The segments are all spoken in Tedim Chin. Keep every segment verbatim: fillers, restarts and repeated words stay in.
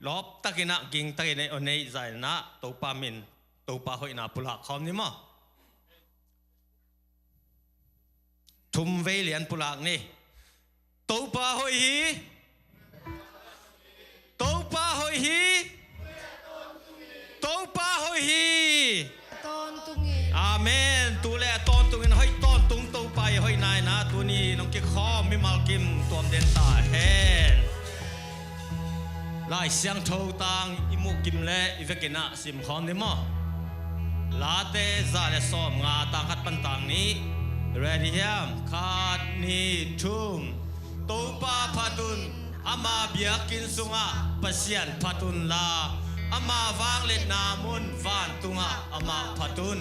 Lawp takin ah, ging takin ah, o nei zainah Topa min, Topa hoihna pulak khawm ni maw? Thum vei lian pulak ni. Topa hoih hi. Topa hoih hi. Topa hoih hi. Amen. Tu le a tawntungin hoih tawntung Topa i hoih naina tuni nong kikhawm mimal kim tuam den ta hen. Lai Siangtho tang i muh kim le i vekin ah simkhawm ni maw? Late za le sawm nga tang khat pan tang nih. Ready hiam? Khat, nih, thum. Topa phat un, ama biakinn sungah Pasian phat unla, ama vangliatna mun vantungah amah phat un.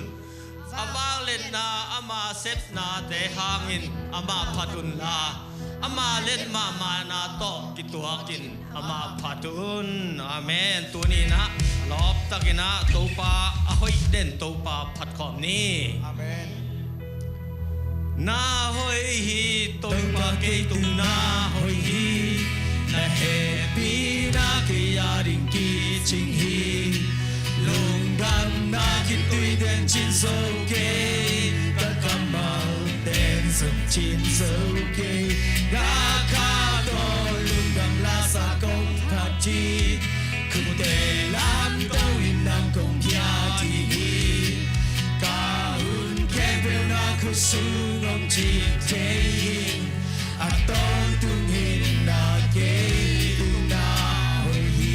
A vangliatna ama sepnate hangin amah phat unla, ama liat mahmahna tawh kituakin amah phat un. Amen. Tuni-in ah lawptakin ah Topa a hoih den Topa phat khawm ni. Amen. Na hoih hi Topa, kei tung na hoih hi. Na hehpihna kei a ding kicing hi. Lungdamna khitui den cin zo kei, ka kammal den zong cin zo kei. Na kha tawh lungdam lasa kong phat hi. Khutte lam to in nang kong pia ding hi. Ka hun khempeuh na khut sung om ci thei hi. A tawntung hi na, kei tung na hoih hi.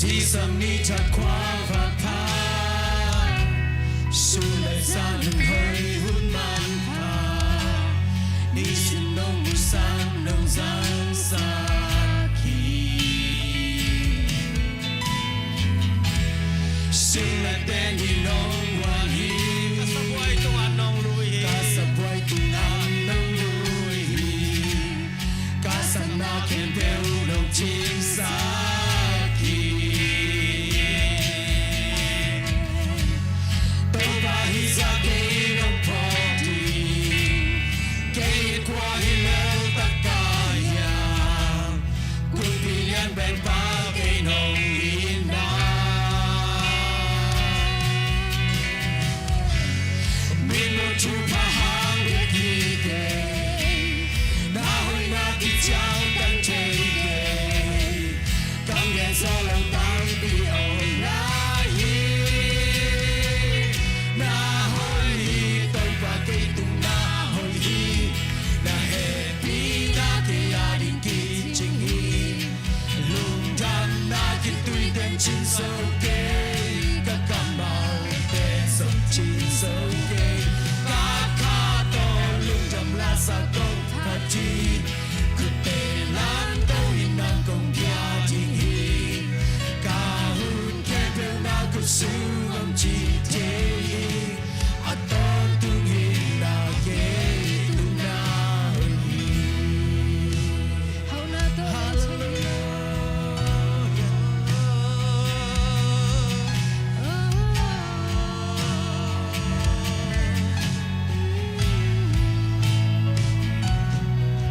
Zingsang ni that khua va pha, sum le za nong hoih hun manpha. Nisim nong musak nong zangsak hi. Sing le teng hi nong guan hi. Ka sabuai tungah nong lui hi. Ka sabuai tungah nong lui hi. Ka sangna khempeuh nong cingsak hi. Topa hi zah kei nong phawk ding. Kei kua hi lel tak ka hiam. Kumpi lian bek pa kei nong hi na. Min mu thupha hang bek hi kei. Na hoihna kiciangtan thei kei. Kang gen zaw lo tampi om lai hi. Na hoih hi Topa, kei tung na hoih hi. Na hehpihna kei a ding kicing hi. Lungdamna khitui den cin zo kei. Ka kammal den zong cin zo kei. Ka kha tawh lungdam lasa kong phat hi. Khutte lam to in nang kong pia ding hi. Ka hun khempeuh na khut sung om ci thei hi. A tawntung hi na, kei tung na hoih hi. Hauhna tawh lei thei hi lo.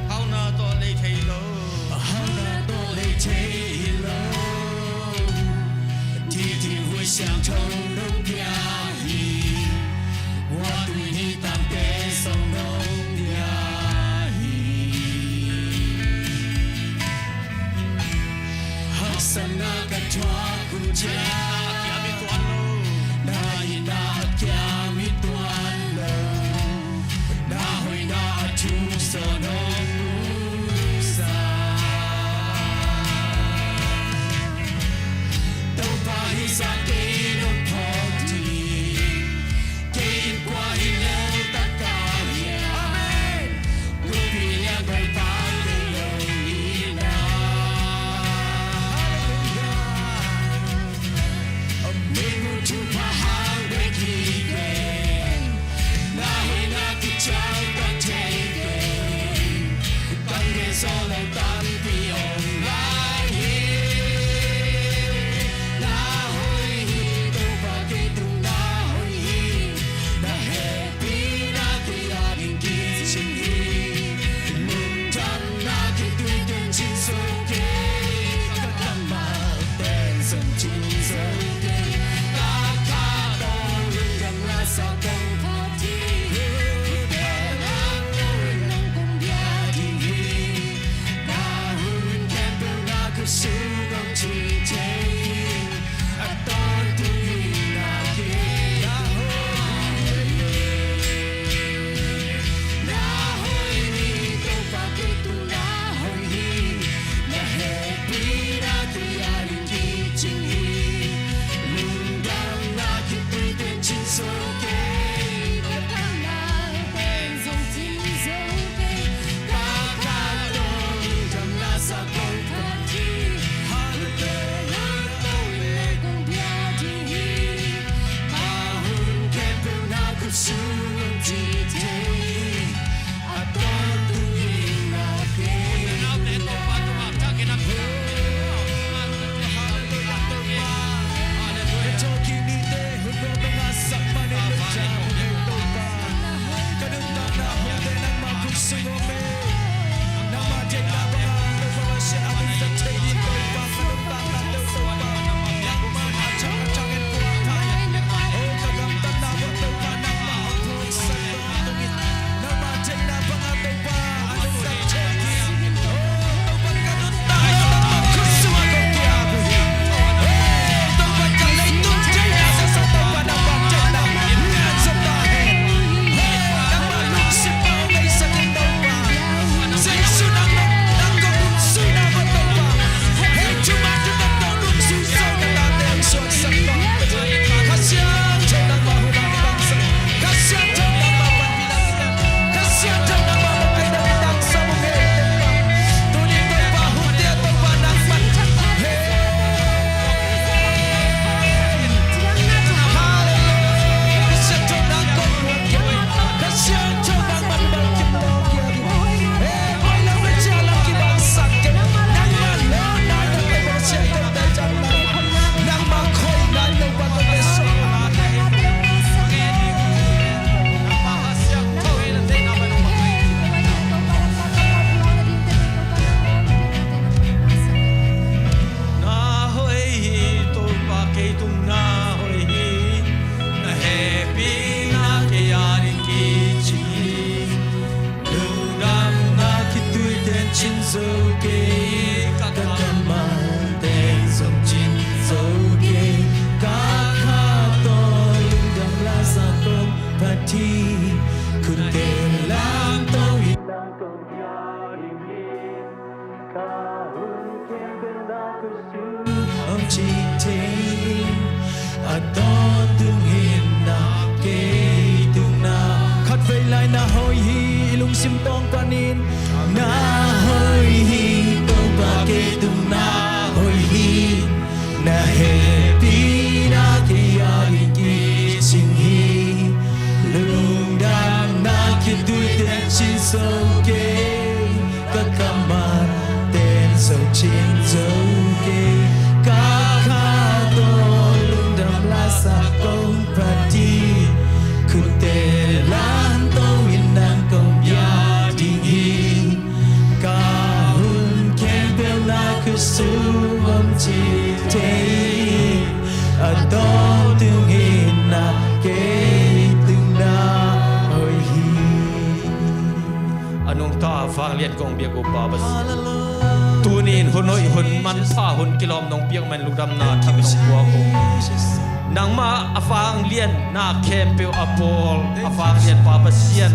Hauhna tawh lei thei lo. Hauhna tawh lei thei hi lo. Thithin huih siangtho nong pia hi. Guahtui ni tangte zong nong pia hi. Haksatna ka thuak uh ciang, na itna a kiam hi tuan lo. Na hoihna a thuk zaw nong musak. Topa hi zah kei nong phawk ding. Kei kua hi lel tak ka hiam. Amen. Kumpi lian bek pa kei nong hi na. Hallelujah. Min mu thupha hang bek hi sung om ci thei, a tawntung in na kei. Na hoih hi Topa, kei tung na hoih hi. Na hehpihna kei adingin kicing hi. Lungdamna khitui teng cin zo kei. Ka tangna teng zong cin zo kei. Ka kha tawh lungdamna sa kong phat hi. Hallelujah. Kong bia ding hi. A hun khempeuh na khut sung om ci thei. A tawntung in na kei. Na hoih hi Topa, kei tung na hoih hi. Na hehpihna kei adingin kicing hi. Lungdamna khitui teng cin zo kei. Ka kammal teng zong cin zo kei. Ka kha tawh lungdamna sa kong phat hi. Khut teng lamto in na kong bia ding hi. Ka hun khempeuh na khut sung om ci thei. A tawntung in na kei tung na. Khatvei lai na hoih hi, i lungsim tawng panin. Na hoih hi Topa, kei tung na hoih hi. Na hehpihna kei adingin kicing hi. Lungdamna khitui teng cin zo kei. Ka kammal teng zong cin zo kei. Ka kha tawh lungdamna sa kong phat hi. Khut teng lamto in na kong bia ding hi. Ka hun khempeuh na khut sung om ci thei. A tawntung in na kei tung na hoih hi. A nungta a vanglian kong biak uh Pa Pasian, tuni in hun hoih, hun manpha, hun kilawm nong piak man, lungdamna thak nong puak uh. Nangmah a vanglian na khempeuh a bawl a vanglian Pa Pasian,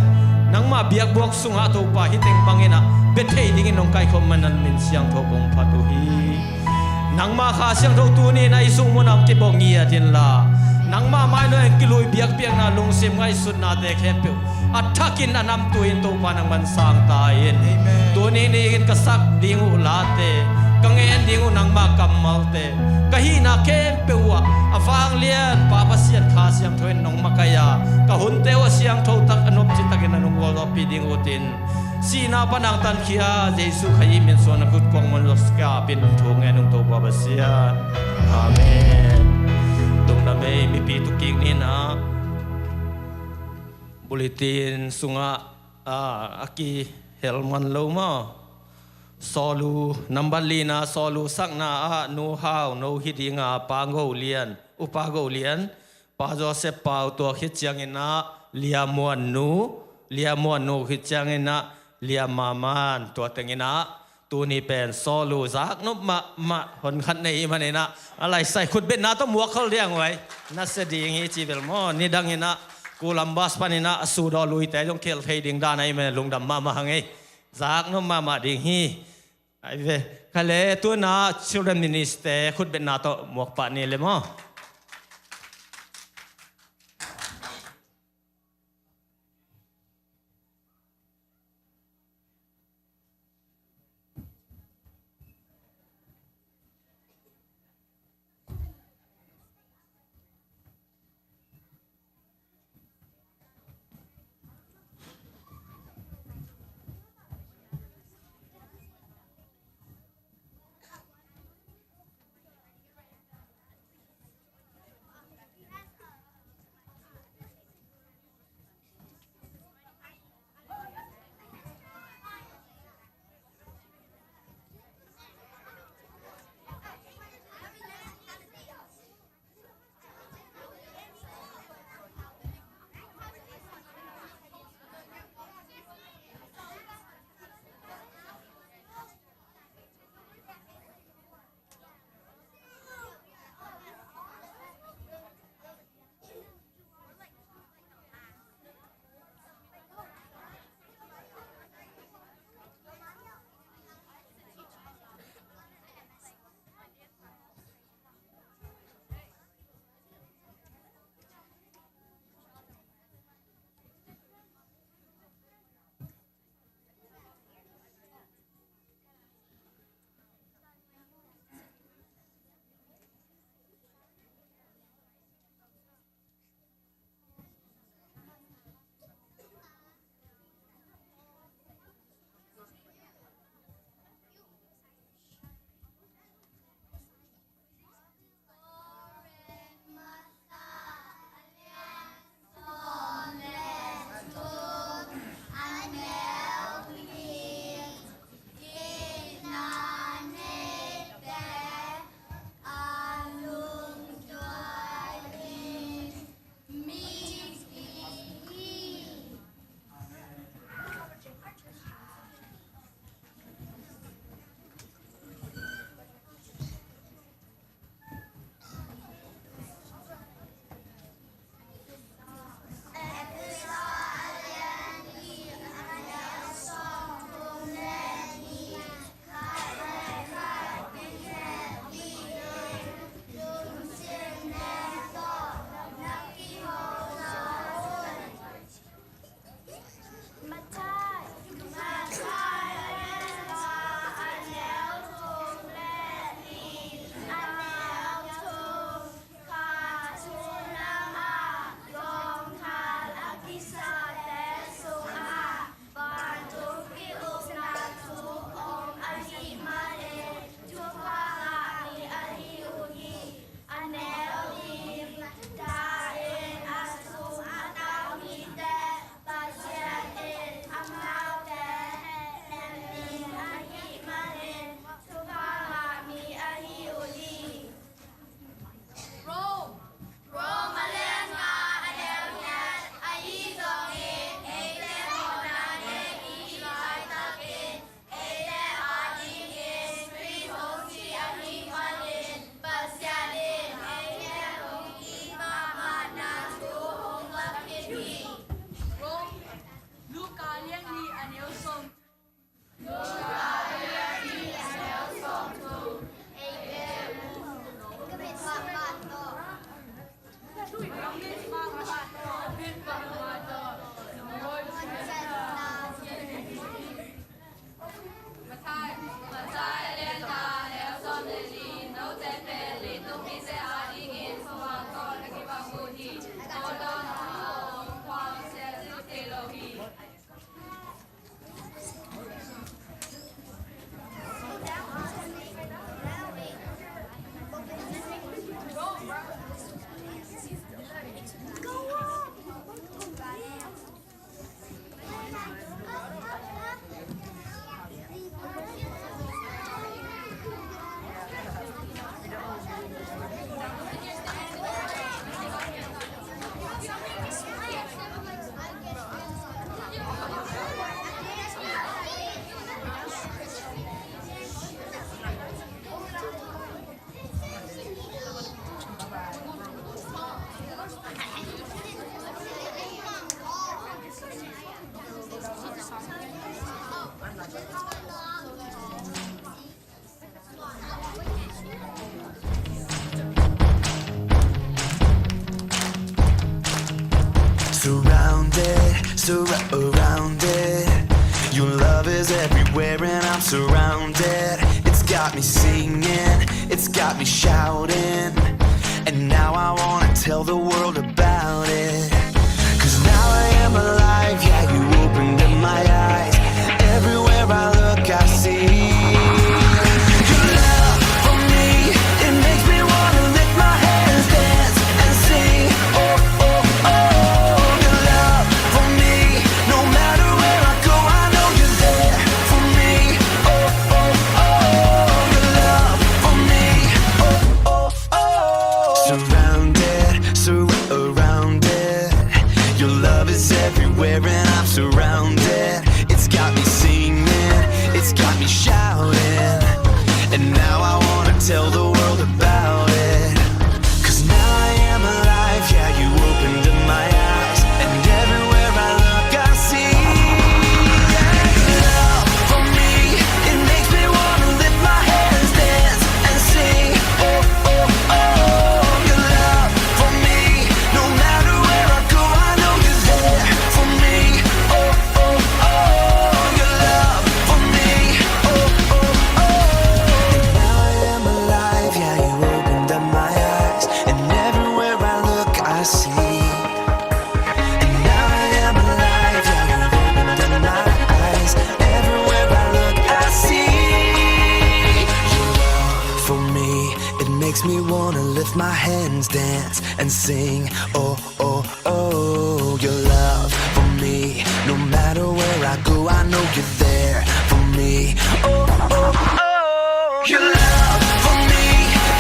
nangmah biakbuak sungah Topa hih teng bangin ah bia thei dingin nong kaikhawm man, na min siangtho kong phat uh hi. Nangmah Kha Siangtho tuni in ah i sung munah hong kibua ngiat inla, nangmah mai nuai hong kilui biakpiakna, lungsim ngaihsutnate khempeuh a thakin a namtui in Topa nangman sang ta in. Amen. Tuni ni in ka sak ding uh late, ka ngen ding uh nangmah kammalte, ka hihna khempeuh uh ah a vanglian Pa Pasian Kha Siangtho in nong makaih a, ka hunte uh a siangtho tak, a nopci takin a nong gualzawhpih ding uh tin, sihna pan a hong tankhia Jesuh Khazih min suang na khut kuang mun los ka pin thu ngen ung Topa Pasian. Amen. Lungdam ei, mipi tu kik ni in ah. Bulletin sungah, ah, a kihel man lo maw? Sawlu, nambat lina, Sawlu sakna ah Nu Hau, No Hi Dinga, Pa Go Lian, U Pa Go Lian, Pa Joseph Pau, tua khit ciangin ah Lia Muan Nu, Lia Muan Nu khit ciangin ah Lia Maman, tua tengin ah Tuni pen sawlu zaknop mahmah honkhat nei i maninah a laisai khutbetna tawh muak khol diang uai. Na sia ding hi ci bel maw, nidang inah Columbus paninah a sudaw luite zong khel thei ding dan a i manin lungdam mahmah hang ei. Zaknop mahmah ding hi. Ai ve. Kha le tuna children minister khutbetna tawh muak pah ni le maw. Surrounded. Your love is everywhere and I'm surrounded. It's got me singing, it's got me shouting. And now I wanna tell the world about it. 'Cause now I am alive, yeah, you opened up my eyes. Everywhere I look, I see your love for me. It makes me wanna lift my hands, dance and sing. Oh, oh, oh, your love for me. No matter where I go, I know you're there for me. Oh, oh, oh, your love for me. Oh, oh, oh. Surrounded, surrounded. Your love is everywhere and I'm surrounded. It's got me singing, it's got me shouting. And now I wanna tell the world about it. 'Cause now I am alive, yeah, you opened up my eyes. And everywhere I look, I see, yeah, your love for me. It makes me wanna lift my hands, dance and sing. Oh, oh, oh, your love for me. No matter where I go, I know you're there for me. Oh, oh, oh, your love for me. Oh, oh, oh. And now I am alive, yeah, you opened up my eyes. And everywhere I look, I see. And now I am alive, yeah, you opened up my eyes. Everywhere I look, I see your love for me. It makes me wanna lift my hands, dance and sing. Oh, oh, oh, your love for me. No matter where I go, I know you're there for me. Oh, oh, oh, your love for me.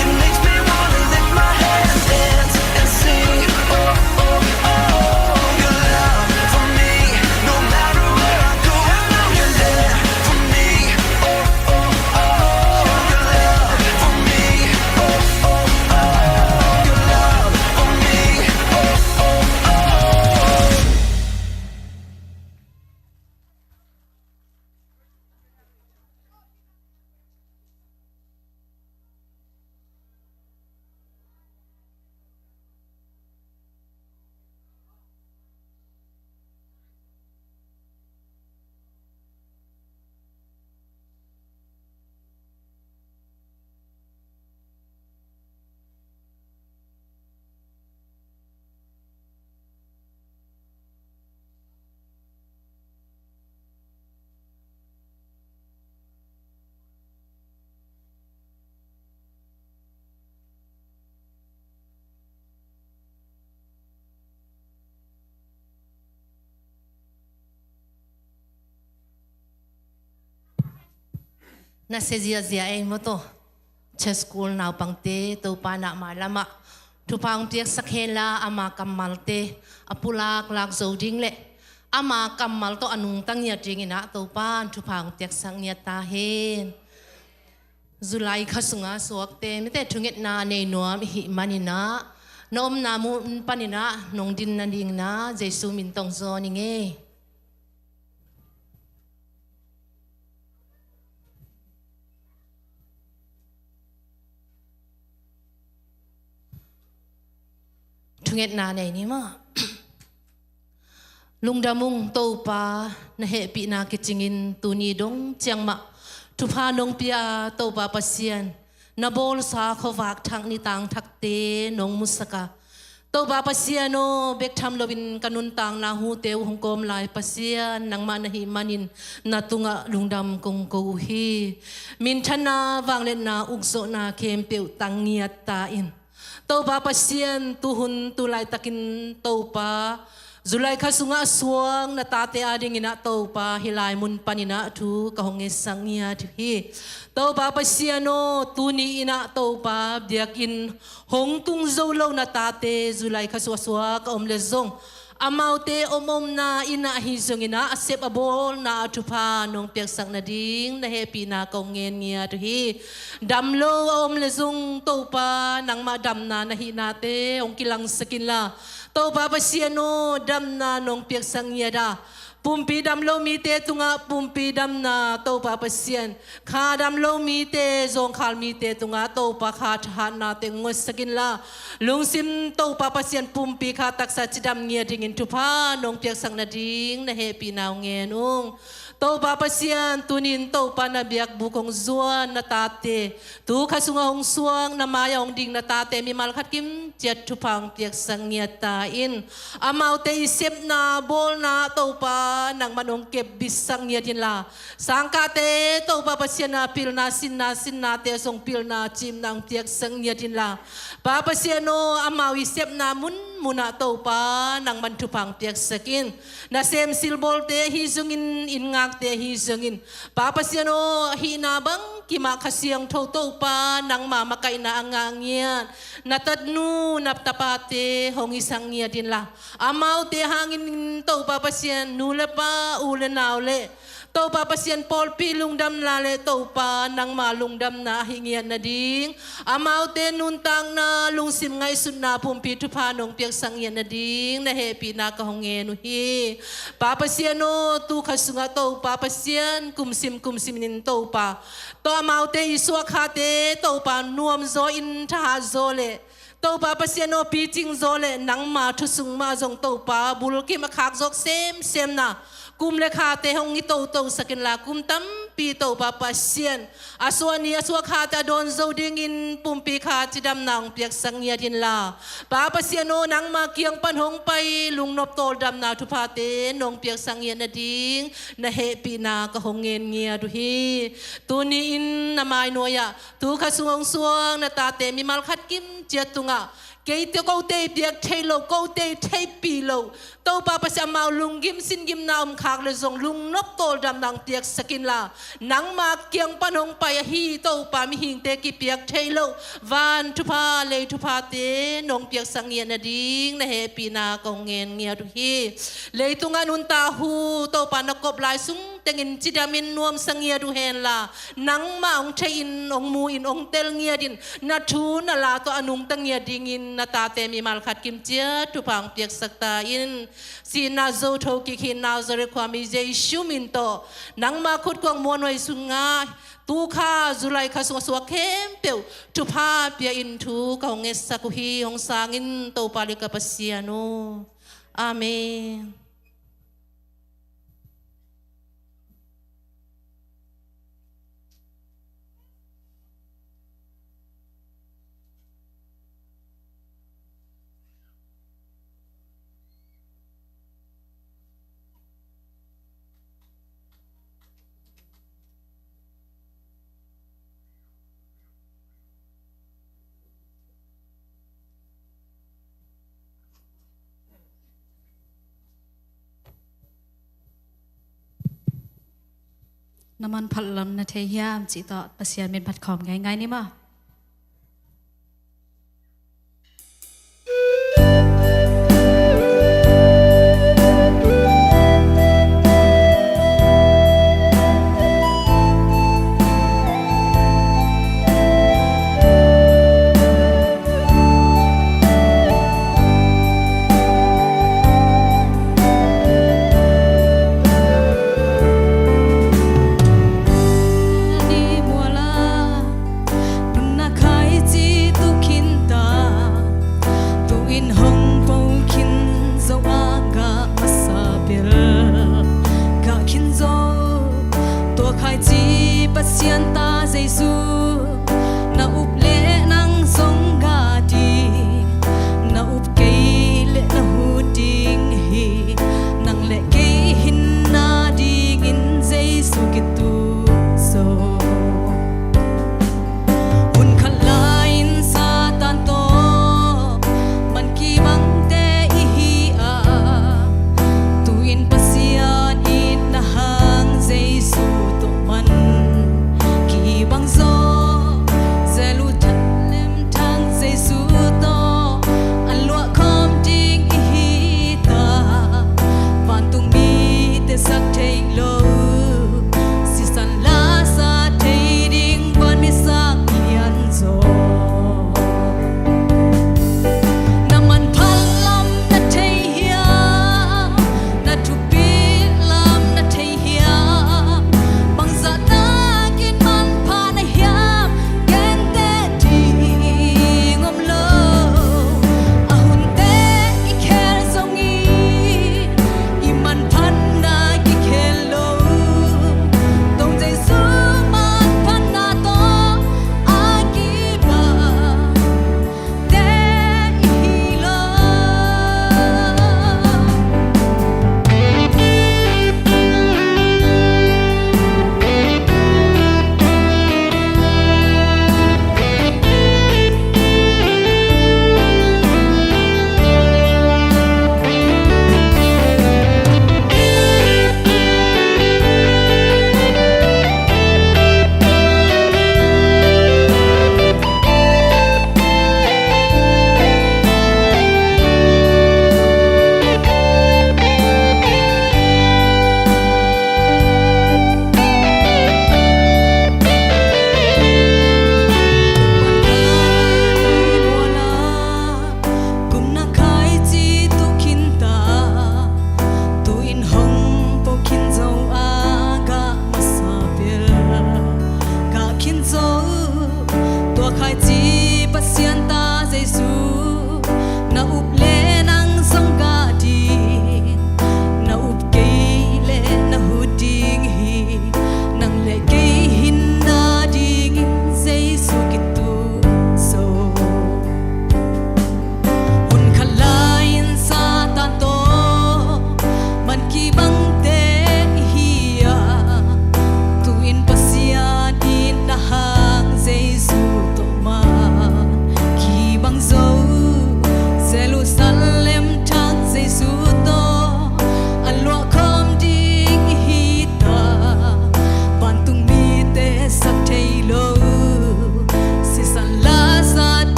It makes me wanna lift my hands, dance and sing. Oh, oh, oh, your love for me. No matter where I go, I know you're there for me. Oh, oh, oh, your love for me. Oh, oh, oh, your love for me. Oh, oh, oh. Nasia ziahziah ei maw taw. Church school naupangte, Topa in amah lamah thupha hong piaksak hen la, ama kammalte a pulak lak zo ding le ama kammal tawh a nungta ngiat dingin ah Topa in thupha hong piaksak ngiat ta hen. July kha sunga suakte, mite thungetna nei nuam i hih manin ah, na omna mun panin ah nong din nadingin ah Jesu min tawh hong zawn ing ei. Thungetna nei ni maw. Lungdam ung Topa, na hehpihna kicingin tuni dong ciang mah thupha nong pia a, Topa Pasian, na bawlsa khuavak thak ni tang thakte nong musak a, Topa Pasian aw, bek tham loin ka nuntakna hute uh hong kawm lai Pasian, nangmah na hih manin na tungah lungdam kong ko uh hi. Minthanna, vangliatna, ukzawhna khempeuh tang ngiat ta in. Topa Pasian, tuhun tu laitakin Topa, July kha sungah suak na tate adingin ah Topa, hih lai mun panin ah thu ka hong ngetsak ngiat uh hi. Topa Pasian aw, tuni in ah Topa, biakinn hong tung zo lo na tate July kha sungah suak a om le zong, amaute omomna in ah ahi zongin ah a sep a bawlna ah thupha nong piaksak nading na hehpihna kong ngen ngiat uh hi. Dam lo a om le zong Topa, nangmah damna na hihnate hong kilangsak inla, Topa Pasian aw, damna nong piaksak ngiat a, Pumpi dam lo mite tungah pumpi damna Topa Pasian, kha dam lo mite, zawngkhal mite tungah Topa kha thahatna teng ngotsak inla, lungsim Topa Pasian pumpi kha taksa cidam ngiat dingin thupha nong piaksak nading na hehpihna hong ngen ung. Topa Pasian, tunin Topa na biakbuk hong zuan na tate, tu kha sungah hong suak, na mai-ah hong ding na tate mimal khat kim ciat thupha hong piaksak ngiat ta in. Amaute i sepna bawlna Topa nangman hong kepbitsak ngiat inla, sangkahte Topa Pasian a pilna sinna, sinnate zong pilna cimna hong piaksak ngiat inla, Pa Pasian aw, amau i sepna munmunah Topa nangman thupha hong piaksak in. Nasem silbawlte ahi zongin, inn ngakte ahi zongin, Pa Pasian aw, hihna bangkimah Kha Siangtho Topa nangma makaihna a ngah ngiat na tanu na tapate hong hisak ngiat inla, amaute hangin Topa Pasian, nu le pa, u le nau le Topa Pasian, pawlpi lungdamna le Topa nangma lungdamna ahi ngiat nading, amaute nuntakna, lungsim ngaihsutna pumpi thupha nong piaksak ngiat nading na hehpihna ka hong ngen uh hi. Pa Pasian aw, tu kha sungah Topa Pasian, kumsim kumsimin Topa, tua amaute i suakkhate Topa nuamzaw in thahatzaw le Topa Pasian aw, picingzaw le nangma thusung mah zong Topa bulkim a khakzawk semsemna kum le khate hong hi totosak inla, kum tampi Topa Pasian a suah ni a suah khate a dawn zo dingin pumpi kha cidamna hong piaksak ngiat inla, Pa Pasian aw, nangma kiang pan hong pai lungnop tawldamna thuphate nong piaksak ngiat nading na hehpihna ka hong ngen ngiat uh hi. Tuni-in na mai nuai-ah tu kha sung hong suak na tate mimal khat kim ciat tungah, kei te, kote i piak thei lo, kote i theihpih lo, Topa Pasian, amau lunggim singgimna om khak le zong lungnop tawldamna hong piaksak inla, nangma kiang pan hong pai ahi Topa mihingte kipiak thei lo van thupha, lei thuphate nong piaksak ngiat nading na hehpihna ka hong ngen ngiat uh hi. Leitungah nuntak hu Topa na kop lai sung tengin cidamin nuamsa ngiat uh henla, nangmah hong thei-in, hong mu-in, hong tel ngiatin, na thu na la tawh a nungta ngiat dingin na tate mimal khat kim ciat thupha hong piaksak ta in. Sihna zo thokik hi Nazareth khuami Jesu min tawh, nangma khutkuang muanhuai sungah tu kha July kha sungah suak khempeuh thupha pia-in thu ka hong ngetsak uh hi. Hong sang in Topa le ka Pasian aw. Amen. Na manphat lam na thei hiam cih tawh Pasian min phat khawm ngeingai ni maw.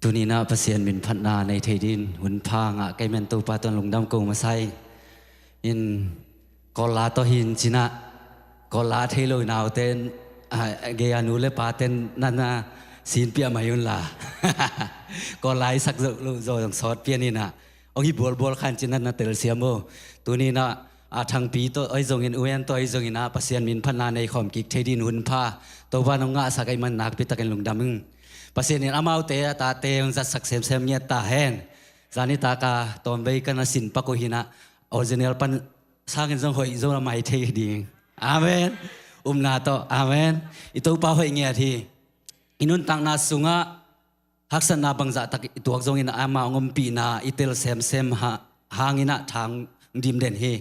Tuni-in ah Pasian min phatna nei thei dingin hun pha ngah ka hih man Topa tungah lungdam ko masa ing. In Kawlgah tawh hi-in ci-in ah, Kawlgah a thei lo naute, a, gei-a nu le pate natna sin pia mai un la. Kawlgah i sak zo lo zaw zong sawt pia ni in ah, hong hi bualbual kha in ci-in ah na telsiam o. Tuni-in ah, a Thangpi tawh ahi zongin, U En tawh ahi zongin ah, Pasian min phatna nei khawm kik thei dingin hun pha Topa in hong ngahsak ahih man nakpi takin lungdam ing. Pasian in amaute a tate hong zatsak semsem ngiat ta hen. Zani tak a tawmvei ka na sin pak uh hi-in ah, original pan sangin zong hoih zo a mai thei ding. Amen. Upna tawh. Amen. I Topa hoih ngiat hi. I nuntakna sungah haksatna bangzah tak i tuak zongin ama hong ompihna i tel semsem ha-, hangin ah thang dim den hi.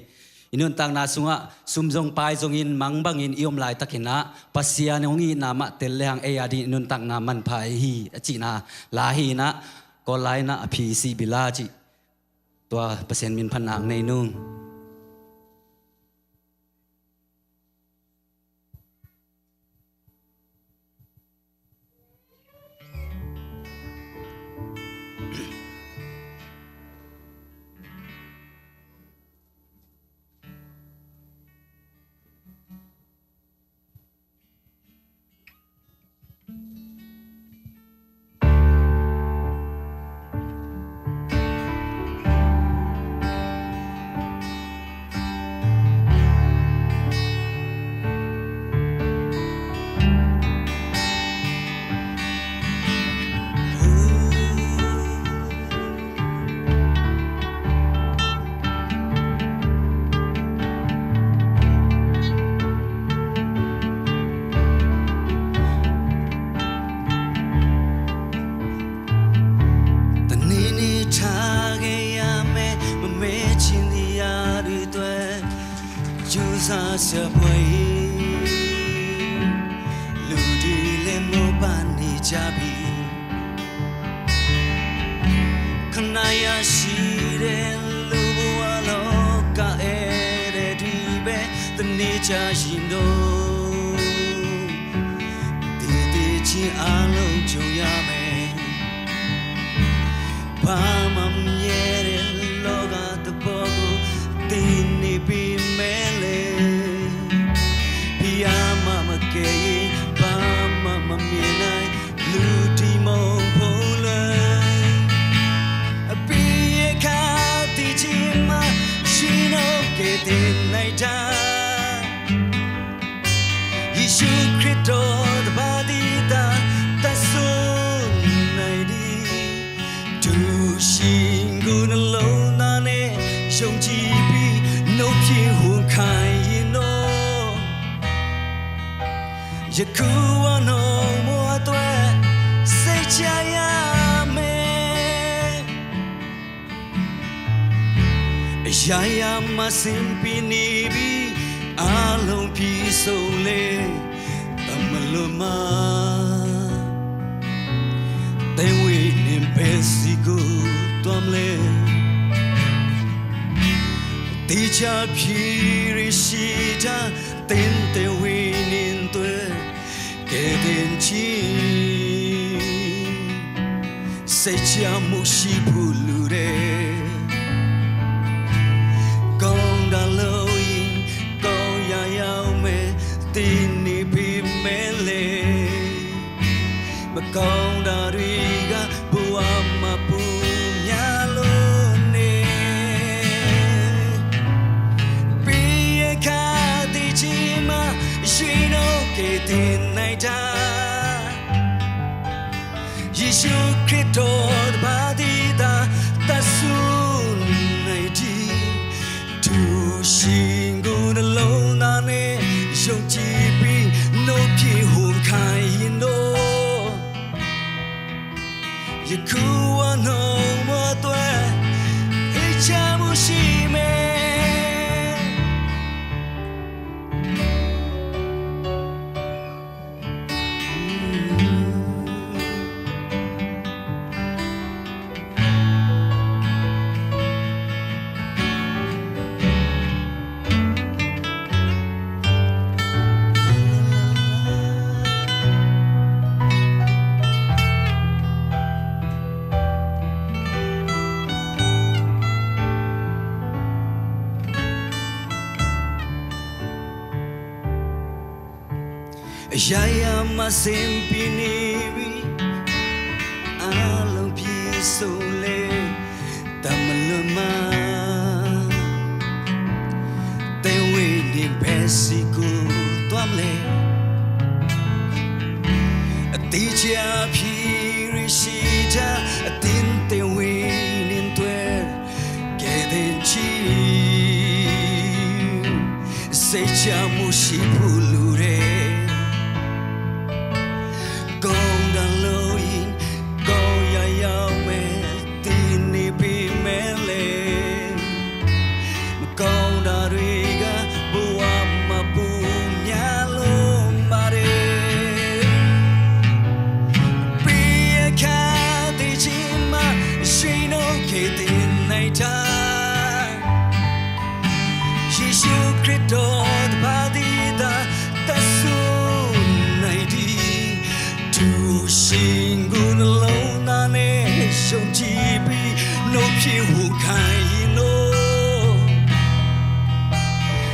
I nuntakna sungah sum zong pai zongin mang bangin i om laitakin ah Pasian hong itna mah tel le hang ei a dingin i nuntakna manpha hi a cihna la hi-in ah, Kawlgah in ah a phi sih bila cih. Tua Pasian min phatna nei nung. Tuni ni ထားခဲ့ရမယ် မမဲချင်နေရတဲ့အတွက် ကြိုးစားစရာပွဲ လူတွေလည်းမောပါနေကြပြီ ခဏရရှိတဲ့လူဘဝလောက အဲတဲ့ဒီပဲ တနေ့ကျရင်တော့ တည်တည်ချင်းအားလုံးကြုံရမယ် ဘာမှမမြဲတဲ့လောကတစ်ပေါ်ကို တည်နေပေမဲ့လည်း ဘုရားမှမကယ်ရင် ဘာမှမမြင်နိုင် လူဒီမုံဖုံးလွယ် အပြစ်အခါတည်ခြင်းမှ ရှင်တို့ကယ်တင်နိုင်တာ ယေရှုခရစ်တော်တစ်ပါးတည်းသာ တတ်စွမ်းနိုင်သည် သူရှင်ကိုနှလုံးသားနဲ့ ယုံကြည်ပြီး နှုတ်ဖြင့်ဝန်ခံရင်တော့ ယခုအနှောင်းမွော်အတွက် စိတ်ချရမယ်။ အရာရာမှာစင်ပြီးနေပြီ အားလုံးပြီးဆုံးလေ တမလွန်မှာ တဲဝေးန့င်ပဲစီကိုတွမ်လဲ တေချာဖြေရရှိတာ တင်တဲ့ဝေးန့င်တွေ ကယ်တင်ခြင်း စိတ်ချမှုရှိဖို့လိုတယ်။ ကောင်းတာလုပ်ရင် ကောင်းရာရောက်မယ် သိနေပေမဲ့လည်း မကောင်းတာတွေက ဘဝမှာပိုများလို့နေ ပြီးအခါတည်ခြင်းမှာ ရှင်တို့ကယ်တင်နိုင်တာ ယေရှုခရစ်တော်တစ်ပါးတည်းသာ တတ်စွမ်းနိုင်သည်။ သူရှင်ကိုနှလုံးသားနဲ့ ယုံကြည်ပြီး နှုတ်ဖြင့်ဝန်ခံရင်တော့ ယခုအနှောင်းမွော်အတွက် အေးချမ်းမှုရှိမယ်။ Yaya masenpi nipi a longpi sole tamalama tewe ni besiku tuamle a ticia pirisita a tin tewe ni tuel ketenci secia musi pulure. Kong daloin kong yayau me tinipi mele kong dariga buama punya lomare. Pia kati cima sino ketin naita Yesu Kristo tapa dita tasun naidi. Tusing gun lo nane song cipi no piu kai no.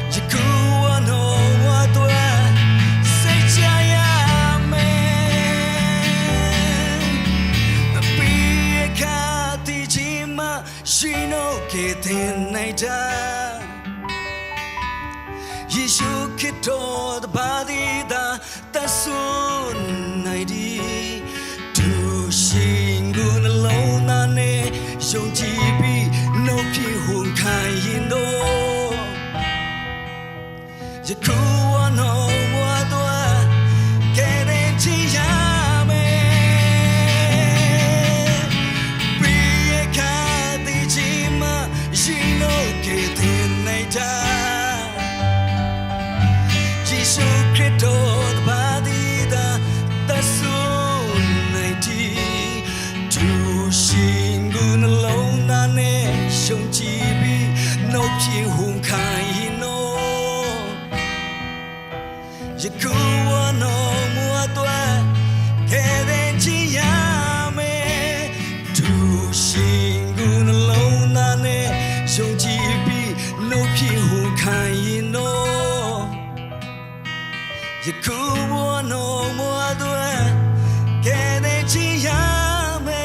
Jikuwa no watua secia ya me. Pia kati cima sino ketin naita Yesu Kristo tapa dita tasun naidi. Tusing gun lo nane song cipi no piu kai no. Yakuwa no watua ketenci ya me. Pia kati cima sino ketin naita Yesu Kristo tapa dita tasun naidi. Tusing gun lo nane song cipi no piu kai no. Yakuwa no watua ketenci ya me. Tusing gun lo nane song cipi no piu kai no. Yakuwa no watua ketenci ya me.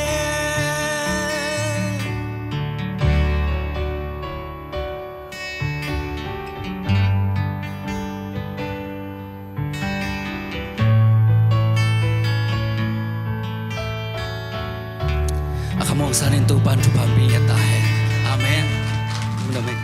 A khamawng sanin Topan thupha pia ta hen. Amen. Amen.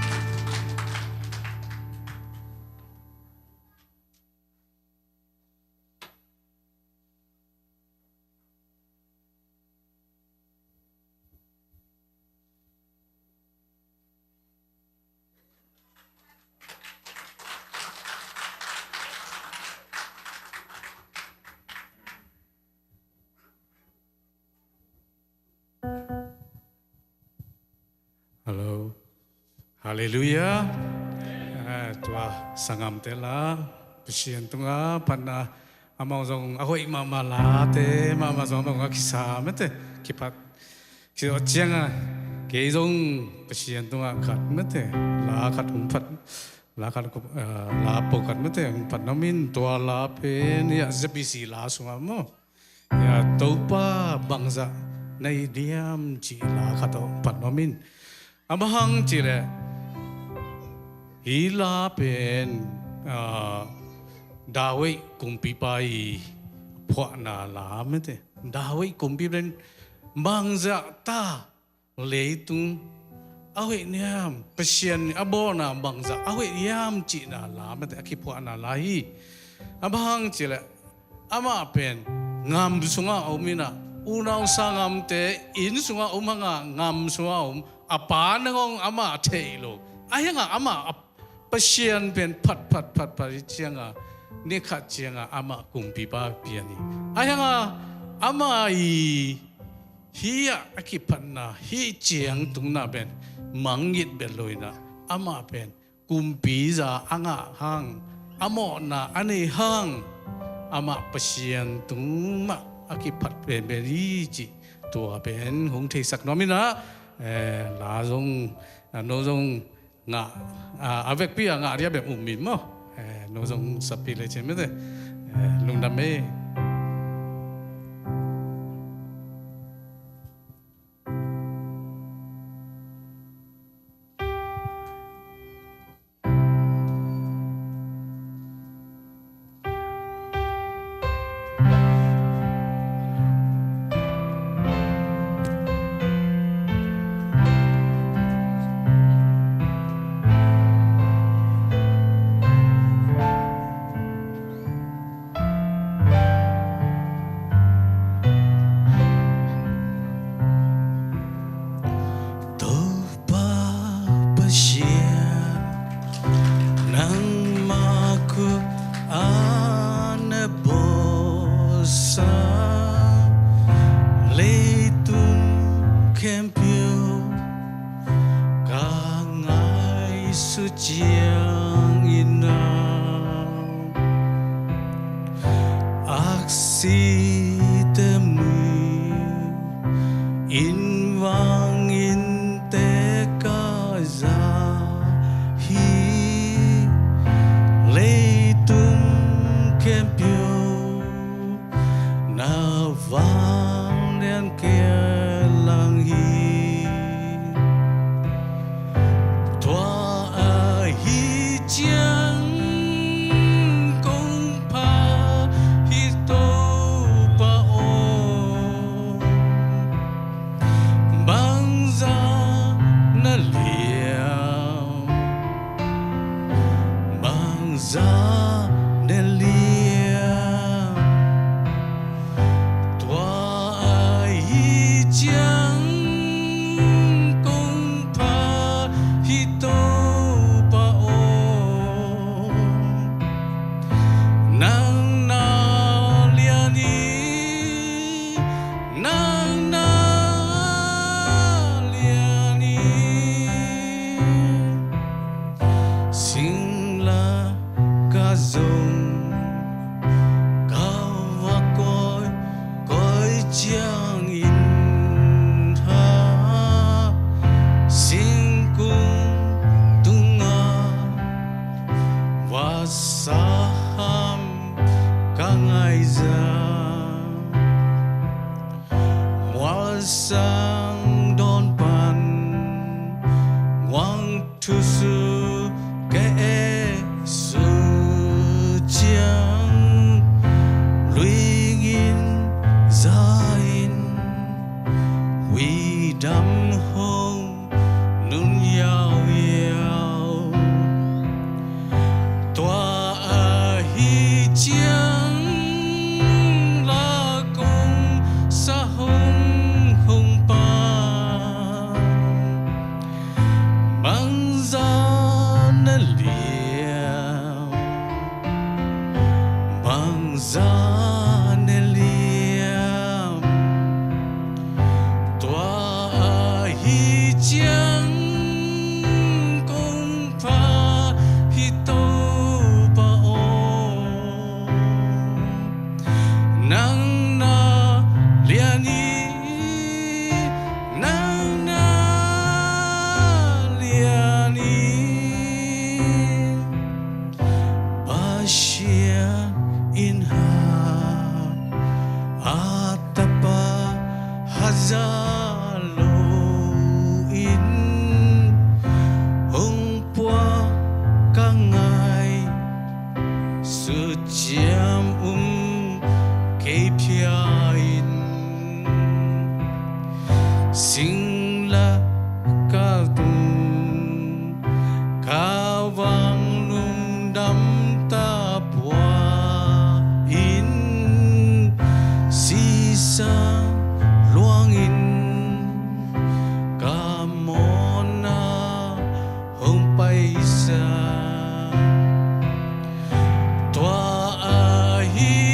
Hello. Halleluiah. Eh, tua sanggamte la Pasian tungah phatna, amau zong a hoih mahmah late mahmah zong amau a kisa mete, kiphat. Kizawh ciangah kei zong Pasian tungah khat mete, la khat hong phat, la khat, eh, la po khat mete hong phat na min, tua la pen, ya, Z B C la sungah maw. Ya, Topa bangzah na hi diam cih la khat hong phat na min. A bang hang cih leh, hih la pen, ah, David kumpipa i phuahna la mete. David kumpipa in bangzah ta leitung a hoih niam, Pasian a bawlna bangzah a hoih niam cihna la mete, a kiphuahna la hi. A bang hang cih leh, amah pen ngam sungah a om in ah, unau sanggamte inn sungah a om hang a, ngam sungah a om, a pa nangawn amah a theih lo. A hi hang a amah a Pasian pen phat, phat, phat, phat hi ciangah, ni khat ciangah amah kumpipa pian hi. A hi hang a amah i hih a kiphatna, hih ciang tungna pen mangngilh bek lo in ah, amah pen kumpi za a ngah hang, a mawhna a nei hang, amah Pasian tung mah a kiphat penpen hi cih tua pen hong theisak nuam in ah, eh, la zong, ah, no zong ngah, ah, a vekpi a ngah dia bek um in maw. Eh, no zong sapi le cin mete. Lungdam ei. Topa Pasian, nangmah khut a na bawlsa leitung khempeuh ka ngaihsut ciangin a aksi te mui in vang in te ka za hi. Leitung khempeuh na vanglian kei lang hi. Tua ahi ciang kong pha hi Topa aw. Bangzah na liam, bangzah na liam. Tua ahi ciang kong pha hi Topa aw. Nang na lian hi, nang na lian hi. Singla ka zong ka va kawikawi ciangin ha, singkung tungah va saham ka ngaihza. Mualsang dawn pan guang thusu ka e su ciang, luingin zain huidam hong nun yauyau. Tua ahi ciang la kong sa hong hong pan, bangzah na liam, bangzah na liam. Tua ahi ciang kong pha hi Topa aw. Nang na lian hi, nang na lian hi. Pasian in ha, a tapa haza lo in hong pua ka ngai, suciam um kei phia in. Singla ka tung ka vang lungdam ta pua in, sisa luangin ka mawna hong paisa. Tua ahi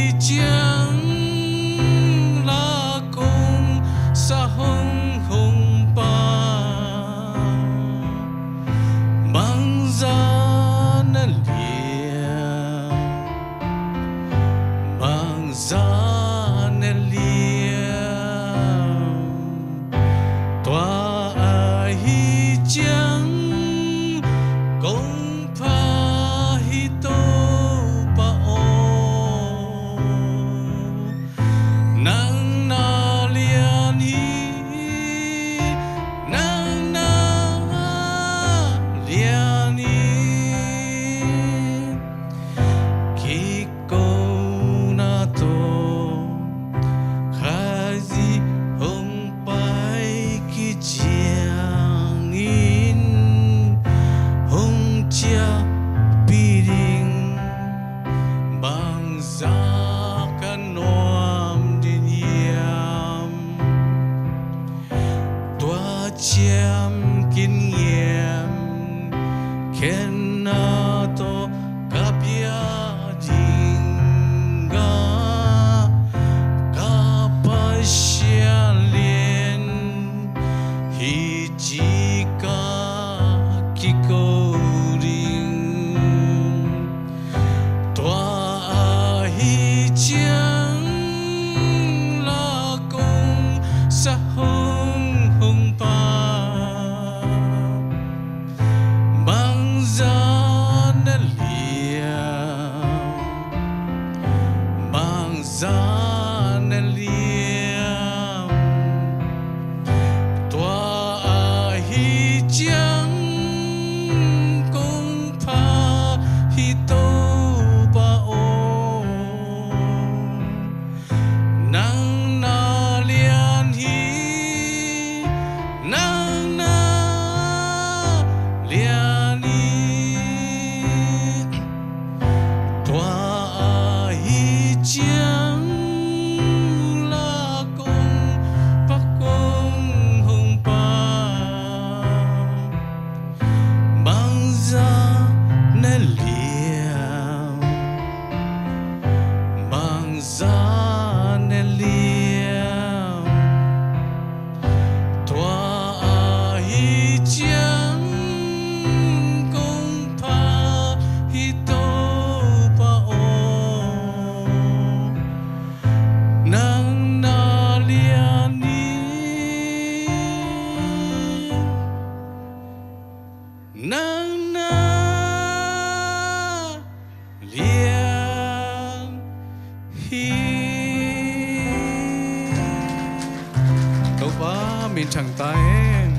hi Topa aw. Nang na lian hi, nang na lian hi. Tua ahi ciang la kong pak kong hong pa, bangzah na lian, bangzah na lian. Tua ahi ciang kong pha hi Topa aw. Nang na lian hi, nang na lian hi. Topa minthang ta hen.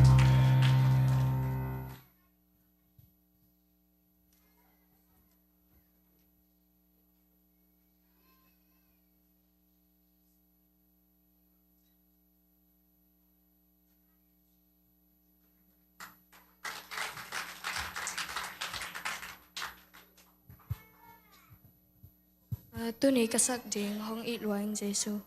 Ah, tuni ka sak ding hong it lua in Jesu.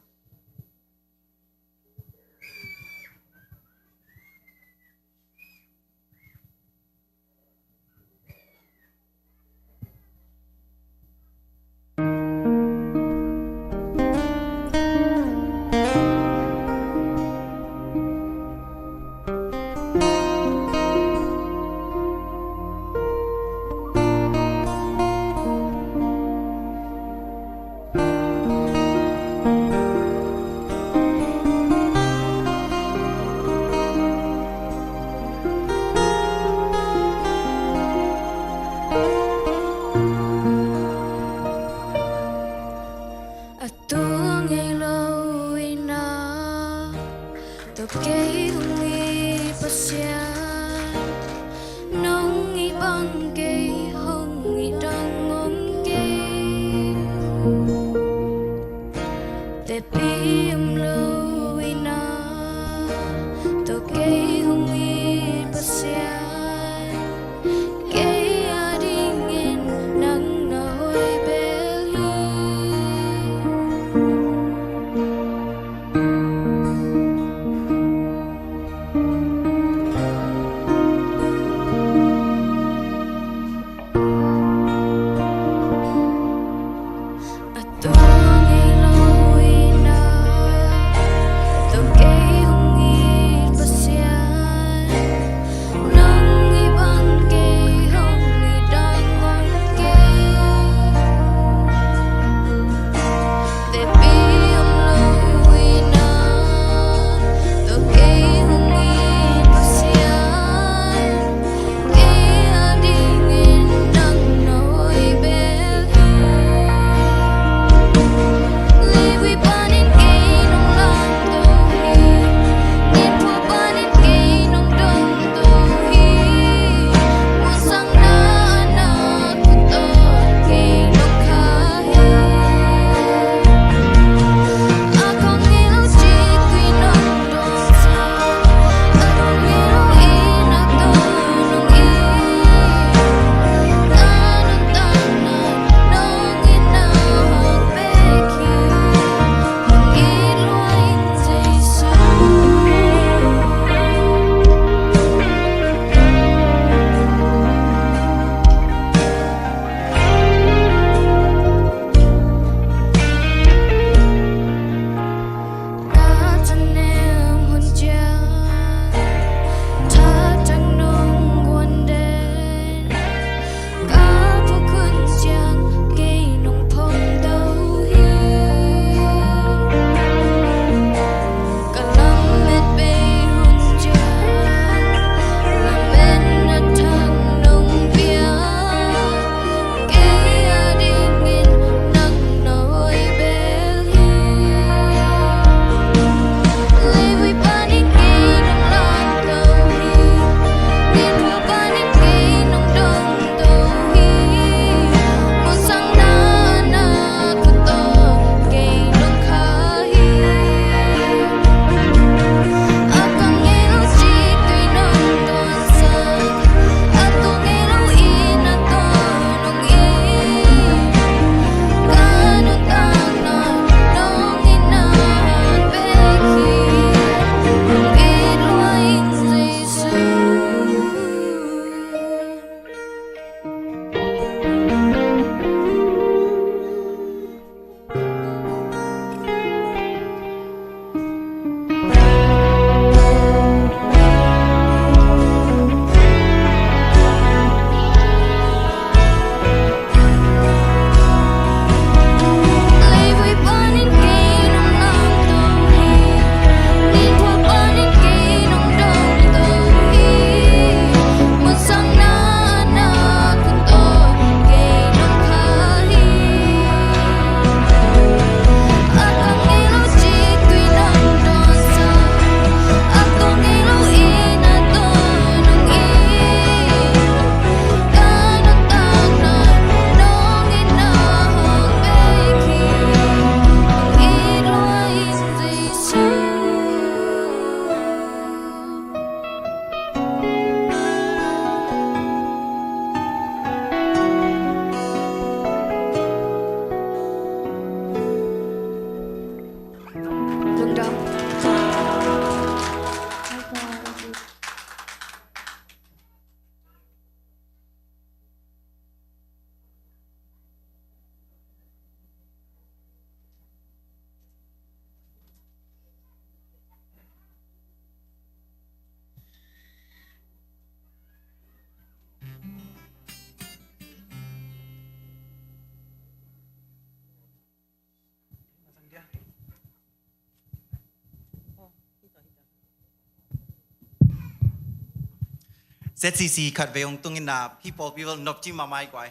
Z C C khat vei hong tung in ah, hih pawlpi bel nopci mahmah hi guai.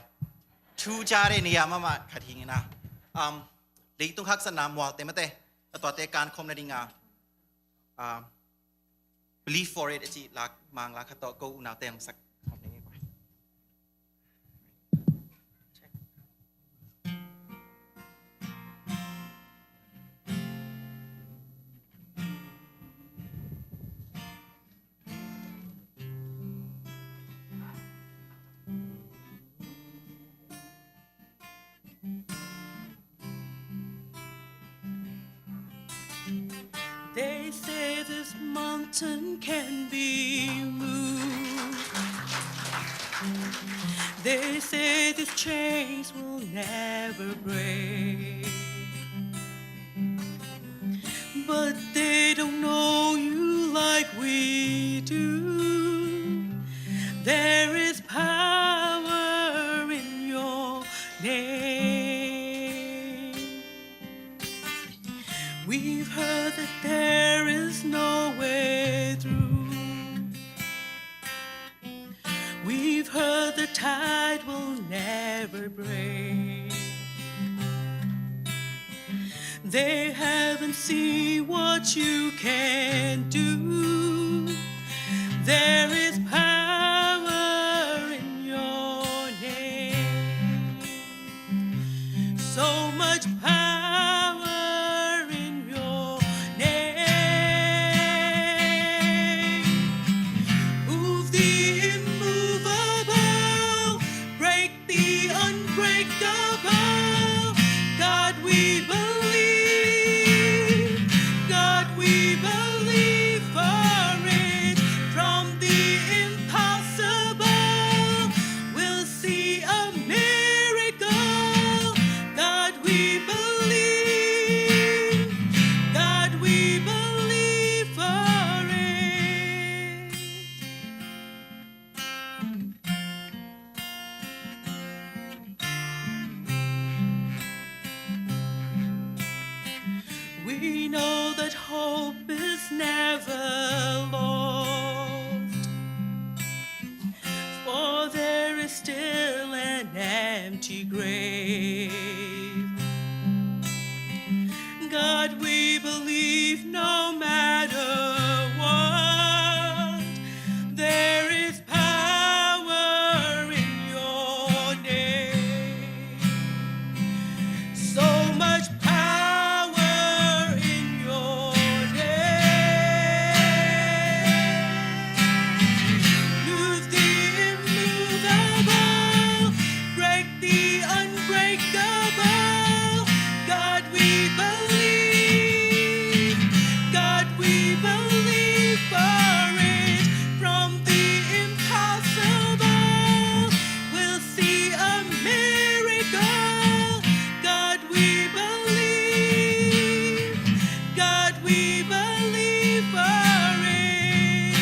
Thu ca dei na hia mahmah khat hi ing in ah. Um, leitung haksatna mualte mate, a tuate kankhawm nading a, um, Believe for it a cih la, Mang la khat tawh ko unaute hong sak khawm ding hi guai. They say this mountain can be moved. They say these chains will never break. But they don't know you like we do. There is power in your name. We've heard that there is no way through. We've heard the tide will never break. They haven't seen what you can do. There is power in your name. So much power in your name. Move the immovable, break the unbreakable. God, we believe. God, we believe for it. From the impossible, we'll see a miracle. God, we believe. God, we believe for it. We know that hope is never lost, for there is still an empty grave. God, we believe no matter what, there is power in your name. So much power in your name. Move the immovable, break the unbreakable. God, we believe. God, we believe for it. From the impossible, we'll see a miracle. God, we believe. God, we believe for it.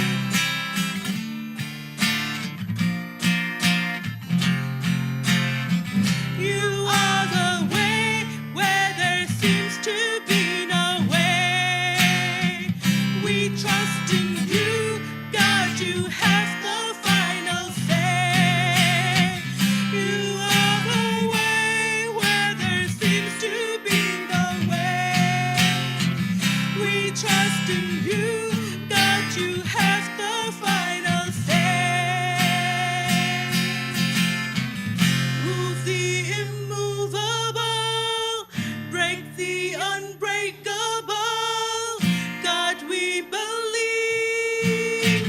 You are the way where there seems to be no way. We trust in you, God, you have the final say. You are the way where there seems to be no way. We trust in you, God, you have the final say. Move the immovable, break the unbreakable. God, we believe.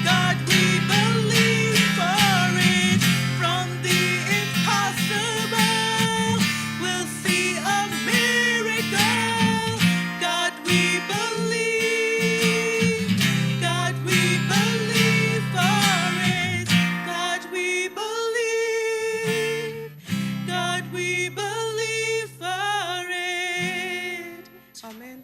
God, we believe for it. From the impossible, we'll see a miracle. God, we believe. God, we believe for it. God, we believe. God, we believe for it. Amen.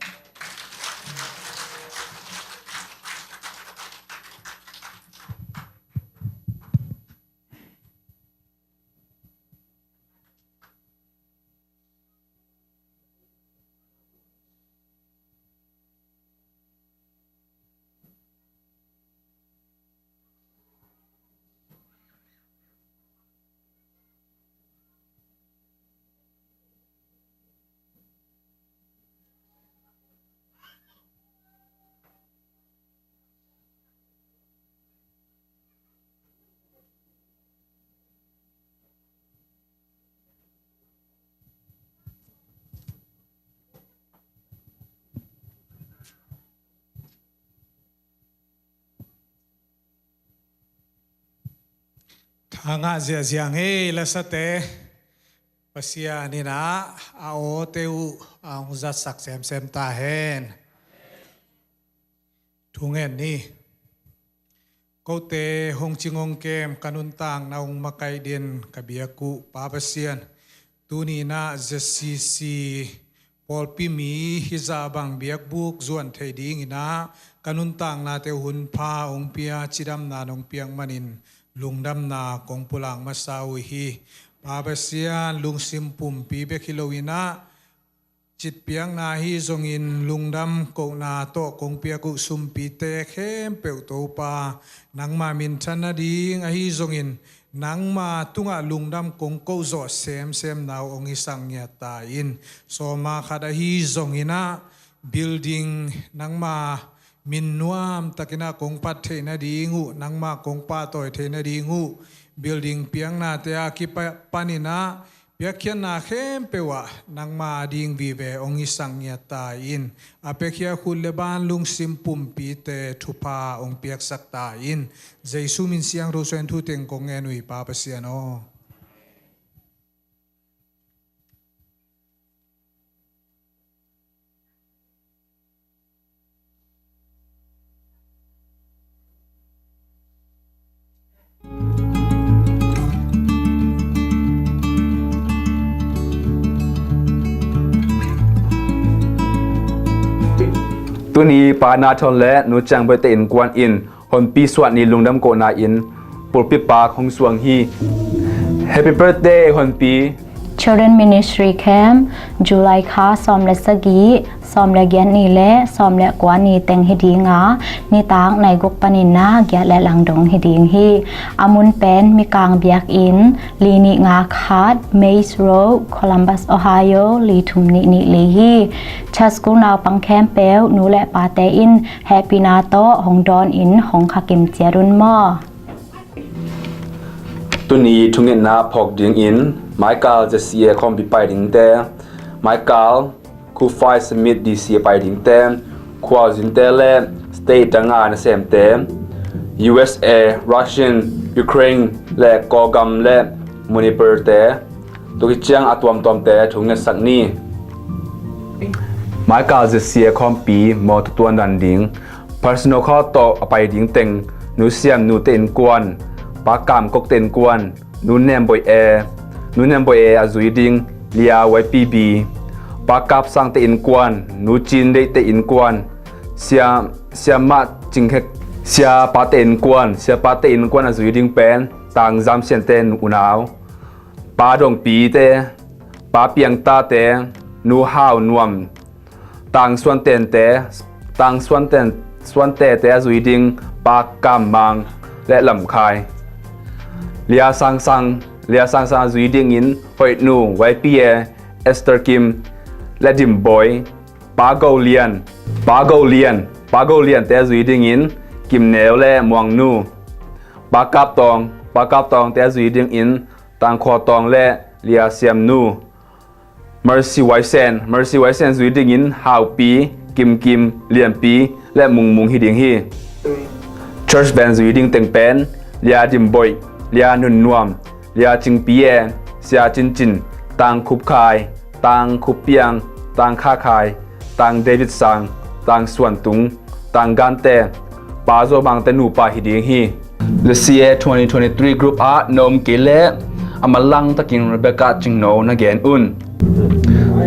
A ngah ziahziang ei lasate, Pasian in ah a awte uh a hong zatsak semsem ta hen. Thungen ni. Kote hong cing hong kem, ka nuntakna hong makaih den ka biak uh Pa Pasian, tuni in ah Z C C pawlpi mi hizah bang biakbuk zuan thei dingin ah ka nuntaknate uh hunpha hong pia, cidamna nong piak manin lungdamna kong pulak masa uh hi. Pa Pasian, lungsim pumpi bek hi loin ah citpiakna ahi zongin lungdam kohna tawh kong piak uh sumpite khempeuh Topa, nangma minthan nading ahi zongin nangma tungah lungdam kong kohzawh semsemna uh hong hisak ngiat ta in. Sawma khat ahi zongin ah building nangma min nuamtakin ah kong phat theih nading uh, nangma kong pahtawi theih nading uh, building piaknate a kipanin ah piakkhiatna khempeuh ah nangma ding vive hong hisak ngiat ta in. A piakhia khut le ban lungsim pumpite thupha hong piaksak ta in. Jesu min siangtho suangin thu teng kong ngen uh hi Pa Pasian aw. Tuni Pa Nathon le Nu Ciang Boite innkuan in Honpi suah ni lungdam kohna in pulpit pak hong suang hi. Happy birthday Honpi. Children Ministry Camp, July kha sawm le sagih, sawm le giat ni le sawm le kua ni teng hi ding a, nitak nai guk panin ah giat le lang dong hi ding hi. A mun pen Mikang Biakinn, li nih nga khat, Maze Road, Columbus, Ohio, li thum nih nih li hi. Church school naupang khempeuh nu le pate in hehpihna tawh hong dawnin hong khakim ciat un maw. Tuni thungetna phawk dingin Michael Z C A khawmpi pai dingte, Michael Kufai Smith D C a pai dingte, khualzinte le state danga nasemte, U S A, Russian, Ukraine le Kawlgam le Manipur te, tua khit ciang a tuamtuamte thungetsak ni. Michael Z C a khawmpi mawtaw tuandan ding, personal call tawh a pai ding teng, Nu Siam Nu te innkuan, Pa Kam Kok te innkuan, Nu Nem Boih e, Nu Nem Boih e a zui ding, Lia Y P B, Pa Kap Sang te innkuan, Nu Cin Deih te innkuan, Sia, Sia Mah Cing Khek, Sia Pa te innkuan, Sia Pa te innkuan a zui ding pen, Tang Zam Sian te unau, Pa Dong Pi te, Pa Piang Ta te, Nu Hau Nuam, Tang Suan Ten te, Tang Suan Ten, Suan Te te a zui ding, Pa Kam Mang le Lam Khai. Lia Sang Sang, Lia Sang Sang a zui dingin Hoih Nu, Y P A, Esther Kim le Dim Boih. Pa Go Lian, Pa Go Lian, Pa Go Lian te a zui dingin Kim Neu le Muang Nu. Pa Kap Tawng, Pa Kap Tawng te a zui dingin Tang Khaw Tawng le Lia Siam Nu. Mercy Waisen, Mercy Waisen zui dingin Hau Pi, Kim Kim, Lian Pi le Mung Mung hi ding hi. Church band zui ding teng pen, Lia Dim Boih, Lia Nun Nuam, Lia Cing Pi e, Sia Cin Cin, Tang Khup Khai, Tang Khup Piang, Tang Kha Khai, Tang David Sang, Tang Suan Tung, Tang Gan Te, Pa Zo Mang te nupa hi ding hi. The C A twenty twenty-three group ah na om kei leh a manlang takin Rebecca Cing No na gen un.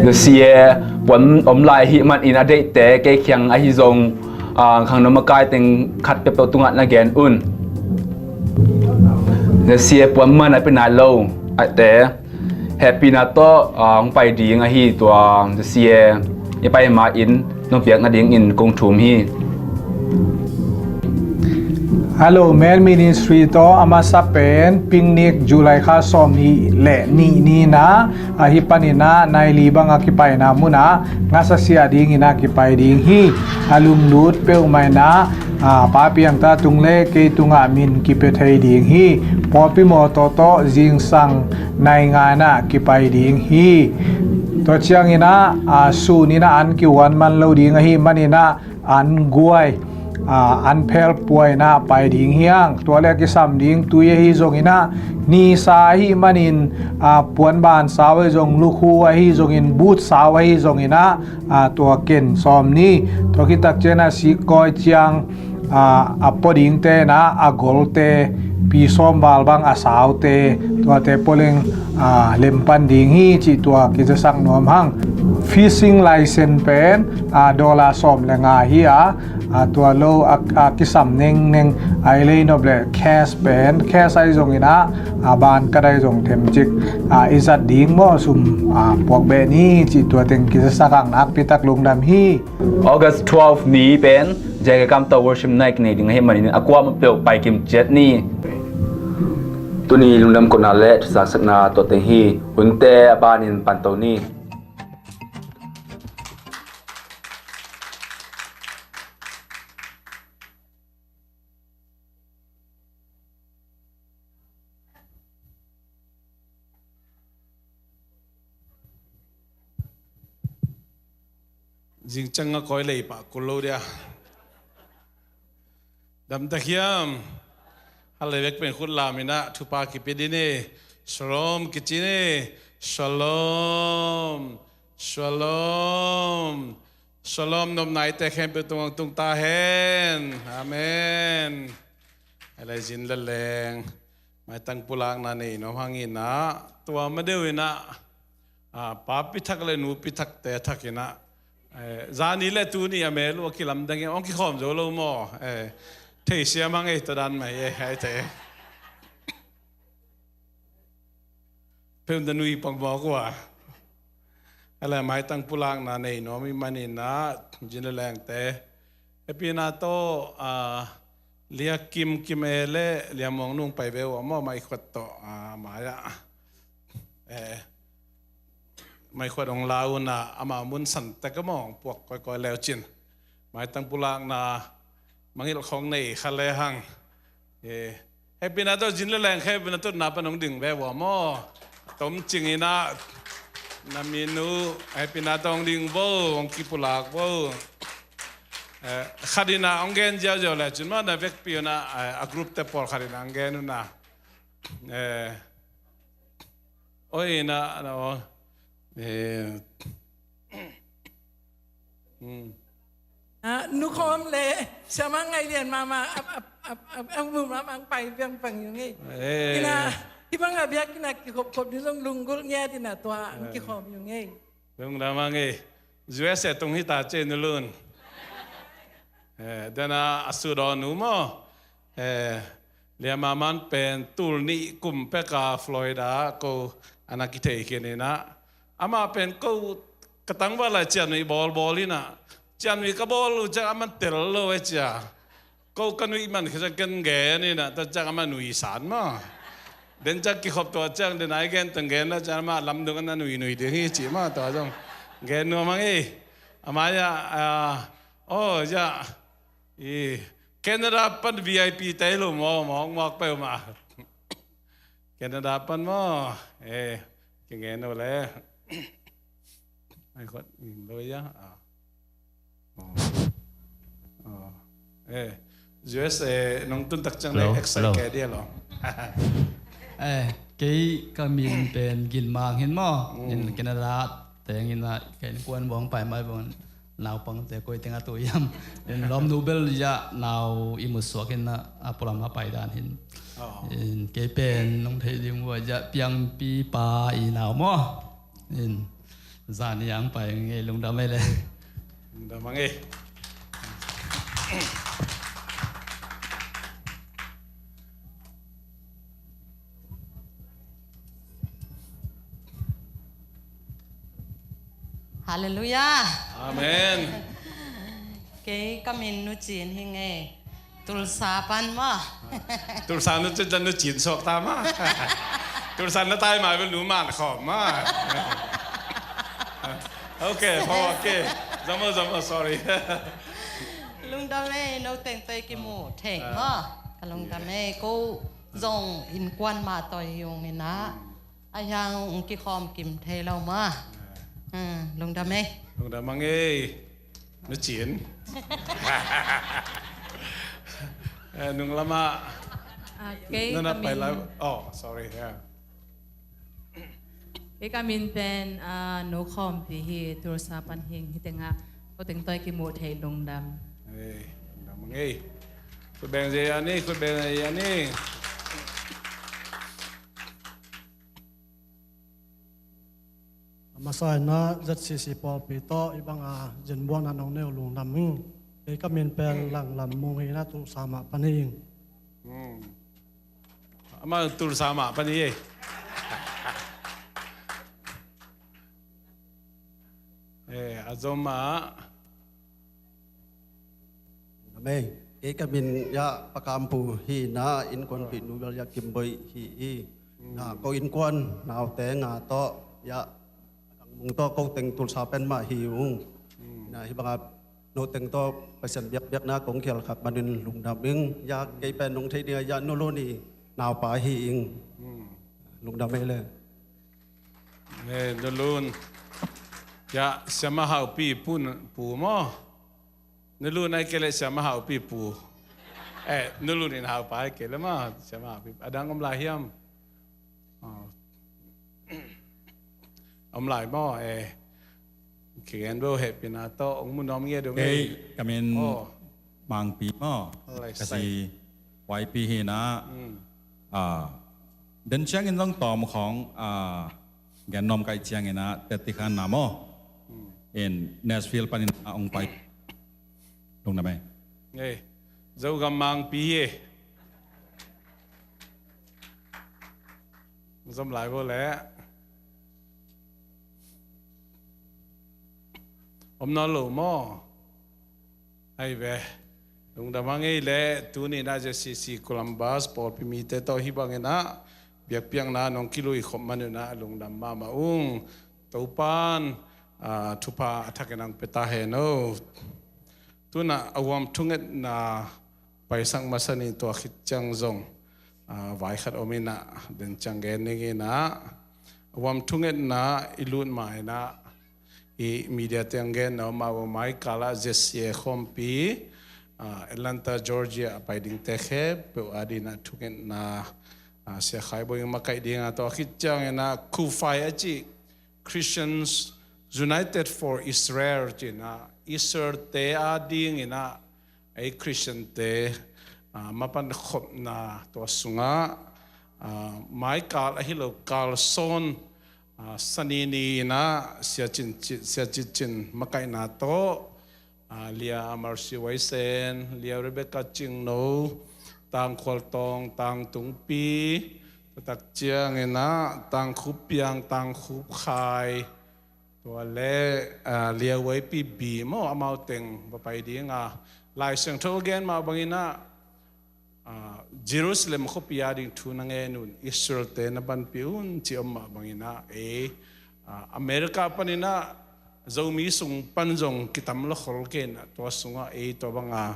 The C A puan om lai hi manin a deihte kei kiang ahi zong, ah, khangno makai teng khat peuhpeuh tungah na gen un. The C A puan man a pia nai lo ahte hehpihna tawh, ah, hong pai ding ahi tua The C A i pai ma-in nong piak nadingin kong thum hi. Hello, Men Ministry tawh a masa pen picnic July kha sawm nih le nih ni-in ah, ahi panin ah nai li bang a kipaina munah ngasa siah dingin ah kipai ding hi. A lunglut peuhmah in ah, ah, Pa Piang Ta tung le kei tungah min kipia thei ding hi. Pawlpi mawtaw tawh zingsang nai nga-in ah kipai ding hi. Tua ciangin ah, ah, sun in ah an kihuan man lo ding ahi manin ah an guai, ah, an phel puaina pai ding hi hang. Tua le a kisam ding tui ahi zongin ah, nisa ahi manin, ah, puanban sau ahi zong, lukhu ahi zongin, but sau ahi zongin ah, ah, tua ken sawm ni. Tua khit tak ciangin ah sikkawi ciang, ah, a pua dingte in ah, a golte, pi sawm val bang a saute, tuate pua leng, ah, lem pan ding hi cih tua kizasak nuam hang. Fishing license pen, ah, dollar sawm le nga hi a, ah, tua lo a, a kisam nengneng, a i lei nop le cash pen, cash ahi zongin ah, a ban ka dai zong themcik, ah, i zat ding maw, sum, ah, puak beh ni cih tua teng kizasak hang. Nakpi tak lungdam hi. August twelve ni pen J K Kamto Worship Night kinei ding ahi manin a kuamah peuh pai kim ciat ni. Tuni lungdam kotna le thuzaksakna tua teng hi. Hunte a banin panto ni. Zingciang a koi lei pah kul lo dia. Damtak hiam? Hale vek pen khut lam in ah thupha kipia ding hi. Shalom kici ni. Shalom. Shalom. Shalom nopna i te khempeuh tungah tung ta hen. Amen. Hale zin le leng. Maitang pulakna nei nuam hang in ah, tua ma deuh in ah, ah, papi thak le nupi thakte thak in ah, eh, zani le tuni a mel uh a kilamdang in hong kikhawm zo lo maw? Eh, theisiam hang ei, tua dan mah ei, eh, hai te. Peuh na nui pang mawk uh a. Hale maitang pulakna nei nuam i hih manin ah, zin le lengte. Hehpihna tawh, ah, Lia Kim, Kim E le Lia Muang Nung pai ve uh a maw, maikhuat tawh, ah, mai ah. Eh, maikhuat hong la un ah, amah mun san tek a maw, hong puak kawikawi le uh cin. Maitang pulakna mangngilh khawng nei kha le hang. Eh, hehpihna tawh zin le leng khe, hehpihna tawh na pan hong ding ve uh a maw. Tom cing in ah, na min uh, hehpihna tawh hong ding vo, hong kipulak vo. Eh, khat in ah hong gen ziauziau le cin maw, na vekpi un ah, eh, a group te pawlkhat in ah hong gen un ah. Eh, oi in ah, na aw. Eh, hmm. Ah, Nu Khawm le Siamah Ngaih Lian mahmah, a, a, a, a, a mu mahmah hong pai viangvang ung ei. Eh. In ah, hih bang a biakinn ah kikhopkhop ding zong lunggulh ngiat in ah tua hong kikhawm ung ei. Lungdam hang ei. U S A tung hi ta ci ei Nu Lun. Eh, den a a sut aw nu maw. Eh, Lia Maman pen tul nih kum pek a Florida ko a na kithei khin in ah. Amah pen ko ka tangval ah ciamnuih bawlbawl in ah. Ciamnuih ka bawl uh ciang amah tel lo e cia. Ko ka nuih man khit ciang ken gen in ah, tua ciang amah nuihsan maw. Den ciang kikhop tua ciang, den a i gen teng gen la ciang amah lamdung a na nuihnui ding hi ci maw, tua zong gen nuam hang ei. A mai ah, ah, aw, ya, i, Canada pan V I P te lo maw, mawkmawk peuhmah. Canada pan maw, eh, kingen uh le. Ai, khuat, lo ya, ah. Oh. Oh. Eh, U S A nong tun tak ciang le excite kei dia lo. Eh, kei ka min pen Gin Mang hi maw. Mm. In Canada teng in ah, kei kuan bawng pai mai bawng naupang te koi teng a tu hiam. In lawmnu bel ya nau i mu suak in ah, a pualam a pai dan hi. Oh. In kei pen nong thei ding uh a ya piangpi pa i nau maw. In zan i ang pai ngei, lungdam ei le. Lungdam hang ei. Halleluiah. Amen. Kei ka min Nu Cin hi ngei. Tulsa pan maw. Tulsa na cin, na cin suak ta maw. Tulsa na tai mai bel nu man khawm maw. Okay, oh, okay. Zama, zama, sorry. Lungdam ei, no teng tawh i kimu thei maw. Ka lungdam ei, ko zong innkuan mah tawh hi ung in ah. A hiang hong kikhawm kim thei lo maw. Hmm, lungdam ei. Lungdam hang ei. Nu Cin. Eh, nung lamah. Ah, kei nana ka pai min lai. Oh, sorry, yeah. Kei ka min pen, ah, Nu Khawmpi hi, Tulsa pan hing hi tengah. Ko teng tawh i kimuh theih lungdam. Ei, lungdam ngei. Khut beng zia ni, khut beng zia ni. A masa in ah Z C C pawlpi tawh i bang a zenbuakna nong nei uh lungdam ing. Kei ka min pen Langlam Mung hi in ah Tulsa mah pan hi ing. Hmm. Amah Tulsa mah pan hi ei. Eh, a zom ah. Amen. Kei ka min ah Pa Kam Pu hi in ah, innkuanpih nu bel ah Kim Boi hi hi. Na ko innkuan naute nga tawh ah Kang Mung tawh ko teng Tulsa pen mah hi ung. Na hih bang a no teng tawh Pasian biakpiakna kong khial khak manin lungdam ing. Ah kei pen nong theih ding ah Nu Lun i naupa hi ing. Lungdam ei le. Eh, Nu Lun. Ah, Siama Haupi pu, pu maw? Nu Lun ai kei le Siama Haupi pu. Eh, Nu Lun in Haupa ai kei le maw? Siama Haupi. A dang om lai hiam? Oh. Om lai maw? Eh. Kigen bo hehpihna tawh ong mu nuam nge dong ei. Kei ka min Mangpi maw? Ka si Y P hi in ah. Ah, den ciangin zong tawm khawng, ah, gen nuam ka hih ciangin ah, teti khan na maw? In Nashville panin ah ong pai. Lungdam ei. Ei, Zogam Mangpi ei. Zom lai bo le. Om nawn lo maw? Ai ve. Lungdam hang ei le, tuni in ah Z C C Columbus pawlpi mite tawh hih bangin ah biakpiakna nong kilui khop man un ah lungdam mahmah ung. Topan, ah, thupha a thakin ang pia ta hen o. Tu in ah a huam thungetna paisak masa ni, tua khit ciang zong, ah, vai khat om in ah, den ciang gen ning in ah, a huam thungetna i lut ma in ah, i media te ang gen na om a, mai kal ah Z C A khawmpi, ah, Atlanta, Georgia a pai dingte khempeuh a ding ah thungetna, ah, Sia Khai Boi in makaih ding a, tua khit ciang in ah Kufai a ci Christians United for Israel ci in ah, Israel te a ding in ah, ei Christian te, ah, mapan khopna tua sungah, ah, mai kal ahi lo kal sawn, ah, sani ni in ah Sia Cin Cin, Sia Cin Cin makaihna tawh, ah, Lia Mercy Waisen, Lia Rebecca Cingno, Tang Khual Tawng, Tang Tung Pi, tua tak ciang in ah Tang Khup Piang, Tang Khup Khai, tua le, ah, Lia Wai Pi Bi maw, amau teng va pai ding a, Lai Siangtho a gen mah bangin ah, ah, Jerusalem khuapi a ding thu na ngen un, Israel te na panpih un ci om mah bangin ah, ei, ah, America panin ah Zomi sung pan zong kitam lo khol kei in ah, tua sungah ei tua bang a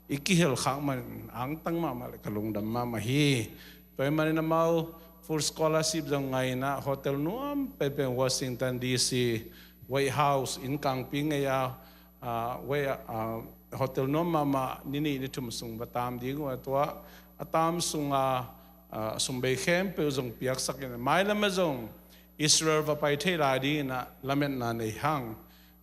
i kihel khak man angtang mahmah le ka lungdam mahmah hi. Tua ahih manin amau full scholarship zong ngah in ah, hotel nuam penpen Washington D C White House inn kangpi ngei a, ah, White, ah, hotel nuam mahmah ni nih ni thum sung va tam ding uh a, tua a tam sung a, ah, sum bei khempeuh zong piaksak in, mailam ah zong Israel va pai thei lai ding in ah lametna nei hang.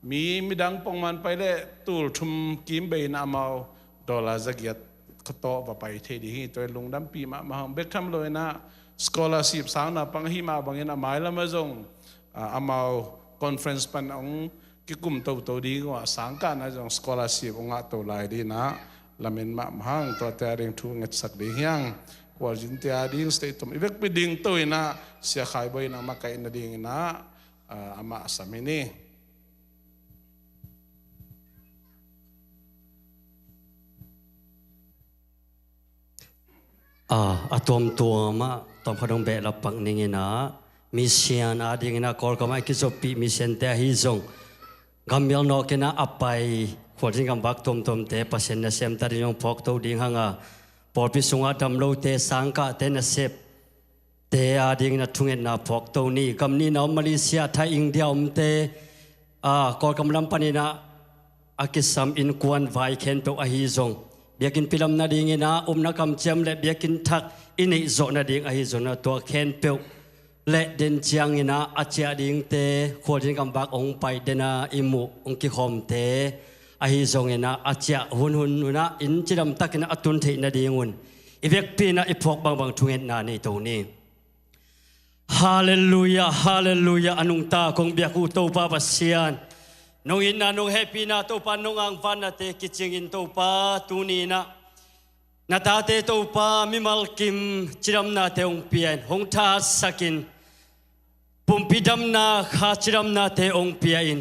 Mi, midang pongman pai leh tul thum kim bei in ah amau dollar za giat kha tawh va pai thei ding hi. Tua in lungdampih mahmah hang. Bek tham lo in ah scholarship sang naupang ahih mah bangin a mailam ah zong, ah, amau conference pan hong kikum toto ding uh a, sangkahna zong scholarship hong ngah to lai ding in ah lamen mahmah hang. Tuate a ding thu ngetsak ding hi hang. Khualzinte a ding, state tom i vekpi ding to in ah Sia Khai Boi in ah makaihna ding in ah, ah, amah a sam hi ni. A, a tuamtuam ah, tuam khat hong behlap pak ning in ah, mission a ding in ah, Kawlgam ah i kizoppih mission te ahi zong, gammial nawk in ah a pai, khualzin gamvak tuamtuamte, Pasian nasem ta ding zong phawkto ding hang a, pawlpi sungah damlote, sangkahte nasep te a ding in ah thungetna phawkto ni. Gam nihna om Malaysia, Thai, India omte, a, Kawlgam lam pan in ah a kisam innkuan vai khempeuh ahi zong, Biakinnpi lam nadingin ah upna kamciam le biakinn thak i neih zawh nading ahi zongin ah tua khempeuh le den ciangin ah a ciah dingte khualzin gamvak hong pai den a i muh hong kikhawmte ahi zongin ah a ciah hunhun un ah inn cidam takin a tun theih nadingun i vekpi in ah i phuak bangbang thungetna nei to ni. Halleluiah, halleluiah. A nungta kong biak uh Topa Pasian, nong itna nong hehpihna Topa nong angvannate kicingin Topa tuni in ah na tate Topa mimal kim cidamnate hong pia in hong thahatsakin pumpi damna kha cidamnate hong pia in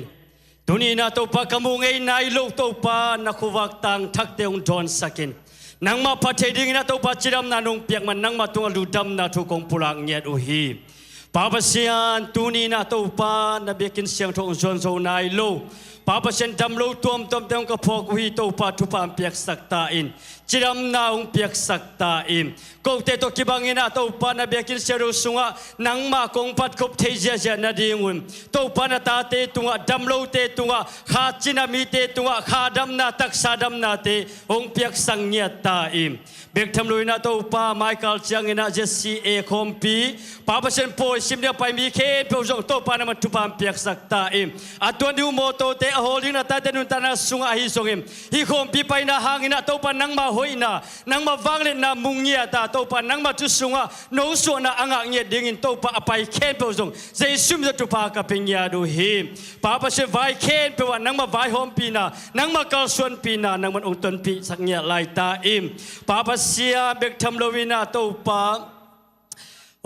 tuni in ah Topa ka muh ngei nai lo Topa na khuavak tangthakte hong dawnsakin nangmah phat thei dingin ah Topa cidamna nong piak man nangmah tungah lungdamna thu kong pulak ngiat uh hi. Pa Pasian, tuni in ah Topa na biakinn siangtho hong zuan zo nai lo Pa Pasian, dam lo tuamtuamte hong ka phawk uh hi. Topa thupha hong piaksak ta in, cidamna hong piaksak ta in. Kote tawh kibangin ah Topa na biakinn siangtho sungah nangmah kong phatkhop thei ziahziah nadingun Topa na tate tungah, dam lote tungah, kha cina mite tungah kha damna taksa damnate hong piaksak ngiat ta in. Bek tham loin ah Topa Michael ciangin ah Z C A khawmpi Pa Pasian pawi sim ding a pai mi khempeuh zong Topa nangmah thupha hong piaksak ta in. A tuan ding uh mawtawte a hawl ding na tate nuntakna sungah ahi zongin hih khawmpi paina hangin ah Topa nangmah hoihna, nangmah vangliatna mu ngiat a Topa nangmah thu sungah nosuahna a ngah ngiat dingin Topa a pai khempeuh zong Jesu min tawh thupha ka pia ngiat uh hi. Pa Pasian, vai khempeuh ah nangmah vaihawmpihna, nangmah kalsuanpihna nangmah hong tonpihsak ngiat lai ta in. Pa Pasian, bek tham loin ah Topa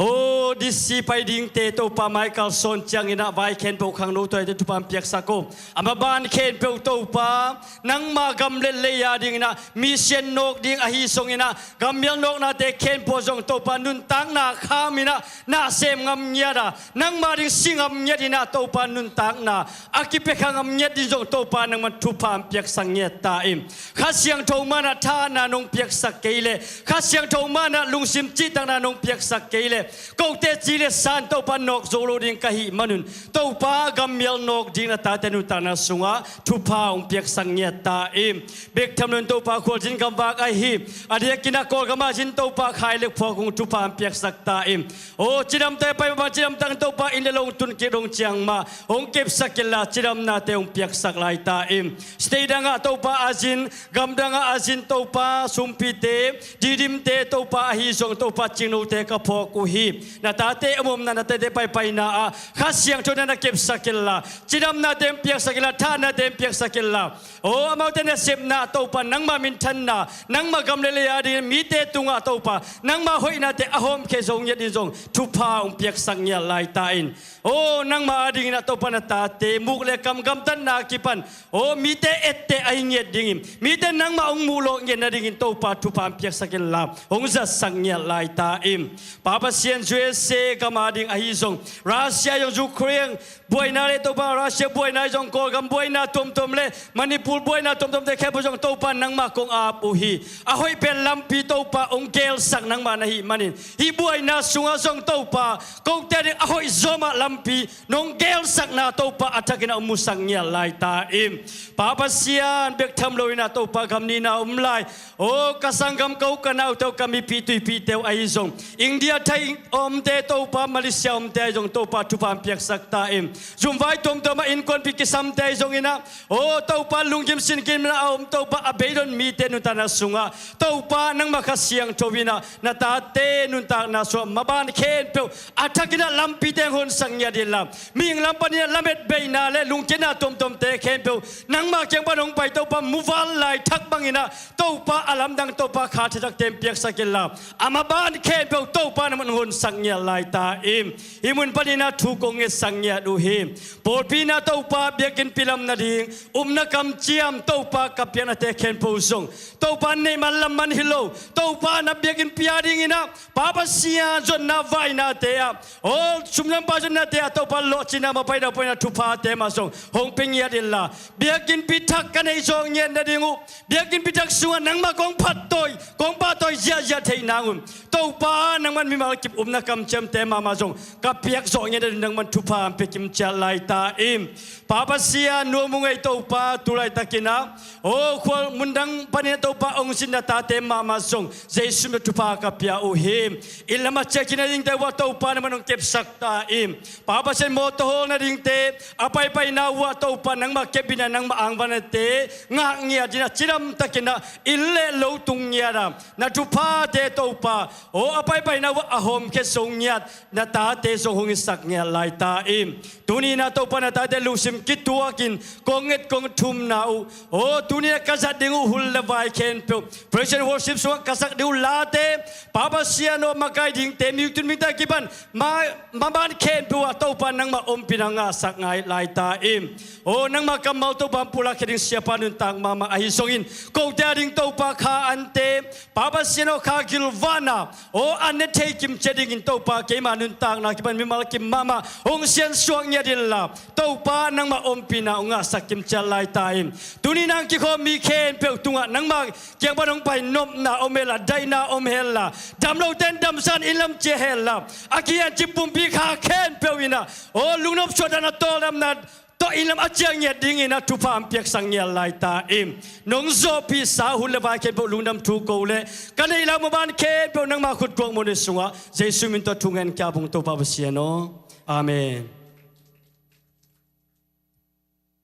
aw D C pai dingte Topa Michael Sawn ciangin ah vai khempeuh khangno tuate thupha hong piaksak aw. A maban khempeuh Topa nangmah gam le lei a dingin ah mission nawk ding ahi zongin ah gammial nawknate khempeuh zong Topa nuntakna kham in ah na sem ngam ngiat a nangmah ding si ngam ngiat in ah Topa nuntakna a kipia kha ngam ngiat ding zong Topa nangmah thupha hong piaksak ngiat ta in. Kha Siangtho man ah thahatna nong piaksak kei leh, Kha Siangtho man ah lungsim cihtakna nong piaksak kei leh kote ci le san Topa nawk zo lo ding ka hih manun Topa gammial nawk ding na tate nuntakna sungah thupha hong piaksak ngiat ta in. Bek tham loin Topa khualzin gamvak ahi a diakin ah Kawlgam ah zin Topa khai le phuak hong thupha hong piaksak ta in. Aw cidamte pai mah cidamtang Topa inn le lo hong tun kik dong ciang mah hong kepsak inla cidamnate hong piaksak lai ta in. State dangah Topa a zin, gamdangah a zin Topa sumpite, didimte Topa ahi zong Topa cingnote ka phawk uh hi. Na tate a omna, na tate paipaina ah Kha Siangtho na na kepsak inla, cidamnate hong piaksak inla, thahatnate hong piaksak inla, aw amaute nasepna Topa nangmah minthanna, nangmah gam le lei a dingin mite tungah Topa nangmah hoihnate a hawmkhia zo ngiat ding zong thupha hong piaksak ngiat lai ta in. Aw nangmah a dingin ah Topa na tate muk le kam gamtatna kipan aw mite etteh ahi ngiat dingin, mite nangmah hong muhlawh ngiat nadingin Topa thupha hong piaksak inla hong zatsak ngiat lai ta in. Pa Pasian, U S A gam a ding ahi zong, Russia zong, Ukraine buaina le Topa Russia buaina ahi zong, Kawlgam buaina tuamtuam le Manipur buaina tuamtuamte khempeuh zong Topa nangmah kong ap uh hi. A hoih pen lampi Topa hong gelsak nangmah na hih manin hih buaina sungah zong Topa kote ding a hoih zawmah lampi nong gelsakna Topa a thakin ah hong musak ngiat lai ta in. Pa Pasian, bek tham loin ah Topa gam nihna om lai aw ka sanggam, ka u, ka naute uh, ka mipi tuipite uh ahi zong, India thai a omte Topa, Malaysia omte ahi zong Topa thupha hong piaksak ta in. Zumvai tuamtuam ah innkuanpih kisamte ahi zongin ah aw Topa lunggim sinkimna a om Topa a beidong mite nuntakna sungah Topa nangmah Kha Siangtho in ah na tate nuntakna sungah maban khempeuh a thakin ah lampite hong honsak ngiat inla, mihing lam panin ah lamet beina le lungkiatna tuamtuamte khempeuh nangmah kiang pan hong pai Topa muvanlai thak bangin ah Topa a lamdang Topa kha thakthakte hong piaksak inla, a maban khempeuh Topa nangmah hong honsak ngiat lai ta in. Hih mun panin ah thu kong ngetsak ngiat uh hi. Pawlpi in ah Topa biakinnpi lam nading upna kamciam Topa ka piaknate khempeuh zong Topa neih man lam man hi lo, Topa na biakinnpi a dingin ah Pa Pasian, zonna vainate ah, aw sum le pai zonnate ah Topa lawhcinna, mapaina, paina thuphate mah zong hong pia ngiat inla, biakinnpi thak ka neih zawh ngiat nading uh, biakinnpi thak sungah nangmah kong pahtawi, kong pahtawi ziahziah theih nang un Topa nangmah mimal ki upna kamciamte mahmah zong ka piak zawh ngiat nading nangman thupha hong pia kimciat lai ta in. Pa Pasian, nu Mu Ngei Topa, tu laitakin ah, aw, khual mundang panin ah Topa hong zin na tate mahmah zong Jesu min tawh thupha ka pia uh hi. Inn lam a ciah kik nadingte uh ah Topa nangman hong kepsak ta in. Pa Pasian, mawtaw hawl nadingte, a paipaina uh ah Topa nangmah kepbitna, nangmah angvahnate ngah ngiat in ah, cidamtakin ah inn le lo tung ngiat a, na thuphate Topa, aw, a paipaina uh ah a hawmkhia zo ngiat na tate zong hong hisak ngiat lai ta in. Tuni-in ah Topa, na tate lungsim kituakin kong nget kong thumna uh, aw, tuni-in ah ka zat ding uh hun le vai khempeuh, praise and worship sungah ka sak ding uh late, Pa Pasian aw, makai dingte, music tun mite a kipan ma, maban khempeuh ah Topa nangmah ompihna ngahsak ngiat lai ta in. Aw, nangmah kammal Topa hong pulakkhia ding siapa nuntak mahmah ahi zongin, kote ading Topa kha ante, Pa Pasian aw, kha gilvahna, aw, an ne thei kimciat dingin Topa keima nuntakna kipan mimal kim mahmah hong siansuak ngiat inla, Topa nangmah ompihna hong ngahsak kimciat lai ta in. Tuni-in ah hong kikhawm mi khempeuh tungah nangmah kiang pan hong pai nopna om henla, daihna om henla, damlote in damzan inn lam ciah henla, a kihencip pumpi kha khempeuh in ah, aw, lungnop suahtakna, tawldamna tawh inn lam a ciah ngiat dingin ah thupha hong piaksak ngiat lai ta in. Nong zawhpihsa hun le vai khempeuh lungdam thu ko leh ka neih lai uh maban khempeuh nangmah khut kuakmuhna sungah Jesu min tawh thungen ka ap ung, Topa Pasian aw. Amen.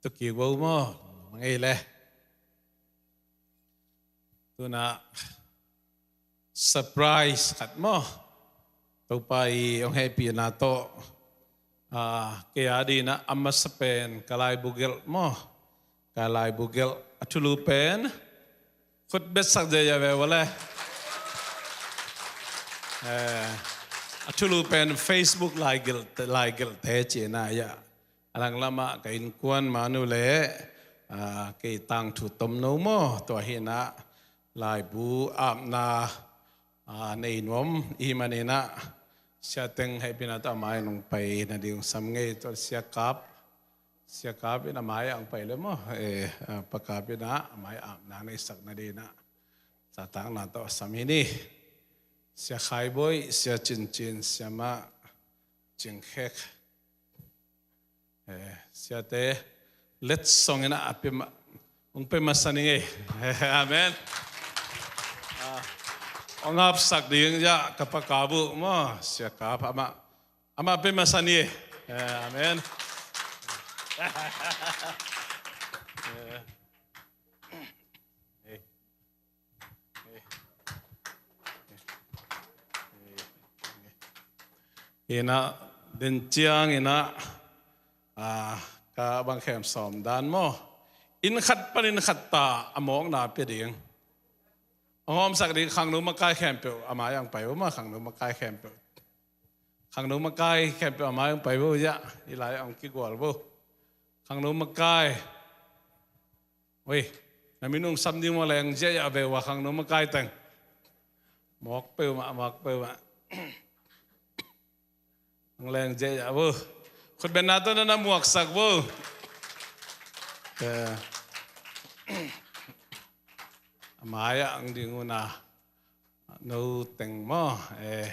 Tua kik vo maw, ngei le. Tu-in ah surprise khat maw, Topa i hong hehpihna tawh, ah, kei adingin ah a masa pen ka laibu gelh maw, ka laibu gelh a thulu pen, khut betsak ziahziah ve ua le. Eh, a thulu pen Facebook laigelh, laigelhte cihna hi a. A langlamah ka innkuan manu le, ah, kei tangthu tomno maw, tua hi-in ah laibu apna, ah, nei nuam i hih manin ah, sia teng hehpihna tawh a mai-ah hong pai nading sam ngei, tua Sia Kap, Sia Kap in a mai-ah hong pai le maw, eh, ah, Pa Kap in ah a mai-ah apna neisak nading ah zahtakna tawh sam hi ni. Sia Khai Bawi, Sia Cin Cin, Siamah Cing Khek. Eh, siate letsong in ah a pia ma, hong pia masa ning ei. Amen. Ah, hong hapsak ding zah ka Pa Kap uh maw, Sia Kap, amah, amah pia masa ni ei. Eh, amen. Eh. Eh. Hi-in ah, den ciangin ah, ah, ka bang khem sawm dan maw, inn khat pan inn khat ta a mawkna pia ding, a hawmsak ding khangno makai khempeuh a mai-ah hong pai vo maw, khangno makai khempeuh. Khangno makai khempeuh a mai-ah hong pai vo, zah i lai-ah hong kigual vo. Khangno makai. Oi, na min hong sam ding maw, leng ziahziah ve ua khangno makai teng. Mawk peuhmah, mawk peuhmah. Hong leng ziahziah vo. Khutbetna tawh na na muaksak vo. Eh, a mai-ah hong ding uh na. No teng maw, eh,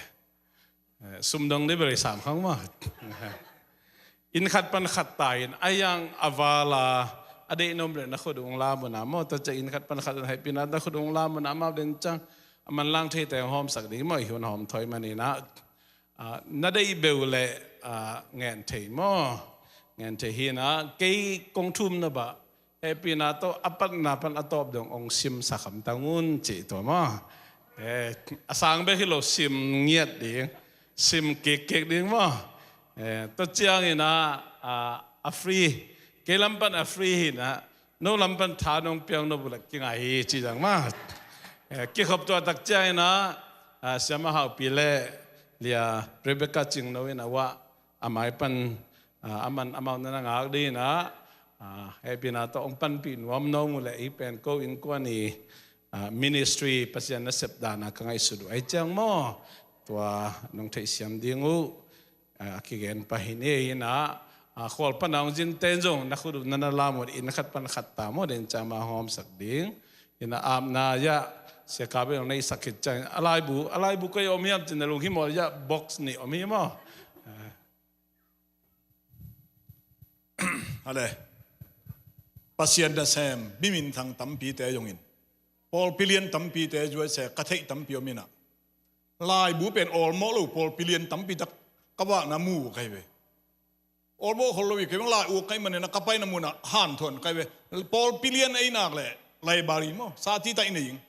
eh, sum dong dih bel i sam khang maw. Inn khat pan khat ta in, a yang a val a, a deih na om leh na khut uh hong lam un ah maw, tua ciang inn khat pan khat in hehpihna na khut uh hong lam un ah maw, den ciang a manlang theite hong hawmsak ding maw, i hun hawm thawh ahih manin ah. Ah, na deih beuh leh, ah, ngen thei maw, ngen thei hi-in ah, kei kong thumna bah, hehpihna tawh a patna pan a tawp dong hong simsak hamtang un cih tua maw. Eh, a sang bek hi lo, sim ngiat ding, sim kikkik ding maw. Eh, tua ciangin ah, ah, a free, kei lam pan a free hi-in ah, no lam pan tha nong piak nop uh leh kingai hi ci zang maw. Eh, kikhop tuah tak ciangin ah, ah, Siamah Haupi le Lia Rebecca Cingno in a uah a mai pan, ah, a man amau na na ngak ding in ah, ah, hehpihna tawh hong panpih nuam nuam uh leh, hih pen ko innkuan i, ah, ministry, Pasian nasep dan a ka ngaihsut uh ahih ciang maw, tua nong theihsiam ding uh, ah, a kigen pah hi ni. In ah, ah, khual pan a hong zin ten zong na khut uh na na lam un, inn khat pan khat ta maw, den ciang amah hong hawmsak ding. In ah, apna zah, Sia Kap in hong neihsak khit ciangin a laibu, a laibu koi om hiam ci-in na lunghimawh a, box nih om hi maw? A le, Pasian nasem mi minthang tampite zongin, pawlpi lian tampite, U S A ka theih tampi om in ah, laibu pen awlmawh lo pawlpi lian tampi tak ka vakna mu ka hi ve. Awlmawh khol lo hi, kei bang lai-uk ka hih manin ah ka paina munah hanthawn ka hi ve. Pawlpi lian ei nak leh library maw, sati tak i nei ing.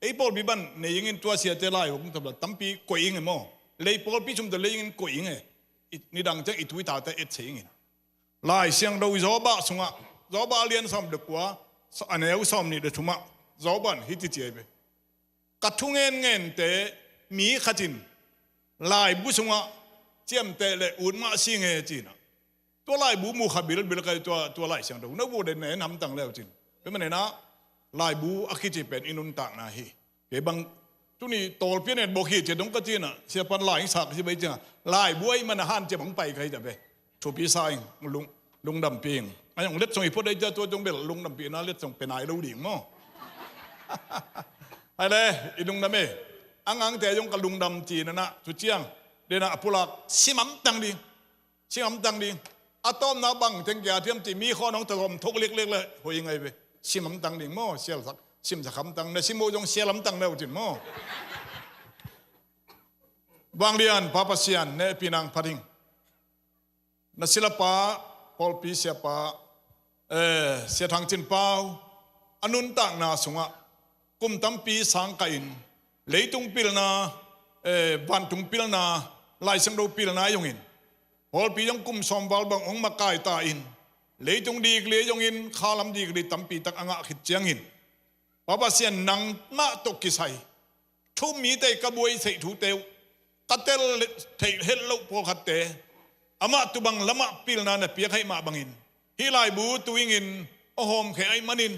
Ei pawlpi bang nei ingin, tua siate lai-uk tawh bel tampi koih ing e maw. Lei pawlpi sum tawh lei ingin koih ing e. I, nidang ciang i tu i tate et thei ingin. Lai Siangtho Job sungah, Job a lian sawm le kua, a neu sawmnih le thumah, Job in hiti ci hi ve. Ka thu ngen ngente mi khat in laibu sungah ciamteh le ut mah si ing e ci-in ah. Tua laibu mu kha bilbil ka hi, tua, tua Lai Siangtho na vua den na en hamtang le uh cin. Tua manin ah laibu a kici pen i nuntakna hi. Kei bang tuni tawlpi a net bawk hi ci dong ka ci-in ah, siapa'n lai sak hi bai ciangah, laibu ahih man a hanciam hong pai ka hi ta ve. Thupi sa ing, lung, lungdampih ing. A zong letsong i phot dai cia tua zong bel lungdampihna letsong pe nai lo ding maw. Hai le, i lungdam e. A ngangte zong ka lungdam ci-in ah, tu ciang, den ah a pulak sim hamtang ding. Sim hamtang ding. A tawpna bang teng kia thiam ci mi khawng hong tawm thok liakliak le hoih ngai ve. Sim hamtang ding maw, sialsak, simsak hamtang, na sim uh zong sial hamtang le uh cin maw. Vanglian Pa Pasian, na hehpihna phat ing. Na silapa, pawlpi siapa, eh, Sia Thang Cin Pau, a nuntakna sungah kum tampi sang kah in, leitung pilna, eh, vantung pilna, Lai Siangtho pilna zongin, pawlpi zong kum sawm val bang hong makai ta in, leitung dik li zongin, khalam dik li tampi tak a ngah khit ciangin, Pa Pasian nangmah tawh kisai thu mite ka buai theih thute uh, ka tel theih het loh pawlkhatte, amah tu bang lamah pilna na piak ahih mah bangin, hih laibu tu ingin a hawmkhia ahih manin,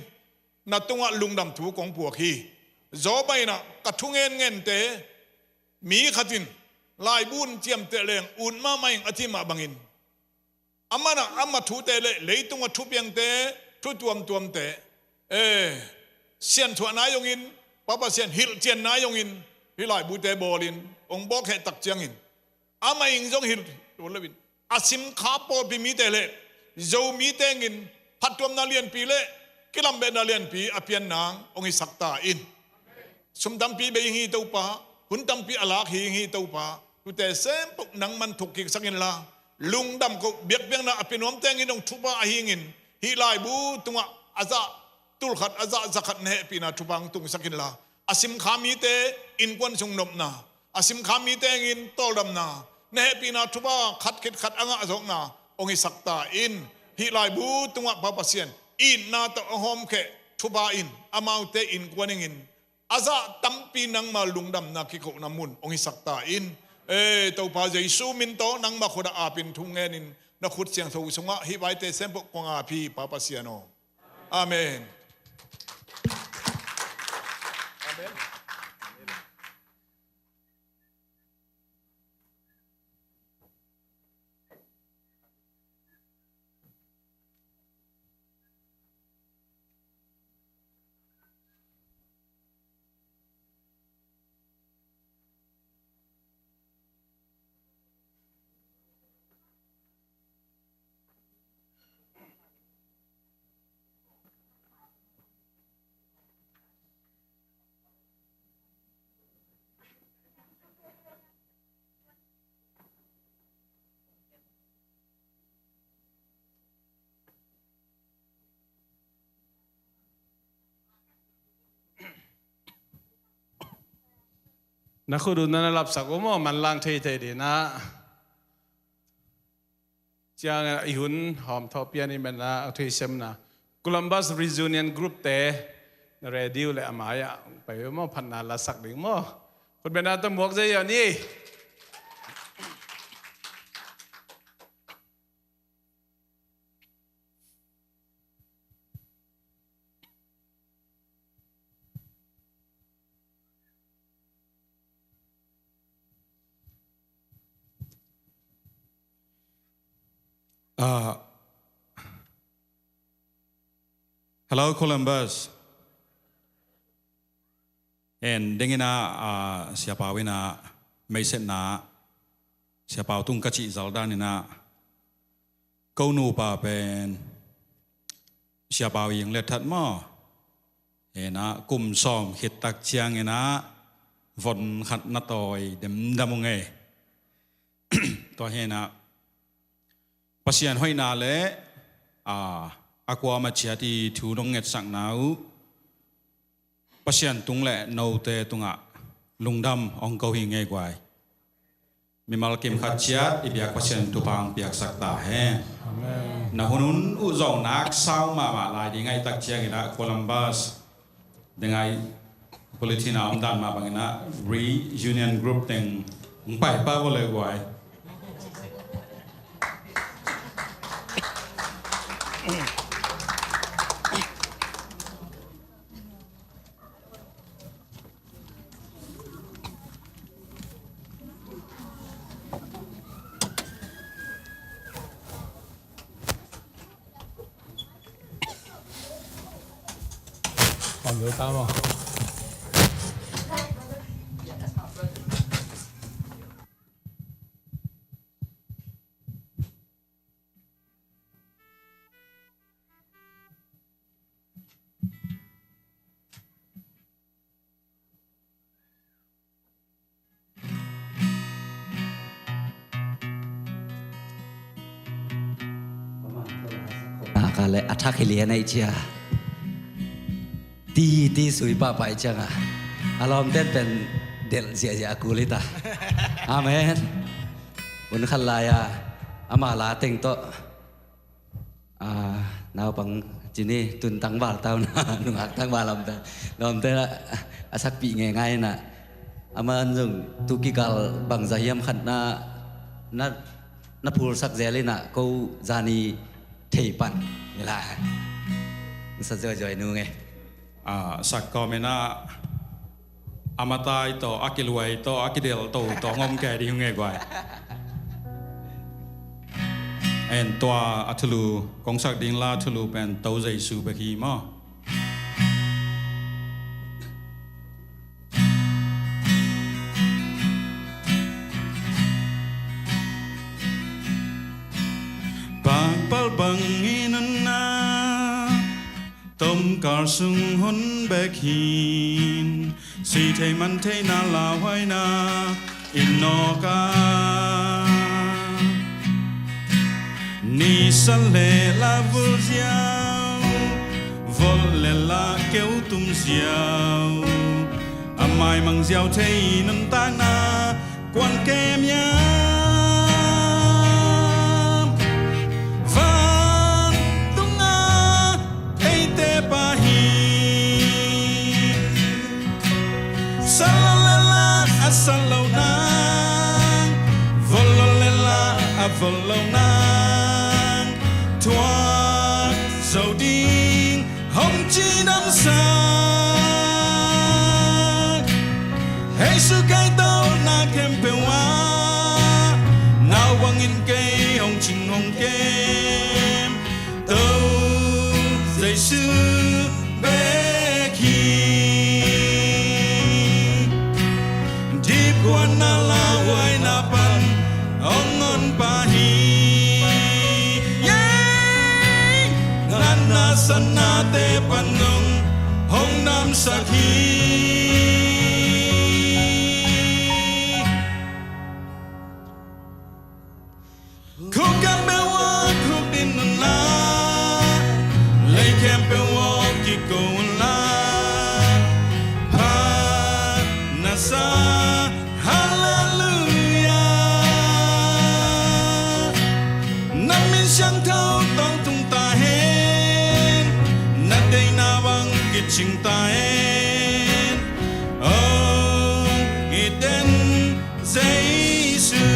na tungah lungdam thu kong puak hi. Job in ah ka thu ngen ngente mi khat in laibu in ciamteh leng ut mahmah ing a cih mah bangin, amah in ah, amah thute le leitung a thupiangte, thu tuamtuamte, eh, sianthuahna zongin, Pa Pasian hilhcianna zongin, hih laibute bawlin hong bawlkhia tak ciangin, amah in zong hilh lo in, a simkha pawlpi mite le Zomite in phattuamna lianpi le kilambehna lianpi a pian nang hong hisak ta in. Sum tampi bei hi Topa, hun tampi a lak hi hi Topa. Tute sempuak nangman thukkiksak inla, lungdam ko, biakpiakna a pia nuamte in hong thupha ahi ingin, hih laibu tungah a zah tulkhat, a zah zakhat na hehpihna thupha hong tungsak inla, a simkha mite innkuan sung nopna, a simkha mite in tawldamna, na hehpihna thupha khat khit khat a ngah zawkna hong hisak ta in. Hih laibu tungah Pa Pasian, itna tawh a hawmkhia thupha in, amaute innkuan in a zah tampi nangma lungdamna kikohna mun hong hisak ta in. Eh, Topa Jesu min tawh nangma khut ah apin thu ngenin, na khut siangtho sungah hih vaite sempuak kong ap hi Pa Pasian aw. Amen. Amen. Na khut uh na na lapsak uh maw, manlang theithei ding ah. Ciang i hun hawmthawh pian i man ah a thuisemna, Columbus Reunion Group te na ready uh leh a mai-ah pai uh maw, phatna lasak ding maw. Khut beng na tawh muak zia ni. Ah, hello, Columbus. En dingin ah, ah, Sia Pau in ah, meisetna, Sia Pau tung ka cih zal dan in ah, ko nupa pen Sia Pau Ing Lian That maw? En ah, kum sawm khit tak ciangin ah, von khat na tawi demdam uh ngei. Tua hi in ah, Pasian hoihna le, ah, a kuamah ciat i thu nong ngetsakna uh, Pasian tung le note tungah lungdam hong ko hi ngei guai. Mimal kim khat ciat i biak Pasian thupha hong piaksak ta hen. Amen. Na hun hun uh zong nak sau mahmah lai ding ahih tak ciangin ah Columbus ding ah bulletin a om dan mah bangin ah reunion group teng hong pai pah vo le guai. A ka le a thak hi lian ei cia. Ti ti sui pahpah i cianga a lawmten pen delh ziahziah a kul hi ta. Amen. Hun khat lai-a ama la teng tawh, ah, naupang cini tun tangval tauna nungak tangval lawmte, lawmte a sakpih ngeingai inah, aman zong tu kikal bangza hiam khat na, na, na phulsak zel inah ko zani thei pan ila. Sa zuaizuai nu nge. Ah, sak kawm inah a matai tawh, a kiluai tawh, a kidelh to tawh ngom kei ding nge guai. En tua a thulu kong sak ding la thulu pen To Jesu bek hi maw. Pakpal bangin nunna tomkal sung hun bek hin, si thei man theina lauhuaina in nawk a. Nisa le la vul ziau, vol le la keu tum ziau, a maimang ziau thei nuntakna kuan kem hiam? Vantunga eite pa hi. Sal lo le la a sal lo nang, vol lo le la a vol lo nang, thuak zo ding hong cidamsak. Hei su kei to na khempeuh ah, naupangin kei hong cing hong kem, To Jesu bek hi. Dipkuatna lauhuaina pan hong honpa hi. Ngatna satnate pan zong hong damsak hi. Khuk khempeuh ah khuk ding unla, lei khempeuh ah kiko unla, phat na sa. Halleluia. Na min siangtho tawng tung ta hen, na deihna bang kicing ta hen. Oh, i den Jesu.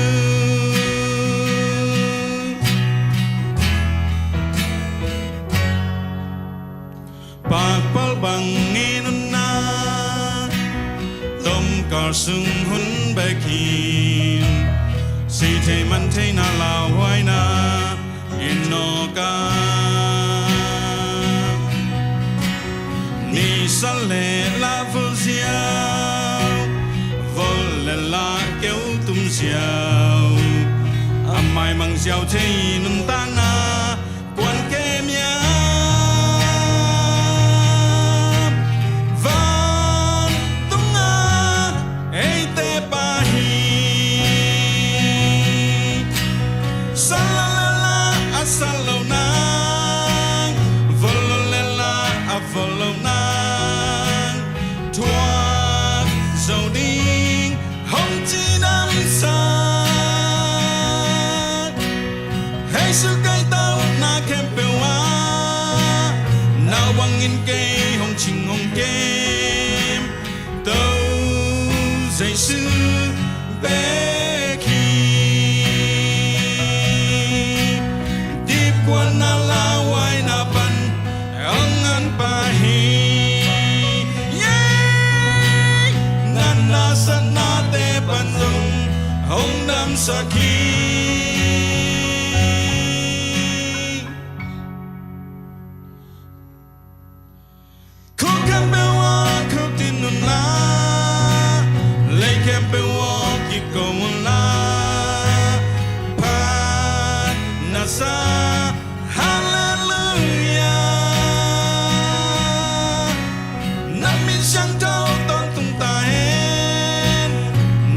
Pakpal bangin unna tomkal sung hun bek hin, si thei man theina lauhuaina in nawk a. Nisa le la vul ziau, Ziau, a maimang ziau thei nuntakna kuan kem hiam? Vantunga eite Pa hi. Sal lo le la a sal lo nang, vol lo le la a vol lo nang, thuak zo ding hong cidamsak. Hei su kei tawh na khempeuh ah, nau bangin kei hong cing hong kem, To Jesu bek hi. Dipkuatna lauhuaina pan hong ngan Pa hi. Nganna satnate pan zong hong damsak hi. Khuk khempeuh ah khukdin un la, lei khempeuh ah kiko un la, phat na sa, Halleluia. Na min siangtho tawntung ta hen,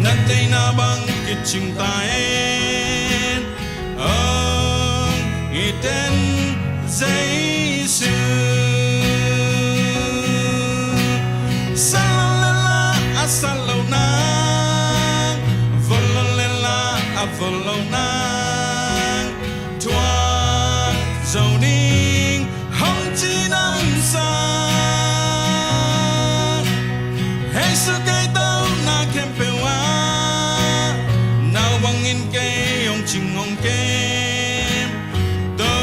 na deihna bang kicing ta hen. Hong it in Jesu. Sal lo le la a sal lo nang, vol lo le la a vol lo nang, thuak zo ding hong cidamsak. Hei su kei tawh na khempeuh ah, nau bangin kei hong cing hong kem, To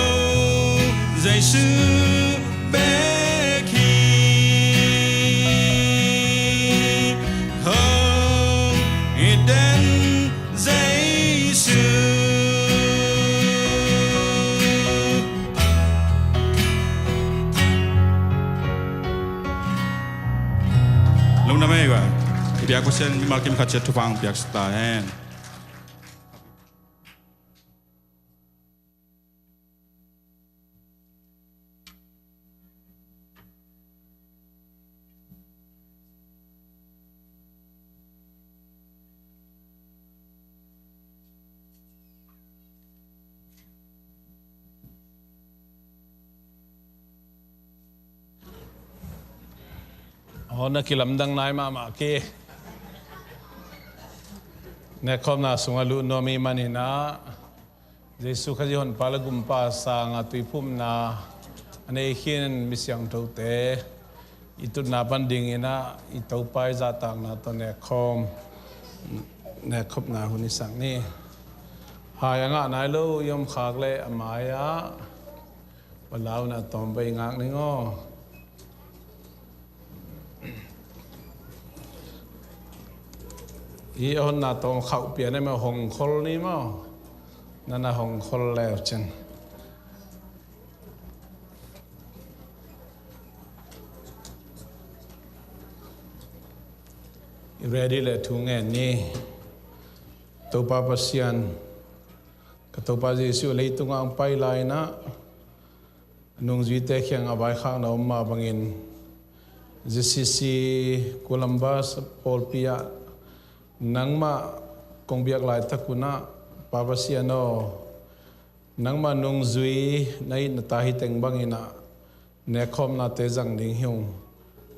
Jesu bek hi. Hong it in Jesu. Lungdam ei. I biak Pasian mimal kim khat ciat thupha hong piaksak ta hen. Aw, na kilamdang nai mahmah kei. Nekkhawmna sungah lut nuam i hih manin ah, Jesu Khazih honpa le gumpa sangah tuiphumna a nei khin misiangthote i tutna pan dingin ah i Topa i zahtakna tawh nekkhawm, nekkhopna hun i sak ni. Hai a ngah nai lo i om khak leh a mai-ah va lau in ah tawm va i ngak ning aw. Hih a honna tawm khauh pian e maw, hong khol ni maw. Nana hong khol leu cin. I ready le thu ngen ni. Topa Pasian, ka Topa Jesu leitungah hong pai lai-in ah, a nungzuite kiangah vaikhakna om mah bangin, Z C C Columbus pawlpi ah nangmah kong biak laitak un ah, Pa Pasian aw, nangmah nungzui na it na ta hi teng bangin ah nekkhawmnate zang ding hi ung.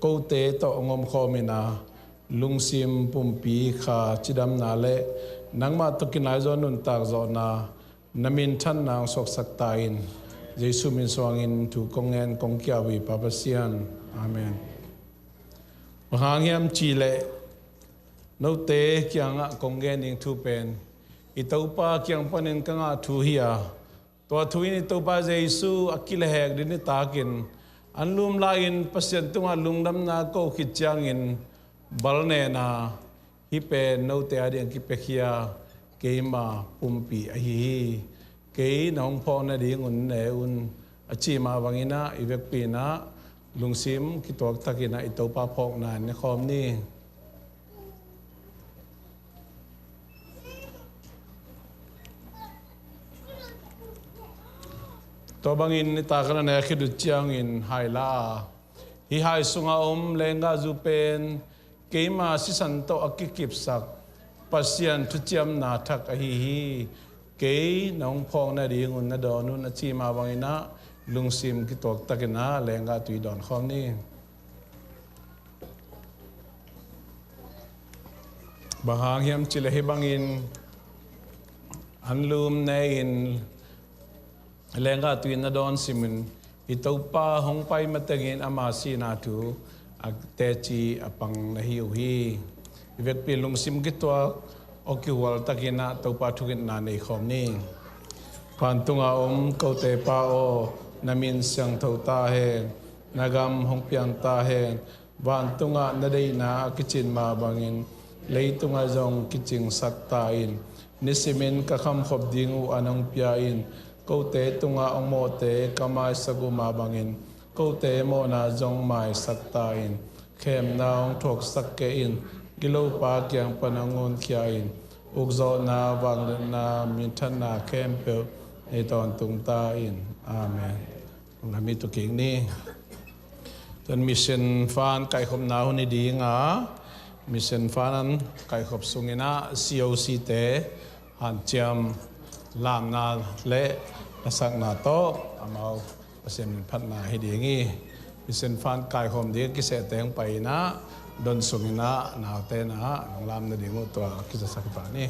Kote tawh hong omkhawm in ah, lungsim pumpi kha cidamna le nangmah tawh kinai zaw nuntak zawhna, na minthanna hong suaksak ta in. Jesu min suangin thu kong ngen kong kiau hi, Pa Pasian. Amen. Bang hang hiam cih leh, note kiangah kong gen ding thu pen i Topa kiang panin ka ngah thu hi a, tua thu in i Topa Jesu a kilehhek ding nitakin, an lum lai-in Pasian tungah lungdamna ko khit ciangin bal nen a, hih pen note ading a kipiakhia keima pumpi ahi hi. Kei na hong phawk nadingun ne un, a cih mah bangin ah i vekpi in ah lungsim kituaktakin ah i Topa phawkna in ne khawm ni. Tua bangin nitak a na nek khit uh ciangin hai la a, hih hai sungah om lenggahzu pen keima sisan tawh a kikipsak Pasian thuciamna thak ahi hi. Kei nong phawk nadingun na dawn un, a ci mah bangin ah lungsim kituak takin ah lenggah tui dawn khawm ni. Bang hang hiam cih leh hih bangin anlum ne-in lenggah tui na dawn simin, i Topa hong pai matengin ama sihna thu a teci a pang na hi uh hi. I vekpi lungsim kituak aw kihual takin ah Topa thungetna nei khawm ni. Vantunga om kote Pa aw, na min siangtho ta hen, na gam hong piang ta hen. Vantungah na deihna a kicin mah bangin leitungah zong kicingsak ta in. Nisimin ka khamkhop ding uh an hong pia in. Kote tungah hong mawhte ka maisak uh mah bangin kote mawhna zong maisak ta in. Khemna hong thuaksak kei in. Gilopa kiang pan hong honkhia in. Ukzawhna, vangliatna, minthanna khempeuh nei tawntung ta in. Amen. Hong lam i tu kik ni. Tuan mission fund kaihkhopna hun hi ding a, mission fund an kaihkhop sungin ah C O C te hanciam lamna le lasakna tawh amau Pasian min phatna hi ding hi. Mission fund kaikhawm ding kisehte hong pai in ah, don sungin ah naute in ah nong lam nading uh tua kizasak hi pah ni.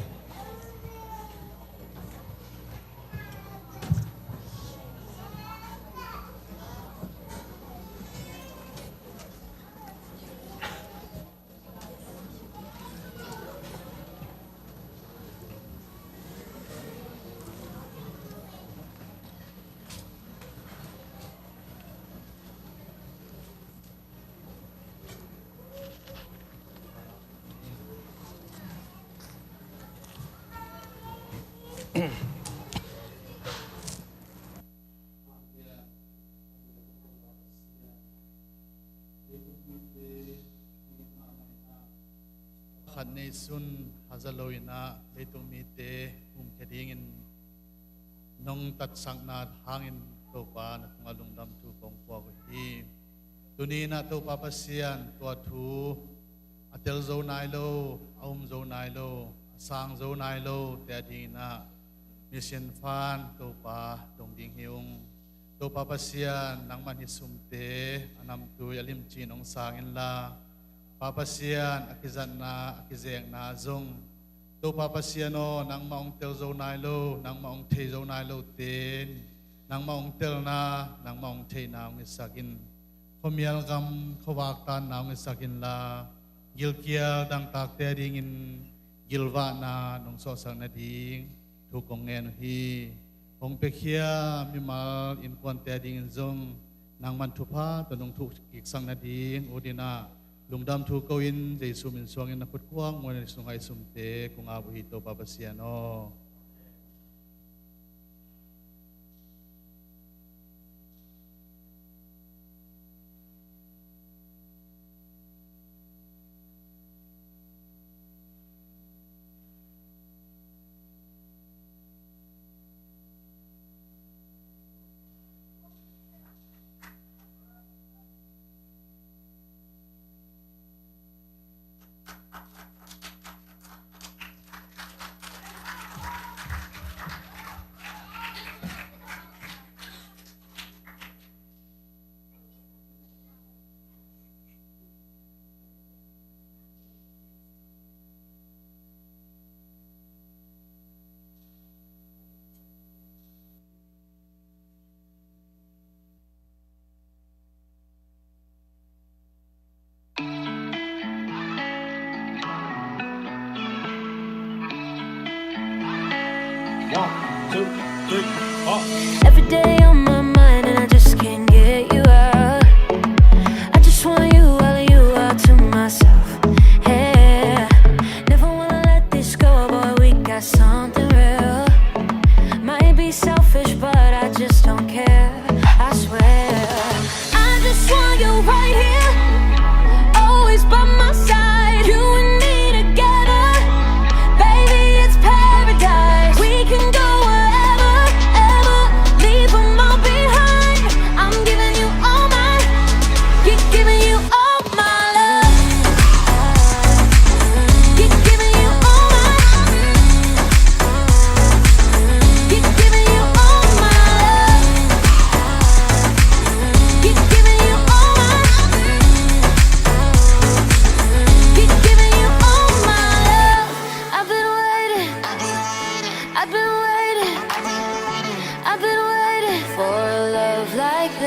Khat neisun haza lo in ah leitung mite umkhia dingin nong tatsakna hangin Topa na tungah lungdam thu kong puak uh hi. Tuni in ah Topa Pasian, tua thu a tel zo nai lo, a um zo nai lo, a sang zo nai lote a dingin ah mission fund Topa dong ding hi ung. Topa Pasian, nangman hih sumte a namtui a limci in hong sang inla, Pa Pasian, a kizatna a kizekna zong Topa Pasian aw, nangmah hong tel zo nai lo, nangmah hong thei zo nai lote in nangmah hong telna, nangmah hong theihna hong hisak in. Khuamial gam khuavak tanna hong hisak inla, gilkial dangtakte a dingin gilvahna nong suahsak nading thu kong ngen uh hi. Hong piakhia mimal innkuante a dingin zong nangman thupha tawh nong thuk kiksak nading ut in ah lungdam thu ko-in Jesu min suangin na khut kuang muan sungah i sumte kong ap uh hi, Topa Pasian aw. One, two, three, four. Every day on my mind and I just can't get you out. I just want you, all of you, all to myself. Yeah, never wanna let this go, boy, we got something real. Might be selfish, but I just don't care, I swear. I just want you right here, always by my side. You and me together, baby, it's paradise. We can go wherever, ever, leave 'em I've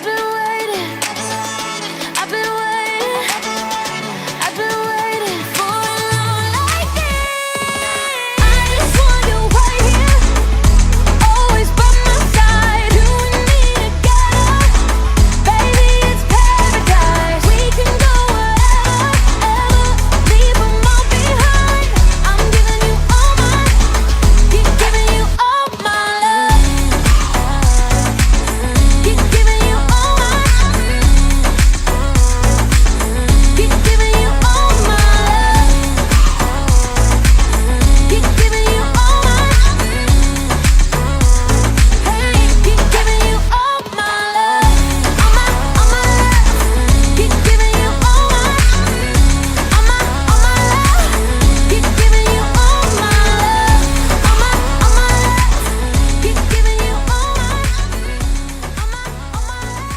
been waiting, I've been waiting, I've been waiting for a love like this. I just want you right here, always by my side. You and me together, baby, it's paradise. We can go wherever, leave 'em all behind. I'm giving you all my, keep giving you all my love. Keep giving you all my, keep giving you all my love. Keep giving you all my, hey, keep giving you all my love. All my, all my love. Keep giving you all my, all my, all my love. Keep giving you all my love. All my, all my love. Keep giving you all my, all my, all my love.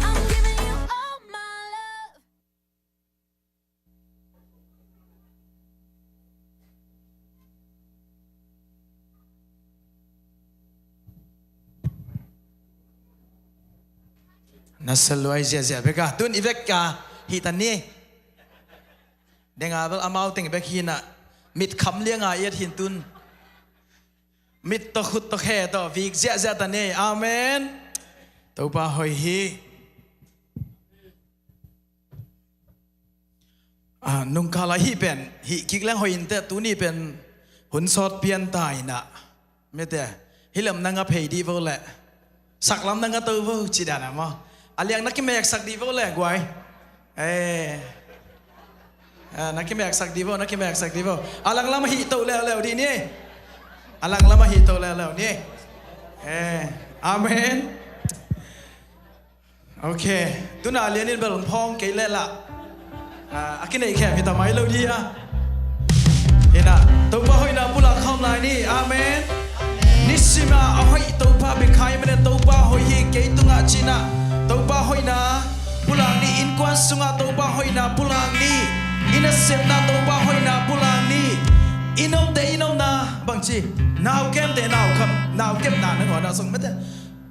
I'm giving you all my love. Na saluai ziahziah bek a, tun i vek a hih ta ni. Deng a bel amau teng bek hi na, mit kham liang a i et hi tun. Mit tawh khut tawh khe tawh vik ziahziah ta ni. Amen. Topa hoih hi. Ah, nungkal a hih pen hih kik leng hoih inteh, tuni pen hun sawt pian ta in ah. Mete, hih lam na nga phei dih vo leh, sak lam na nga to vo ci dan a maw. A liang na kimeksak dih vo leh guai. Eh. Ah, na kimeksak dih vo, na kimeksak dih vo. A lang lam a hih to leuleu dih ni. A lang lam a hih to leuleu ni. Eh, amen. Ok. Tuna lian in bel hong phawng kei leh lah, ah, a kineih khem hi ta mai lo dih a. Hi na, Topa hoihna pulak khawm lai ni. Amen. Nisim a a hoih Topa bia khai mene, Topa hoih hi kei tungah ci na. Topa hoihna pulak ni, innkuan sungah Topa hoihna pulak ni. I nasepna Topa hoihna pulak ni. I nomte i nomna bangci, nau kemte nau kham, nau kemna nangawn ah zong mete.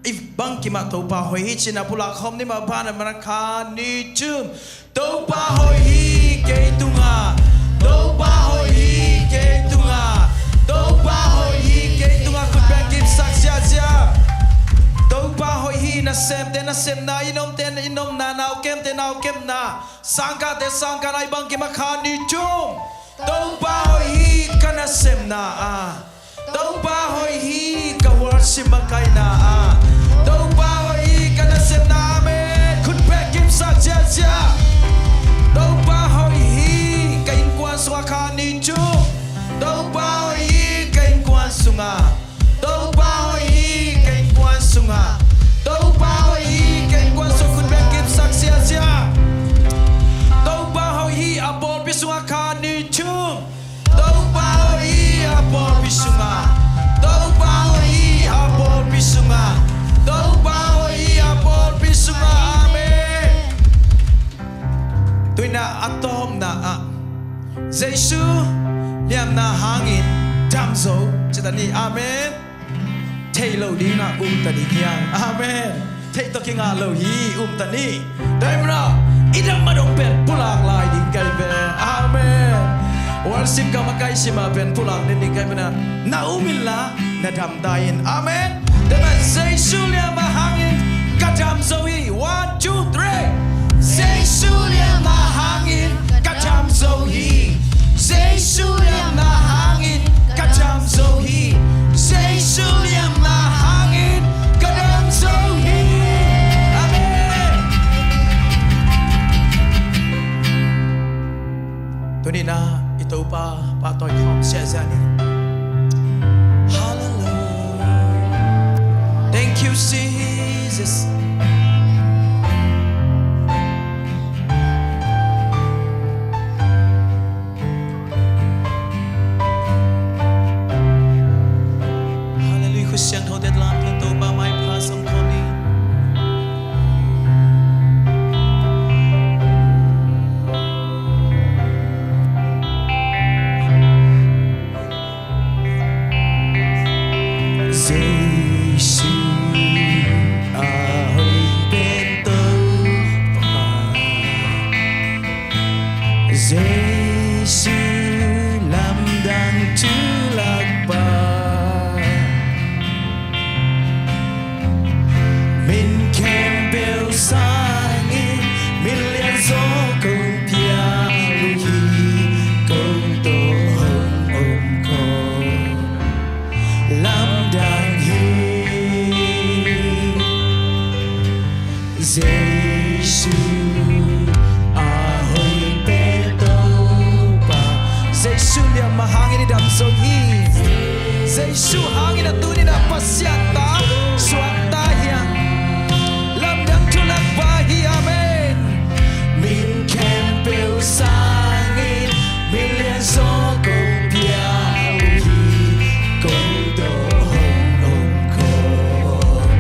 I bangkim ah Topa hoih hi ci na pulak khawm ni mah. Pha na mana khat nih thum. Topa hoih hi kei tungah. Topa hoih hi kei tungah. Topa hoih hi kei tungah. Khut beng kipsak ziahziah. Topa hoih hi, nasemte nasepna, i nomte i nomna, nau kemte nau kemna, sangkahte sangkahna, i bangkim ah khat nih thum. Topa hoih hi ka nasemna ah. Topa hoih hi ka worship makaihna ah. Topa hoih hi ka nasepna. Amen. Khut beng kipsak ziahziah. Topa hoih hi ka innkuan sungah, khat nih thum. Topa hoih hi ka innkuan sungah. Topa hoih hi ka innkuan sungah. Topa hoih hi ka innkuan sungah. Khut beng kipsak ziahziah. Topa hoih hi a pawlpi sungah, khat nih thum. Topa hoih hi a pawlpi sungah. Topa hoih hi a pawlpi sungah. Topa hoih hi a pawlpi sungah. Amen. Tuina a tawpna ah, Jesu liamna hangin dam zo ci ta ni. Amen. Theih loh dingin ah um ta ding hi hang. Amen. Theih tawh kingah lo hi, um ta ni. Tua ahih manin ah i dam mah dong pen pulak lai ding ka hi ve. Amen. Worship ka makaih sim ah pen pulak den ding ka hih manin ah, na um inla na dam ta in. Amen. Tua ahih manin Jesu liamna hangin ka dam zo hi. One, two, three. Jesu liamna hangin ka dam zo hi. Jesu liamna hangin ka dam zo hi. Jesu liamna hangin ka dam zo hi. Amen. Tuni-in ah i Topa pahtawi khawm ziahziah ni. Hallelujah. Thank you, Jesus. Hallelujah. Khut siangthote tawh lamto Topa maipha sawm khawm ni. Jesu sangin min lianzaw kong pia uh hi. Kong tawh hong om khawm lamdang hi. Jesu a hoih pen Topa. Jesu liamma hangin i dam zo hi. Jesu hangin a tuni-in a Pasian ta suakta hi hang. Lamdang thu lakpa hi. Amen. Min khempeuh sangin min lianzaw kong pia uh hi. Kong tawh hong om khawm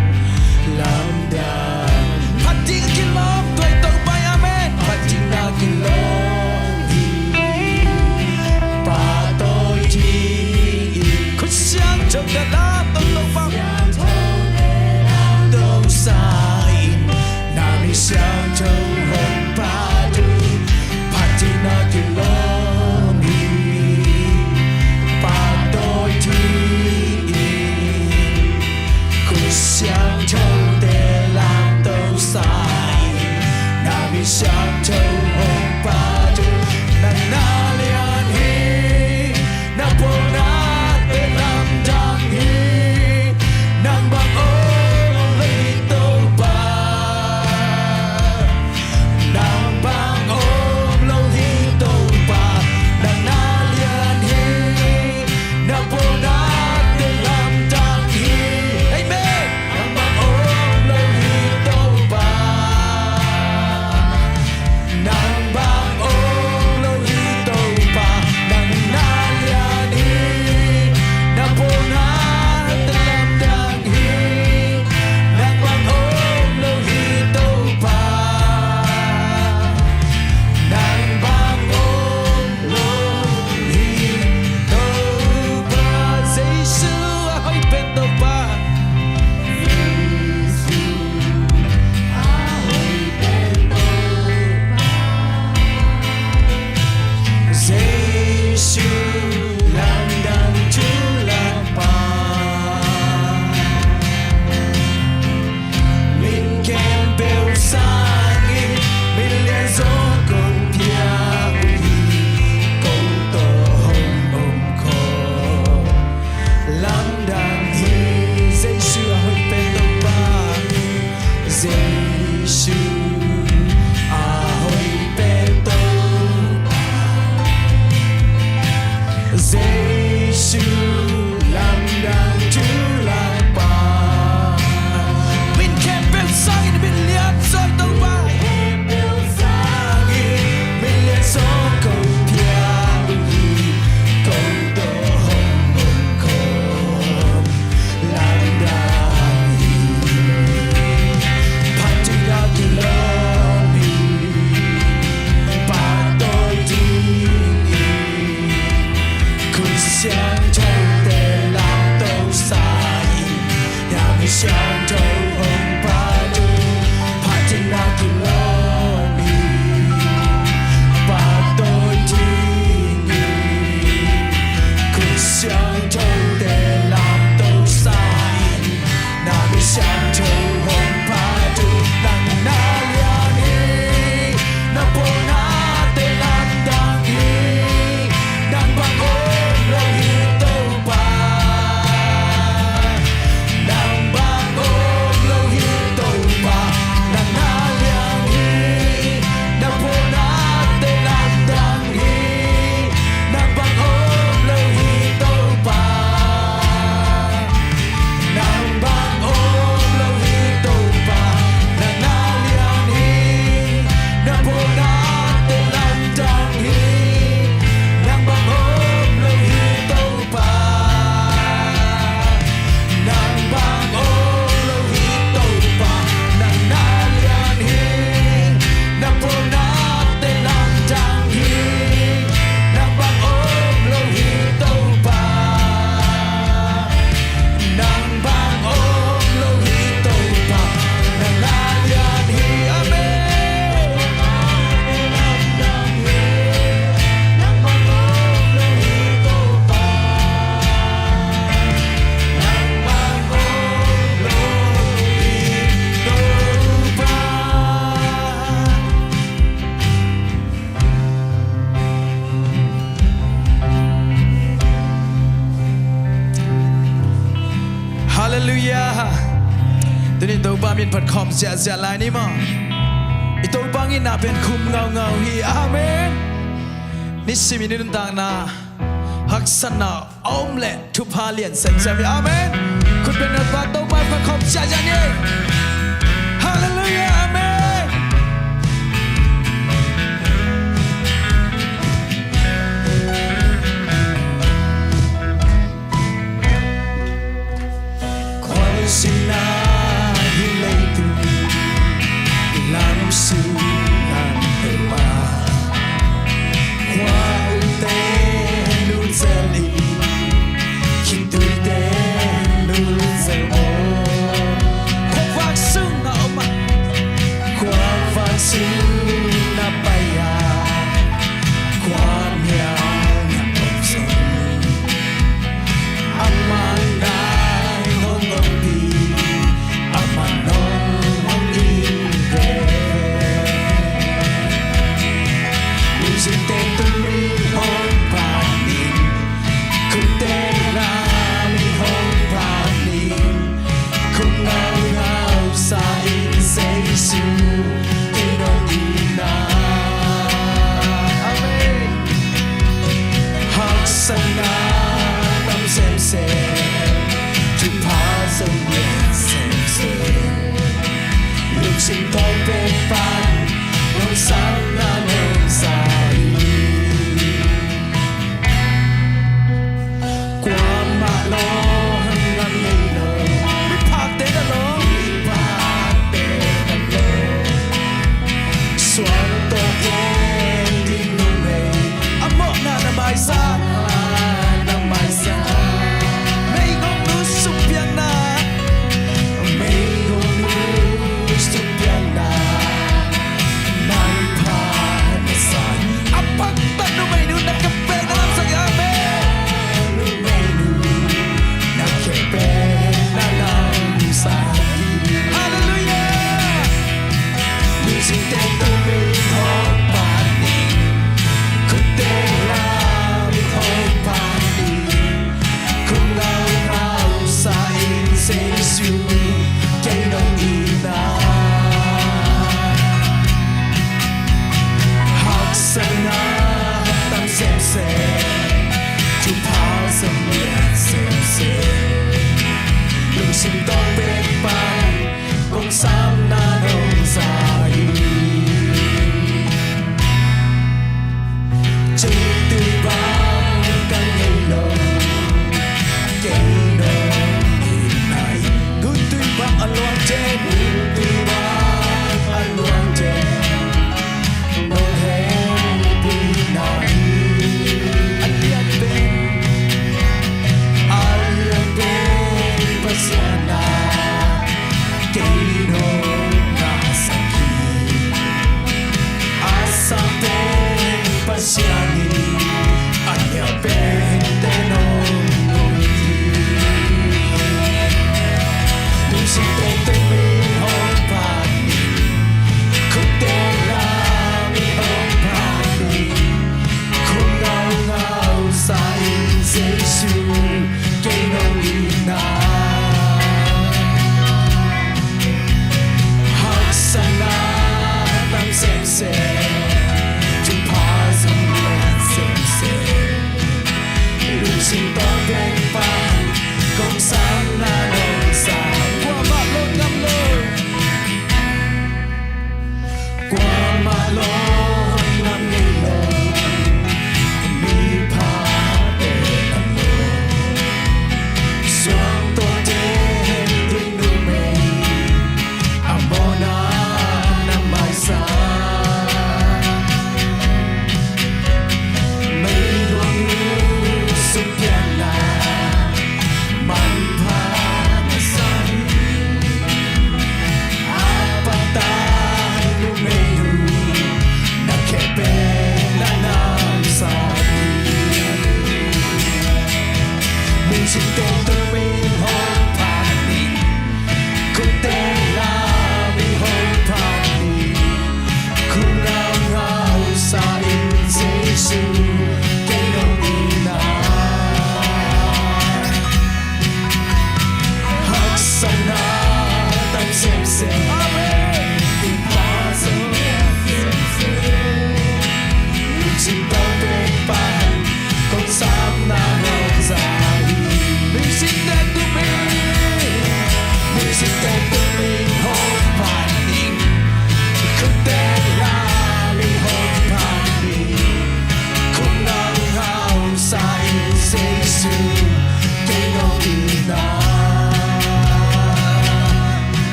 lamdang. Phat ding a kilawm, tua Topa hi. Amen. Phat ding a kilawm hi. Pahtawi ding hi. Khut siangtho tawh lam, tua Topa. Topa min phat khawm ziahziah lai ni maw. I Topa ngitna pen khum ngaungau hi. Amen. Nisim i nuntakna haksatna a om leh thupha lian semsem hi. Amen. Khut beng nop a Topa phat khawm ziahziah ni. Halleluiah. Amen. Khualzinna hi leitung lam sung lam peuhmah, khua umte nulzel in, khitui te nulzel maw. Khuavak sung a om a, khuavak sung na pai a, khuamial na om zong, amah nai hong ompi, amah nong hong ing veve. Lungsimte tumi hong phat in, khute lam in hong phat in, khum ngaungau sa in, Jesu kei nong itna. Amen. Haksatna tam semsem, thupha zong lian semsem, lungsim tawh bek pan nong samna nong za hi. Kuamah lawng ngam ngei lo. Miphakte na lawng. Miphakte na lawng. Suang tawh gen ding numei. A mawhna na maisak. Na maisak. Meigong nu sukpiakna. Meigong nu sukpiakna. Maipha na sa hi. A paktat numei nu na kepek na lamsak hi. Amen. Numei nu na kepek na lamsak hi. Halleluiah. Lungsimte tumi hong phat in, khute lam in hong phat in, khum ngaungau sa in, Jesu kei nong itna. Haksatna tam semsem, thupha zong lian semsem, lungsim tawh bek pan kong samna nong za hi. Cingtui bang ka ngei lo, kei nong itna hi. Guntui bang a luang zen. Guntui bang a luang zen, nong hehpihna hi. A lianpen, a lianpen Pasian na kei nong ngahsak hi. A sangpen Pasian in a nialpente nong ngun hi. Lungsimte tumi hong phat in, khute lam in hong phat in, khum ngaungau sa in, Jesu kei nong itna. Haksatna tam semsem, thupha zong lian semsem, lungsim tawh bek pan kong samna nong za hi. Kuamah lawng ngam lo.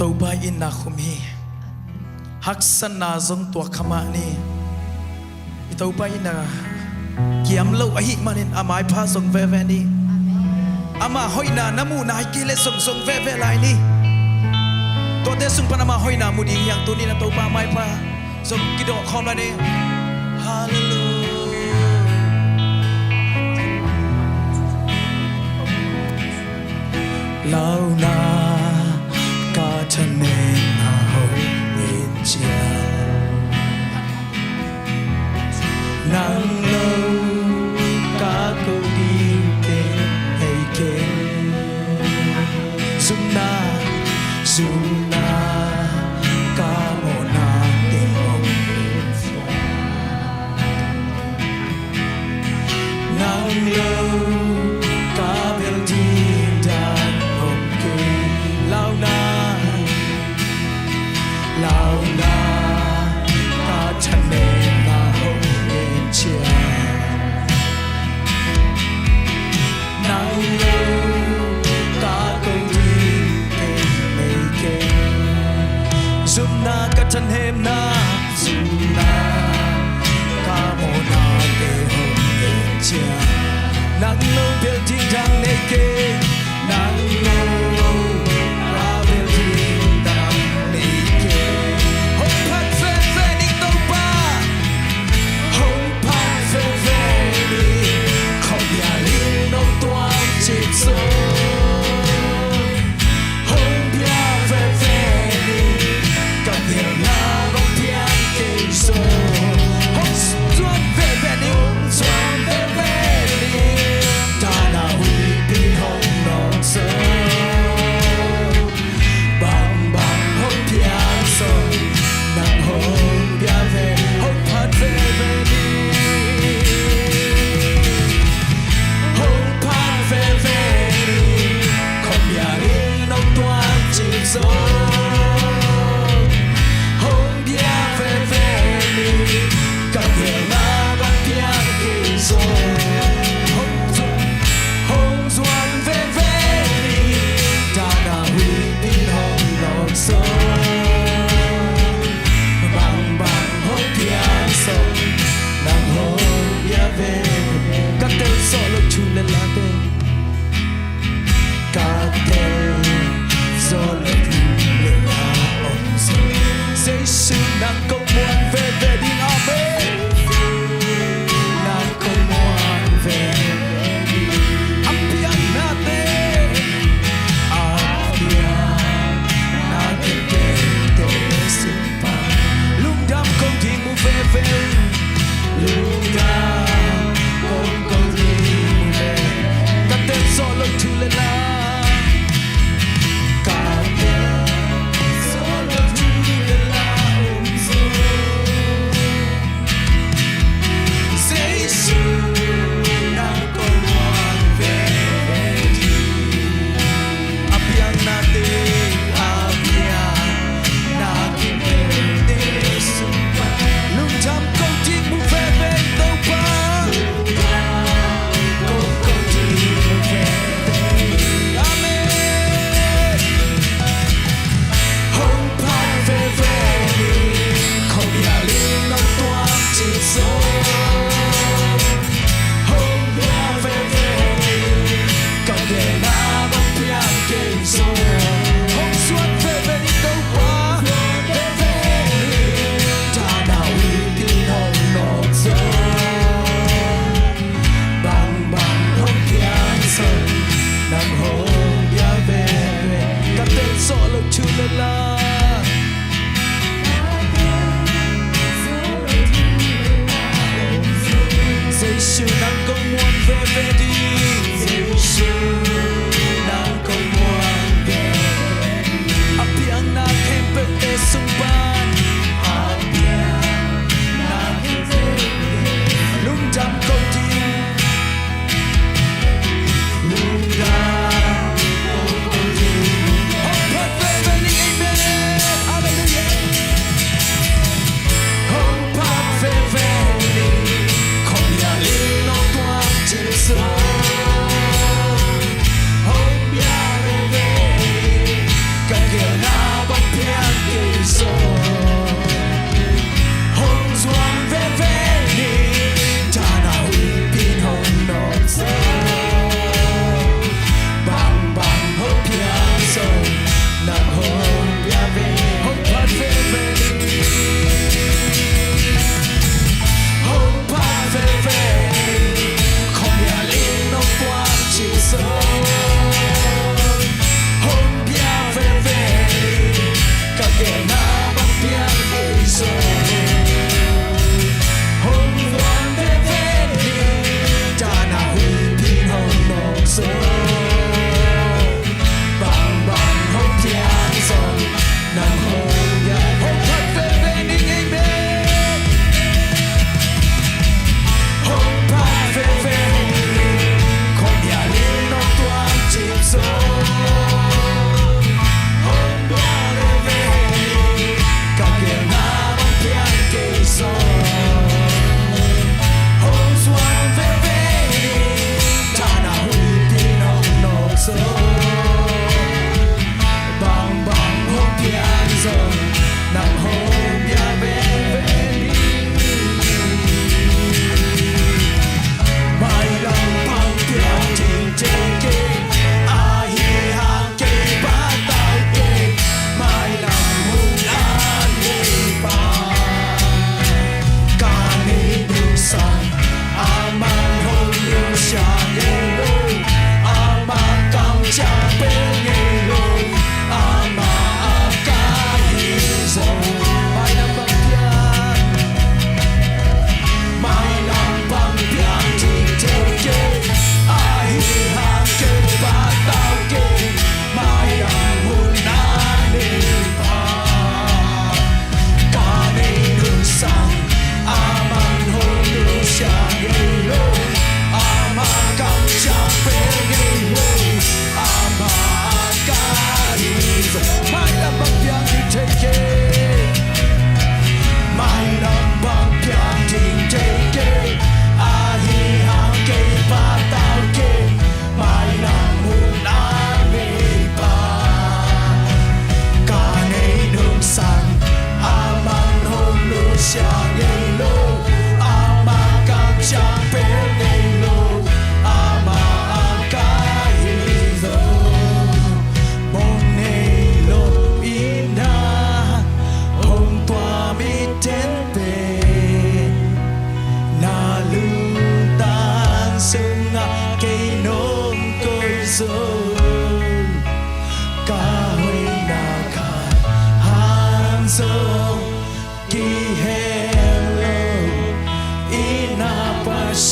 Topa in na khum hi. Haksatna zong tuak kha mah ni. I Topa in na kiam lo ahih manin a maipha zong veve ni. Amah hoihna na muh nai kei leh zong zong veve lai ni. Tuate sung pan amah hoihna mu ding hi hang. Tuni-in a Topa maipha zong kidawh khawm lai ni. Halleluiah. Launa ka thanemna hong en ciang, nang lo ka ko ding teng nei keng. Zumna, zumna ka mawhna teng hong en ciang, nang lo ka bel ding dan om kei. Launa, launa ka thanemna hong en ciang, nang lo ka ko ding teng nei keng. Zumna ka thanemna, zumna ka mawhna teng hong en ciang, nang lo bel ding dan nei keng. Nang lo ka bel ding dan nei keng. Hong phat veve ning Topa. Hong phat veve ning. Khuapial in nong tuam cih zong hong pia veve ning. Ka gelna hong piang kei zong hong zuan veve ning, hong zuan veve ning. Tana huihpi hong nawk zong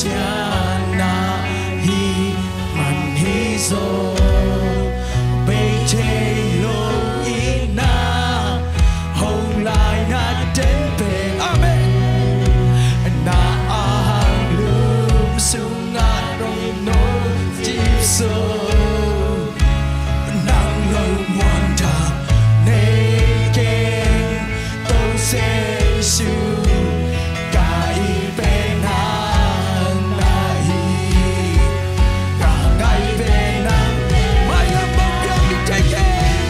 Pasian na hih man hi zaw, bei thei lo in na hong lai na ten pen. Amen. Na anglum sungah nong cip zaw, nang lungmuan thak nei keng. Topa Jesu, ka it pen nang na hi, ka ngai pen nang. Mailam bang piang ding thei keng.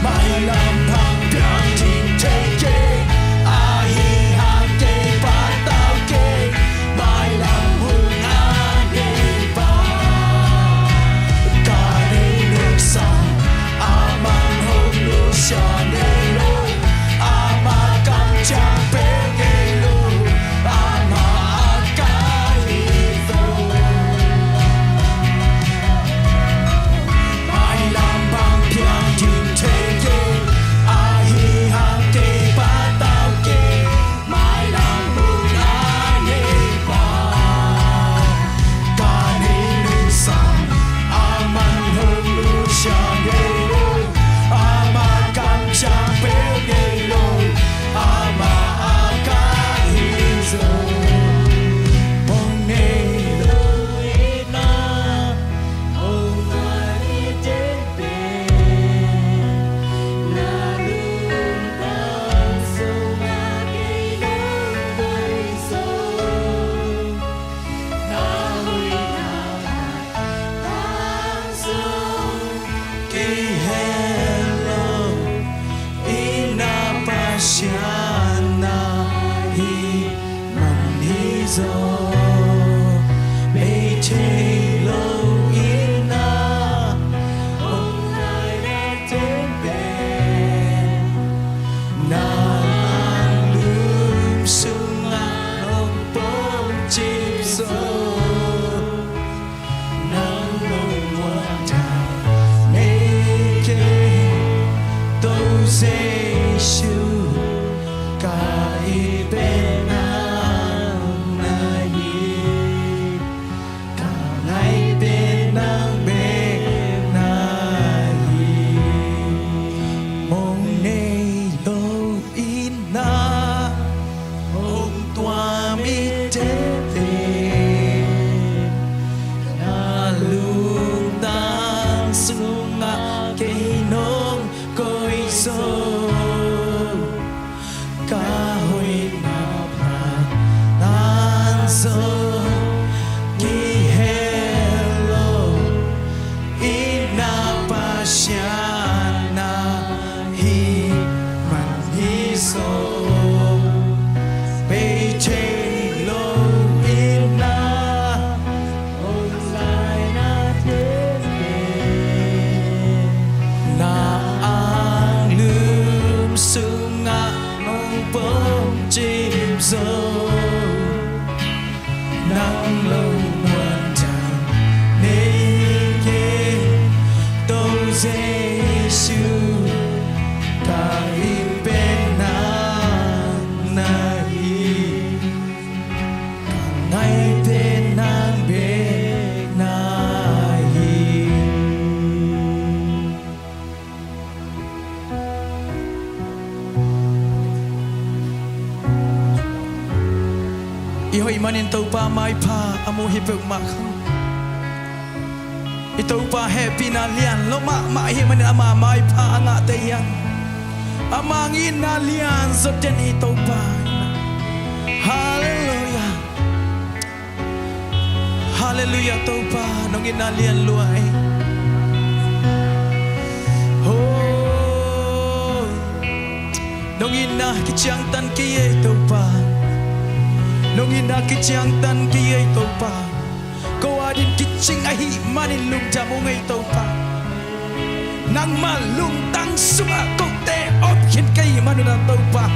Mailam bang piang ding thei keng. Ahi hang kei patau keng. Mailam hong a nei pa, ka nei lungsim, aman hong nusia ngei lo, ama kamciam peuh ngei lo, ama a ka hi zaw. Mailam bang piang ding thei keng, ahi hang kei patau keng. Mailam hong a nei pa, ka nei lungsim, aman hong nusia ngei lo, ama kamciam peuh ngei lo, ama a ka hi zaw. Mong nei lo in na, mong a nei ten pen, na lungtang sungah kei nong koih zaw. Na hoihna pan nang zong kihel lo in na, Pasian na hih man hi zaw, bei thei lo in na hong lai na ten pen, na anglum sungah nong pom cip zaw, nang lungmuan thak nei keng. Topa Jesu, ka it pen nang na hi, ka ngai pen nang bek na hi. Mong nei lo in na hong tuam i te pen, na lungtang sungah kei nong koih zaw. Ka hoihna pan nang zong kihel lo in na, Pasian na hih man hi zaw, bei thei lo in na hong lai na ten pen, na anglum sungah nong pom cip zaw, nang lungmuan thak nei keng. Topa Jesu, ka it pen nang na hi, ka ngai pen nang bek na hi. I hoih manin Topa maipha a mu hi peuhmah kha. I Topa hehpihna lian lo mahmah ahih manin ama maipha a ngahte hi hang. Ama ngitna lian zawten i Topa. Halleluiah. Halleluiah, Topa nong itna lian lua ei. Ho, nong itna kiciangtan kei ei Topa. Nong itna kiciangtan kei ei Topa. Ko adin kicing ahih manin lungdam ung ei Topa. Nangmah lungtang sungah kote om khin ka hih manun ah Topa,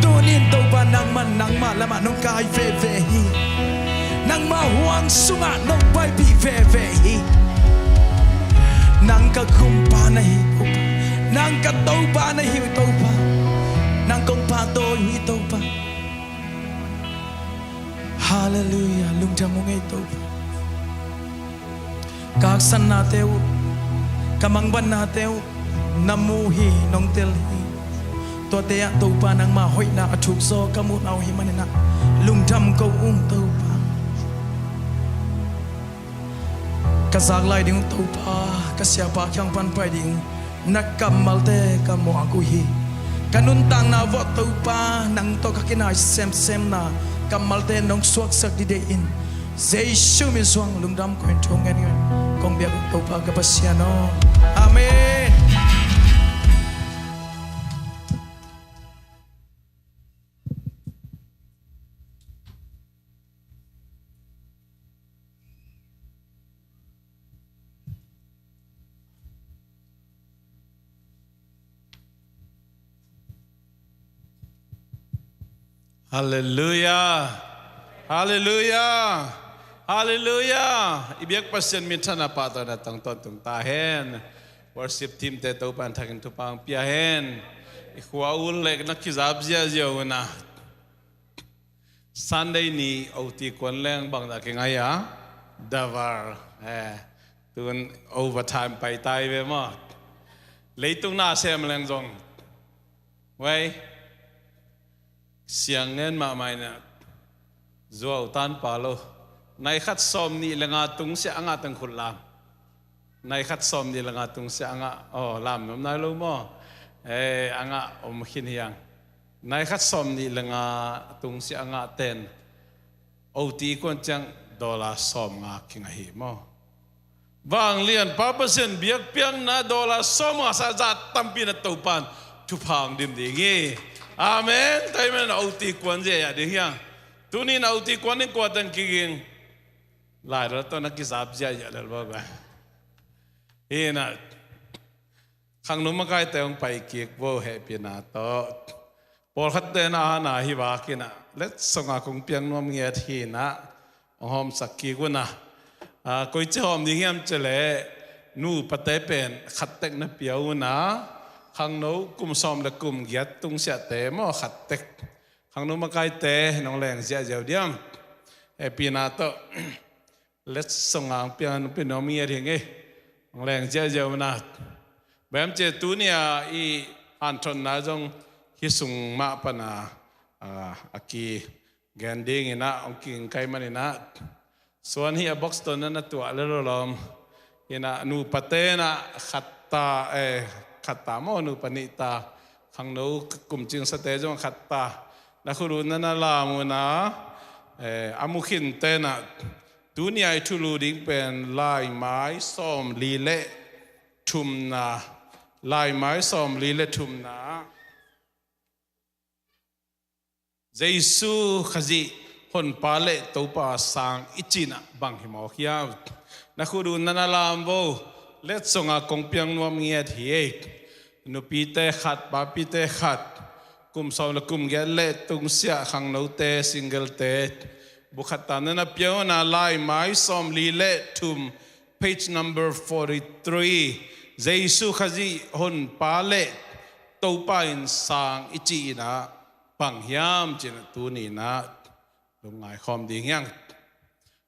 tuni-in Topa nangman nangmah lamah nong kai veve hi. Nangmah huang sungah nong paipih veve hi. Nang ka gumpa na hi Topa. Nang ka Topa na hi Topa. Nang kong pahtawi hi Topa. Halleluiah, lungdam ung ei Topa. Ka haksatnate uh, ka mangbatnate uh na mu hi, nong tel hi. Tuate ah Topa nangma hoihna a thuk zaw ka muhna uh hi maninah lungdam ko ung Topa. Ka zak lai ding uh Topa, ka siapa kiang pan pai ding uh na kammalte ka muak uh hi. Ka nuntakna vawh Topa nang tawh ka kinai semsemna kammalte nong suaksak dide in Jesu min suang lungdam ko in thu ngen ngen kong biak uh Topa ka Pasian aw. Amen. Halleluiah. Halleluiah. Halleluiah. I biak Pasian minthanna pahtawina tang tawntung ta hen. Worship team te Topa in thakin thupha hong pia hen. I khua ul lek na kizap ziazia una. Sunday ni O T kuan leng bangdah kingai a, double. Eh, tun overtime pai tai ve maw. Leitung na sem leng zong. Wei. Siang ngen mahmah ina. Zuau tan pa lo. Nai khat sawm nih le nga tung sia a ngah teng khut lam. Nai khat sawm nih le nga tung sia a ngah. Oh, lam nuam nai lo maw. Eh, a ngah om khin hiang. Nai khat sawm nih le nga tung sia a ngah ten O T kuan ciang dollar sawm nga kinga hi maw. Vanglian pa Pasian biakpiakna dollar sawm nga sa zat tampi na Topan thupha hong dim ding hi. Amen. Tua hi manin O T kuan zia ya ding hiang. Tuni na O T kuan in kua teng kiging. Lai dal tawh na kizap zia ya dal ba ba. Hi na. Khangno makaite hong pai kik vo hehpihna tawh. Pawlkhatte na a na hi vak hi na. Letsong a kong piang nuam ngiat hi na. Hong hawmsak kik un a. Ah, koici hawm ding hiam ci le. Nupate pen khat tek na pia un a. Khangno kum sawm le kum giat tung siate maw khat tek. Khangno makaite nong leng ziahziah uh diam. Hehpihna tawh. Letsong a hong piang nupi nuam ngiat hi ngei. Hong leng ziahziah uh na. Bem ci tuni a i hanthotna zong hi sung mah pan a, ah, a kigen ding ina hong kiging kai man ina. Suan hi a box tawh na na tuah le lo lawm. Ina nupate na khat ta, eh, khat ta maw nupa nih ta. Khangno kum cingsate zong khat ta. Na khut uh na na lam uh na, eh, a mu khinte na. Tuni a i thulu ding pen laimai sawm li le thumna. Laimai sawm li le thumna. Jesu Khazih Honpa le Topa sang i cihna bang hi mawk hiam? Na khut uh na na lam vo. Letsong a kong piang nuam ngiat hi ei. Nupite khat, papite khat. Kum sawm le kum giat le tungsiah khangnote, single-te. Bu khat ta na na pia uh na laimai sawm li le thum. Page number forty-three. Jesu Khazih Honpa le Topa in sang i cih ina bang hiam cih na tuni na lungngai khawm ding hiang.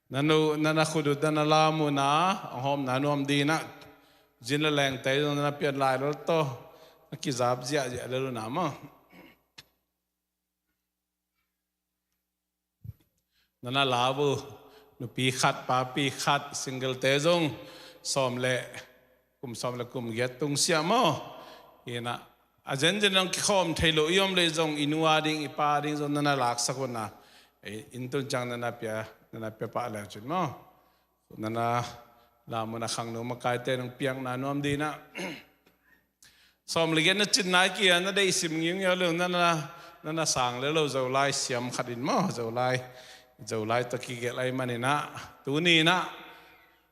Na nu, na na khut uh na na lam uh na, hong hawmna nuam ding na. Zin le lengte zong na na pian lai lol tawh. Na kizap ziahziah lel uh na maw. Na na lau uh, nupi khat, papi khat, single-te zong, sawm le, kum sawm le kum giat tungsiah maw. Ina, a zenzen hong kikhawm thei lo i om le zong, i nu a ding, i pa a ding zong, na na laksak uh na. Eh, inn tun ciang na na pia, na na pia pah le cin maw. Na na lam uh na khangno makaite nong piakna nuam ding na. Sawm le giat na cin nai kia na deih sim ngiungiau le na na, na na sang le lo Zolai siam khat in maw, Zolai, Zolai tawh kigelh ai man ina, tuni na,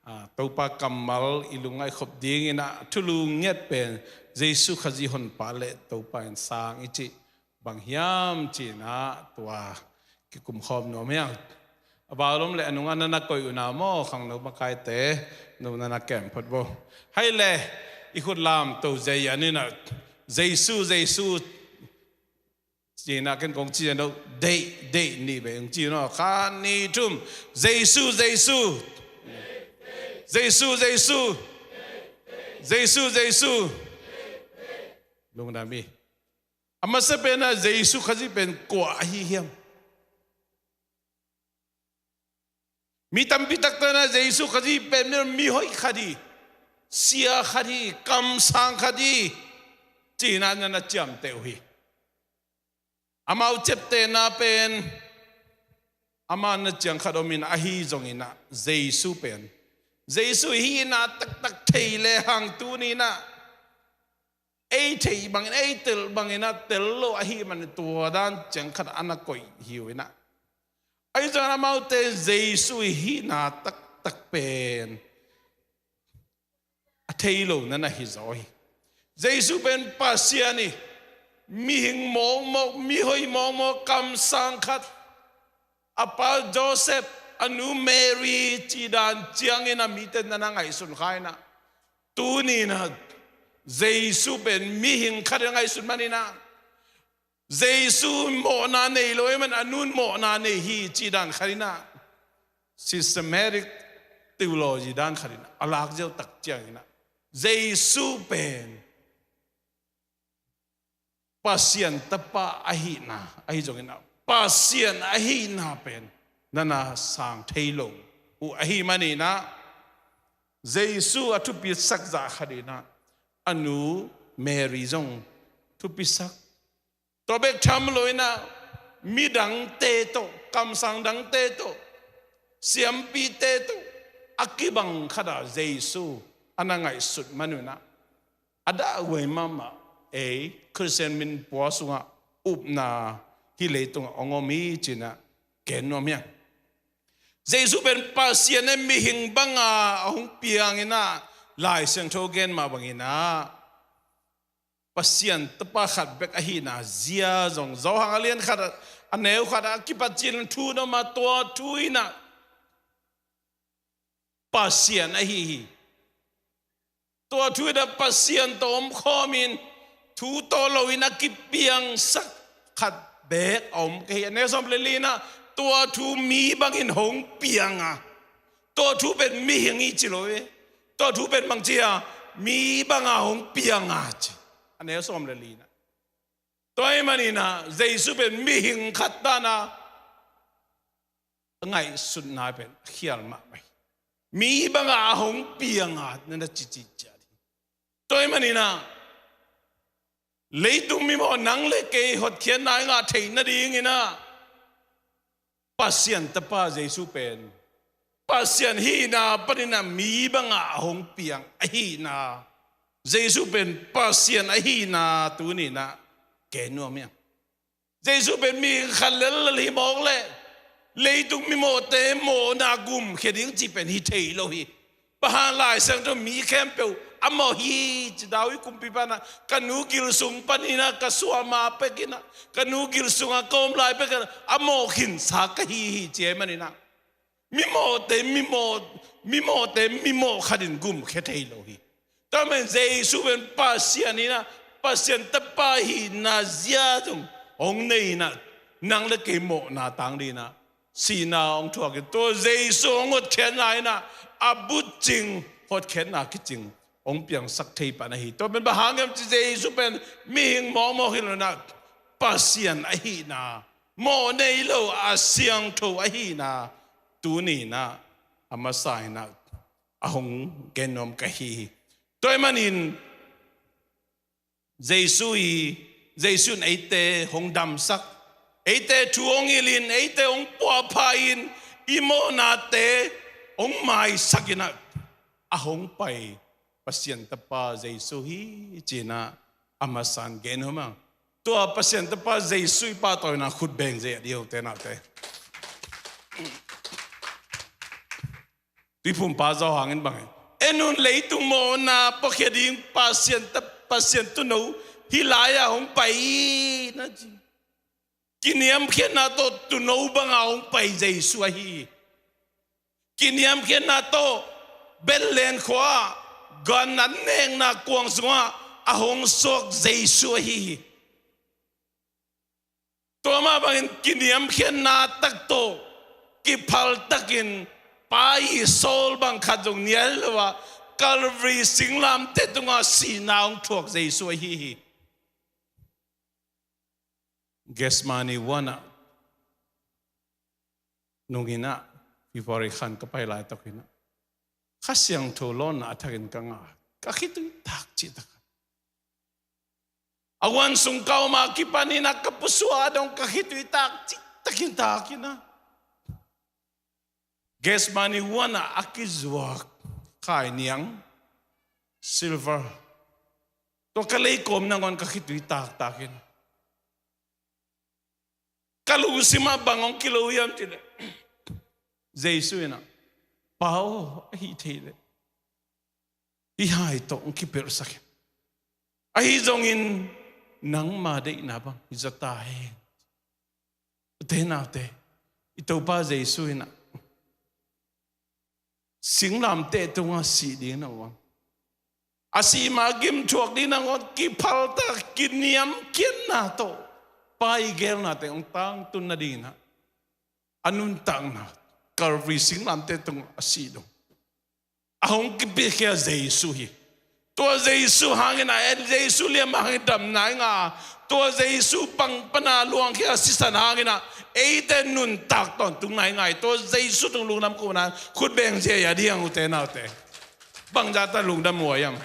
ah, Topa kammal i lungngaih khop ding ina, thulu ngiat pen, Jesu Khazih Honpa le Topa in sang i cih bang hiam cih na tua kikum khawm nuam hiang. A bau lom le a nungah na na koih uh na maw, khangno makaite, no na na kem phot bo. Hai le, i khut lam to zei an ina, Jesu, Jesu, Ci-in ah ken kong ci-in ah, deih, deih nih vei hong ci-in ah, khat, nih, thum. Jesu, Jesu. Jesu, Jesu. Jesu, Jesu. Lungdam hi. A masa pen ah Jesu Khazih pen kua ahi hiam? Mi tampi takte in ah Jesu Khazih pen mi, mi hoih khat hi, sia khat hi, kamsang khat hi, ci-in ah na na ciamteh uh hi. Amau ciaptehna pen ama na ciang khat om in, ahi zongin ah Jesu pen, Jesu hihna taktak thei lehang tuni-in ah ei theih bangin, ei telh bangin ah tel lo ahih manin tua dan ciang khat a na koih hi uh in ah. Ahi zongin amaute Jesu hihna taktak pen a thei lo na na hi zaw hi. Jesu pen Pasian hi, mihing mawkmawk, mi hoih mawkmawk, kamsang khat, a pa Joseph, a nu Mary cih dan ciangin ah mite na na ngaihsun kha in ah, tuni-in ah Jesu pen mihing khat in ngaihsun manin ah, Jesu mawhna nei lo ahih manin a nu'n mawhna nei hi cih dan khat in ah, systematic theology dan khat in ah a lak ziau tak ciangin ah, Jesu pen Pasian Tapa ahihna, ahi zongin ah Pasian ahihna pen na na sang thei lo uh ahih manin ah, Jesu a thupisak zah khat in ah a nu Mary zong thupisak. Tua bek tham lo in ah midangte tawh, kamsang dangte tawh, siampite tawh a kibang khat ah Jesu a na ngaihsut man un ah, a dahhuai mahmah, ei Khristian minpua sungah upna hih leitungah hong om hi ci-in ah gen nuam hi hang. Jesu pen Pasian in mihing banga a hong piang in ah, Lai Siangtho gen mah bangin ah Pasian Tapa khat bek ahihna zia zong Johan a lian khat, a neu khat ah a kipat cil thu na om a, tua thu in ah Pasian ahi hi. Tua thu in ah Pasian tawh omkhawm in, thu tawh lo in a kipiangsak khat bek a om ka hi. A neu sawm le li in ah, tua thu mi bangin hong piang a, tua thu pen mihing hi ci lo hi. Tua thu pen bang ci a, mi banga hong piang a ci. A neu sawm le li in ah. Tua ahih manin ah Jesu pen mihing khat dan a ngaihsutna pen a khial mahmah hi. Mi banga a hong piang a na na cici ciat hi. Tua ahih manin ah leitung mimawh nang le kei hotkhiatna i ngah theih nadingin ah Pasian Tapa Jesu pen Pasian hihna panin ah mi banga a hong piang ahihna, Jesu pen Pasian ahihna tuni-in ah gen nuam hi hang. Jesu pen mi khat lellel hi mawk leh leitung mimawhte mawhna gumkhia ding cih pen hi thei lo hi. Bang hang, Lai Siangtho mi khempeuh a mawh hi ci. David kumpipa in ah, ka nu gil sung panin ah ka suah ma pek in ah, ka nu gil sungah ka om lai pek in ah a mawh khinsa ka hi hi ci ahih manin ah, mimawhte mimawh, mimawhte mimawh khat in gumkhia thei lo hi. Tua manin Jesu pen Pasian in ah, Pasian Tapa hihna zia zong hong nei in ah, nang le kei mawhna tang dingin ah sihna hong thuak in, tua Jesu hong hotkhiatna in ah a butcing, hotkhiatna kicing hong piangsak thei pan ahi. Tua pen bang hang hiam cih leh Jesu pen mihing mawkmawk hi lo in ah, Pasian ahihna, mawh nei lo a siangtho ahihna tuni-in ah a masa in ah a hong gen nuam ka hi hi. Tua ahih manin Jesu hi, Jesu in eite hong damsak, eite thu hong hilh in, eite hong puahpha in, i mawhnate hong maisak in ah a hong pai Pasian Tapa Jesu hi ci-in ah a masa-in gen nuam hang. Tua Pasian Tapa Jesu i pahtawina khut beng ziahziah dih un te, naute. Tuiphumpa Johan in bang hiam? En un, leitung mawhna puakhia ding Pasian ta, Pasian Tuuno hih lai-ah hong pai hi, na ci. Kiniamkhiatna tawh Tuuno banga hong pai Jesu ahi hi. Kiniamkhiatna tawh Bethlehem khua-ah gan an nekna kuang sungah a hong suak Jesu ahi hi. Tua mah bangin kiniamkhiatna tak tawh kiphal takin Pa i sawl bang khat zong nial lo a, Calvary singlamteh tungah sihna hong thuak Jesu ahi hi. Gethsemane huanah nungin ah, February khan ka pai laitakin ah, Kha Siangtho lawnna a thakin ka ngah, ka khitui tak cihtak. A huan sung ka om a kipanin ah ka pusuah dong ka khitui tak cihtakin takin ah, Gethsemane huanah a kizuak khainiang, silver, tua ka leikawm nangawn ka khitui taktakin, ka lungsimah bang hong kilo hiam cih leh, Jesu in ah, Pa aw, ahi thei leh hih hai tawh hong kipelhsak in. Ahi zongin nangma deihna bang hi zaw ta hen. Ute naute, i Topa Jesu in ah singlamteh tungah sih ding na uang, a sih ma gimthuak ding nangawn kiphaltak kiniamkhiatna tawh Pa i geelnate hong tangtun nadingin ah, a nuntakna Calvary singlamteh tungah a sih dong a hong kipiakhia Jesu hi. Tua Jesu hangin ah, en Jesu liam hangin damna i ngah a, tua Jesu pang pana luangkhia sisan hangin ah eite nuntak tawntungna i ngah hi. Tua Jesu tung lungdam kohna, khut beng ziahziah ding ute naute. Bangzahta lungdam huai hiam?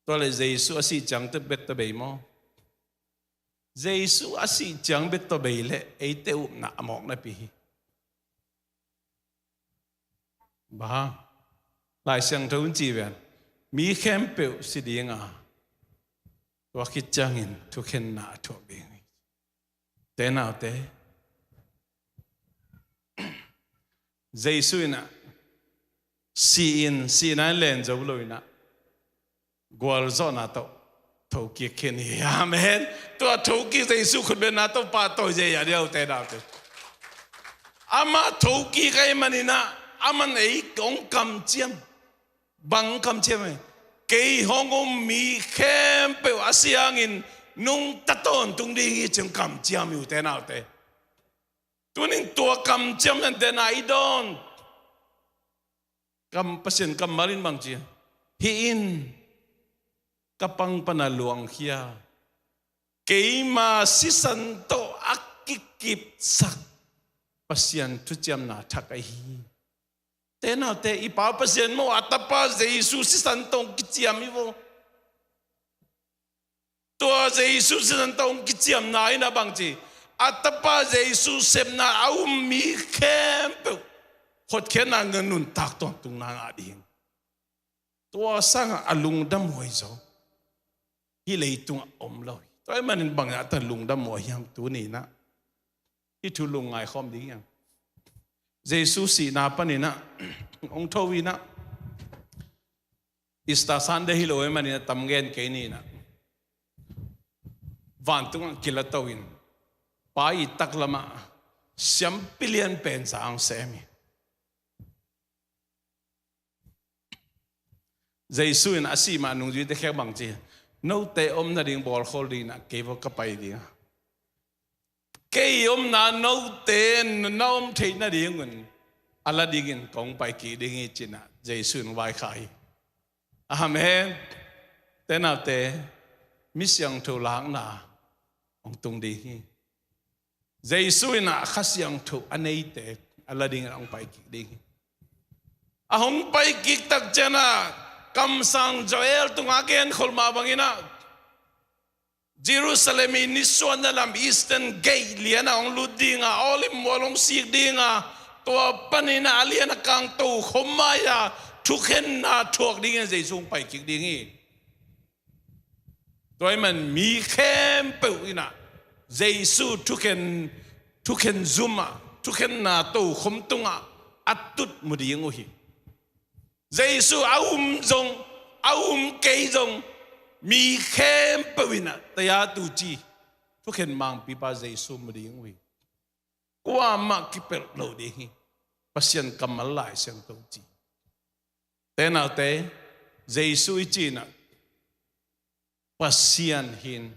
Tua leh Jesu a sih ciang bek tawh bei maw? Jesu a sih ciang bek tawh bei leh eite upna a mawk napi hi. Bang hang? Lai Siangtho in ci ven, mi khempeuh si ding a, tua khit ciangin thukhenna a thuak ding hi. Ute naute, Jesu in ah sih in, sihna in len zo lo in ah, gualzawhna tawh thokik khin hi. Amen. Tua thokik Jesu khutbetna tawh pahtawi ziahziah ding ute naute. Amah thokik ahih manin ah, aman ei hong kamciam. Bang kamciam e? Kei hong um mi khempeuh a si hangin nungta tawntung ding hi ci-in kamciam hi ute naute. Tunin tua kamciamnate na i dawn. Kam, Pasian kammal in bang ci? Hih in ka pang pana luangkhia, keima sisan tawh a kikipsak Pasian thuciamna thak ahi hi. Ute naute, i Pa Pasian maw, a Tapa Jesu sisan tawh kiciam hi vo. Tua Jesu sisan tawh kiciamna in ah bang ci? A Tapa Jesu sepna a um mi khempeuh hotkhiatna, nuntak tawntungna ngah ding. Tua sangah a lungdam huai zaw hih leitungah om lo hi. Tua ahih manin bangzahta lungdam huai hiam tuni in ah? Hih thu lungngai khawm ding hiam? Jesu sihna panin ah hong tho in ah, Easter Sunday hi lo ahih manin a tam gen kei ni in ah, vantungah kilato in Pa i taklamah siampi lianpen za hong sem hi. Jesu in a sih ma nungzuite kiang bang ci? Note om nading bawlkhawl dingin ah kei vo ka pai ding a, kei omna note na om theih nadingun a la dingin kong pai kik ding hi ci-in ah Jesu in vaikhak hi. Amen. Ute naute, mi siangtho lakna hong tung ding hi. Jesu in ah Kha Siangtho a neite a la dingin hong pai kik ding hi. A hong pai kik tak ciangin ah kamsang Joel tungah a genkholh mah bangin ah Jerusalem i nisuahna lam Eastern Gate lianah hong lut ding a, Olive mual hong sik ding a, tua panin ah a lian a kang tokhom mai-a thukhenna thuak dingin Jesu hong pai kik ding hi. Tua ahih man mi khempeuh in ah Jesu thukhen, thukhen zum ah, thukhenna tokhom tungah a tut mu ding uh hi. Jesu a um zong, a um kei zong, mi khempeuh in ah taya tu ci, thukhen mangpipa Jesu mu ding uh hi. Kuamah kipelh lo ding hi. Pasian kammal Lai Siangtho ci. Ute naute, Jesu i cih in ah Pasian hi-in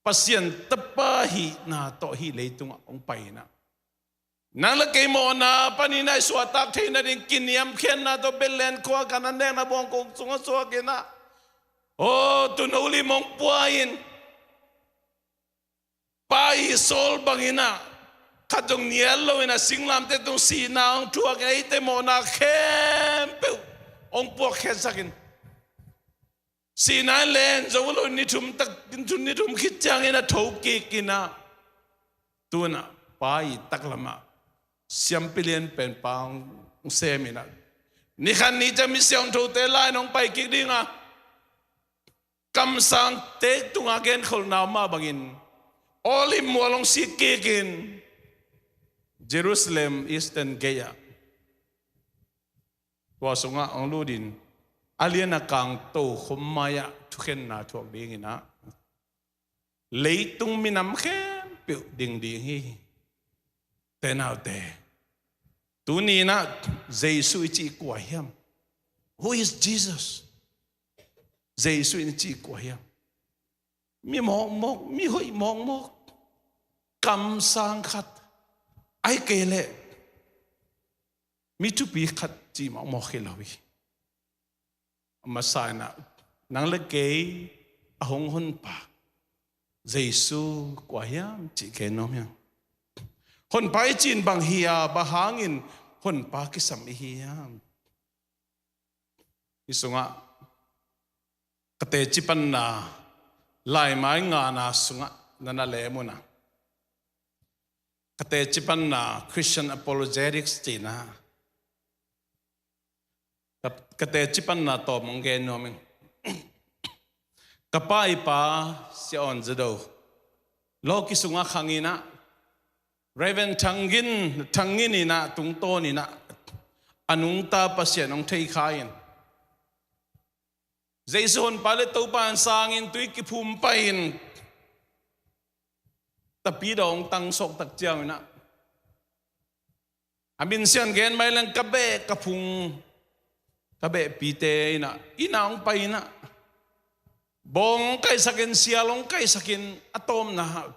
Pasian tapa hihna tawh hih leitungah hong pai inah, nang le kei mawhna panin a i suahtak theihna ding kiniamkhiatna tawh Bethlehem khua kan an nekna bawngkok sungah suak inah, aw, tun holim hong pua in, pa i sawl bangin ah, khat zong nial lo inah singlamteh tung sihna hong thuak in, eite mawhna khempeuh hong puakkhiatsak in, sihna in len zo lo, ni thum tak, ni thum khit ciangin a tho kik inah, tu-in ah pa i taklamah siampi lianpen pa hong sem inah, ni khat ni ciang misiangtho te lai-in hong pai kik ding a, kamsang teek tungah genkholhna om mah bangin Olive mual hong sik kik in, Jerusalem Eastern Gate ah, tua sungah hong lut in, a lian a kang tokhom mai-ah thukhenna thuak ding inah, leitung minam khempeuh ding ding hi. Te naute, tuni inah Jesu i cih kua hiam? Who is Jesus? Jesu i cih kua hiam? Mi mawkmawk, mi hoih mawkmawk, kamsang khat, ahih kei leh mi thupi khat cih mawkmawk hi lo hi. A masa inah, nang le kei a hong Honpa Jesu kua hiam cih kei nuam hiam? Honpa i cih in bang hi a, bang hangin Honpa kisam i hi hiam? Hih sungah ka teci panna, Laimai ngana sungah na na lem un ah, ka teci panna Christian Apologetics ci-in ah, ka, ka teci panna tawm hong gen nuam ing. Ka pa i pa Sia Awn Za Do, lawki sungah khang inah, Reverend Thang Gin, Thang Gin inah tungtawn inah, a nungta Pasian hong thei kha in, Jesu Honpa le Topa in sangin tui kiphum pai in, Tapidaw hong tang sawk tak ciang inah, a min Sia Awn gen mai leng, ka beh ka phung, ka behpite inah, inn ah hong pai inah, bawng hong kaihsak in, sial hong kaihsak in, a tawpna ah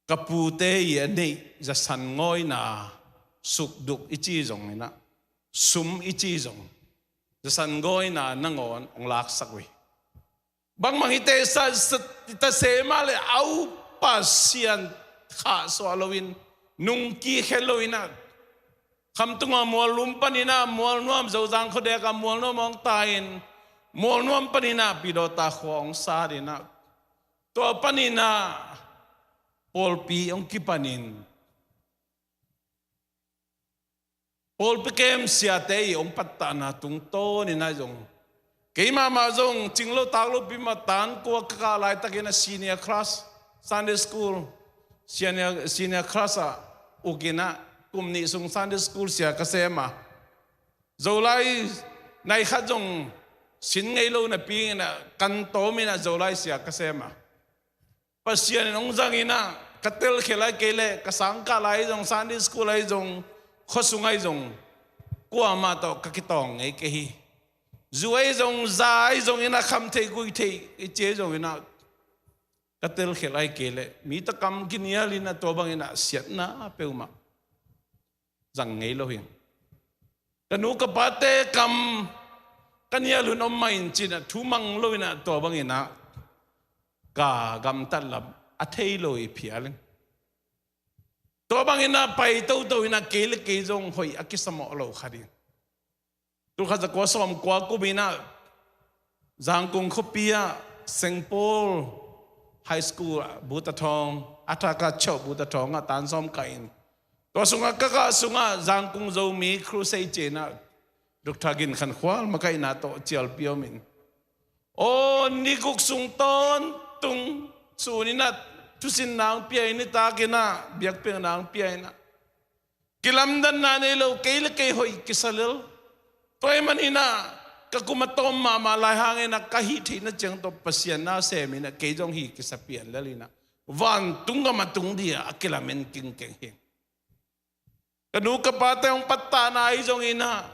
ka pute i a neih zasan ngawina, sukduk i ci zong inah, sum i ci zong, zasan ngawina nangawn hong laksak uh hi. Bangmah hi teh sa, sa, ta se mah leh, au, Pasian khahsuah loin, nungkikhe lo inah, Khamtung ah Mualnuam pan inah, Mualnuam, Zozang khuadek ah Mualnuam hong tai in, Mualnuam pan inah Pidawta khua hong sat inah, tua pan inah pawlpi hong kipan in, pawlpi kem siate i hong pattahna tungtawn inah zong, kei mahmah zong cinglo taklo pi mah, tan kua ka kah laitakin a senior class Sunday school, senior, senior class ah uk inah, kum nih sung Sunday school sia ka sem a, Zolai nai khat zong sin ngei lo napi inah, kan tawm inah Zolai sia ka sem a, Pasian in hong zang inah, ka telkhialh ahi kei leh, ka sangkah lai zong, Sunday school ahi zong, khuasung ahi zong, kuamah tawh ka kitawng ngei kei hi. Zu ahi zong, za ahi zong inah, kham theih, gui theih i ci ahi zong inah, ka telkhialh ahi kei leh, mi takam kinial inah, tua bang inah siatna peuhmah zang ngei lo hi. Ka nu ka pate kam ka nial hun om mah in ci-in ah, thu mang lo inah, tua bang inah ka gamtat lam a thei lo i phial in, tua bang inah pai toto inah, kei le kei zong hoih a kisamawh lo kha ding. Tulkhat zakua sawmkua kum inah, Zangkung khuapi ah Saint Paul High School ah, Buddha Thawng, a thak ah Chao Buddha Thawng ah tan sawm kah in, tua sungah ka kah sungah Zangkung Zomi Crusade ci-in ah, Doctor Gin Khan Khual makaihna tawh cialpi om in, aw, ni guk sung tawntung sun inah, thusinna hong pia in, nitak inah biakpiakna hong pia inah, kilamdanna nei lo, kei le kei hoih kisa lel. Tua ahih man inah, ka kum a tawm mahmah lai hang inah, ka hih theihna ciang tawh Pasian na sem inah, kei zong hih kisa pian lel inah, vantung gam a tung dia a kilamen kingkeng hi. Ka nu ka pate hong pattahna ahi zong inah,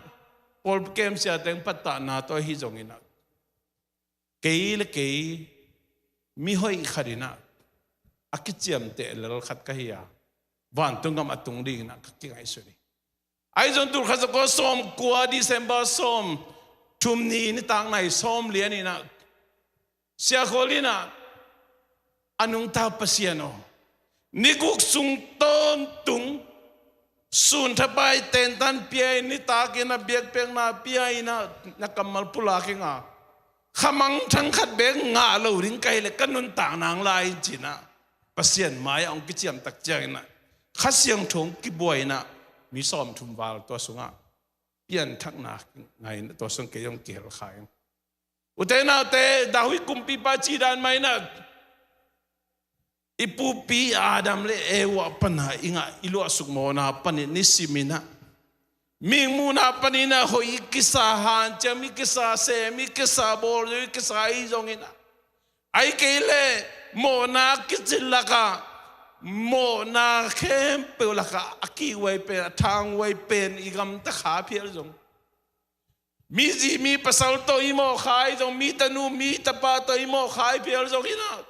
pawlpi kem siate hong pattahna tawh ahi zong inah, kei le kei mi hoih khat in ah a kiciamteh lel khat ka hi a, vantung gam a tung ding in ah ka kingaihsun hi. Ahi zong tul khat za kua sawm kua, December sawm thum ni, nitak nai sawm lian in ah, Sia Khawl in ah, a nungta Pasian aw, ni guk sung tawntung sun thapai tentan pia in, nitak in ah biakpiakna pia in ah, na kammal pulak ing a, kha mangthang khat beek ngah lo ding ka hih leh ka nuntak nang lai in, ci in ah Pasian mai-ah hong kiciam tak ciangin ah, Kha Siangtho hong kibuak in ah, mi sawmthum val tua sungah pianthakna ngai in ah, tua sung kei hong kihel kha ing. Ute naute, David kumpipa cih dan mah in ah, i pupi Adam le Eva pan a i ngah, i luahsuk mawhna panin i sim in ah, mihing muhna panin ah hoih i kisa, hanciam i kisa, sem i kisa, bawl zo i kisa ahi zongin ah, ahih kei leh mawhna kicin lakah, mawhna khempeuh lakah a kihhuai pen, a thanghuai pen i gamta kha phial zong, mi zi mi pasal tawh i mawh kha ahi zong, mi tanu mi tapa tawh i mawh kha phial zongin ah,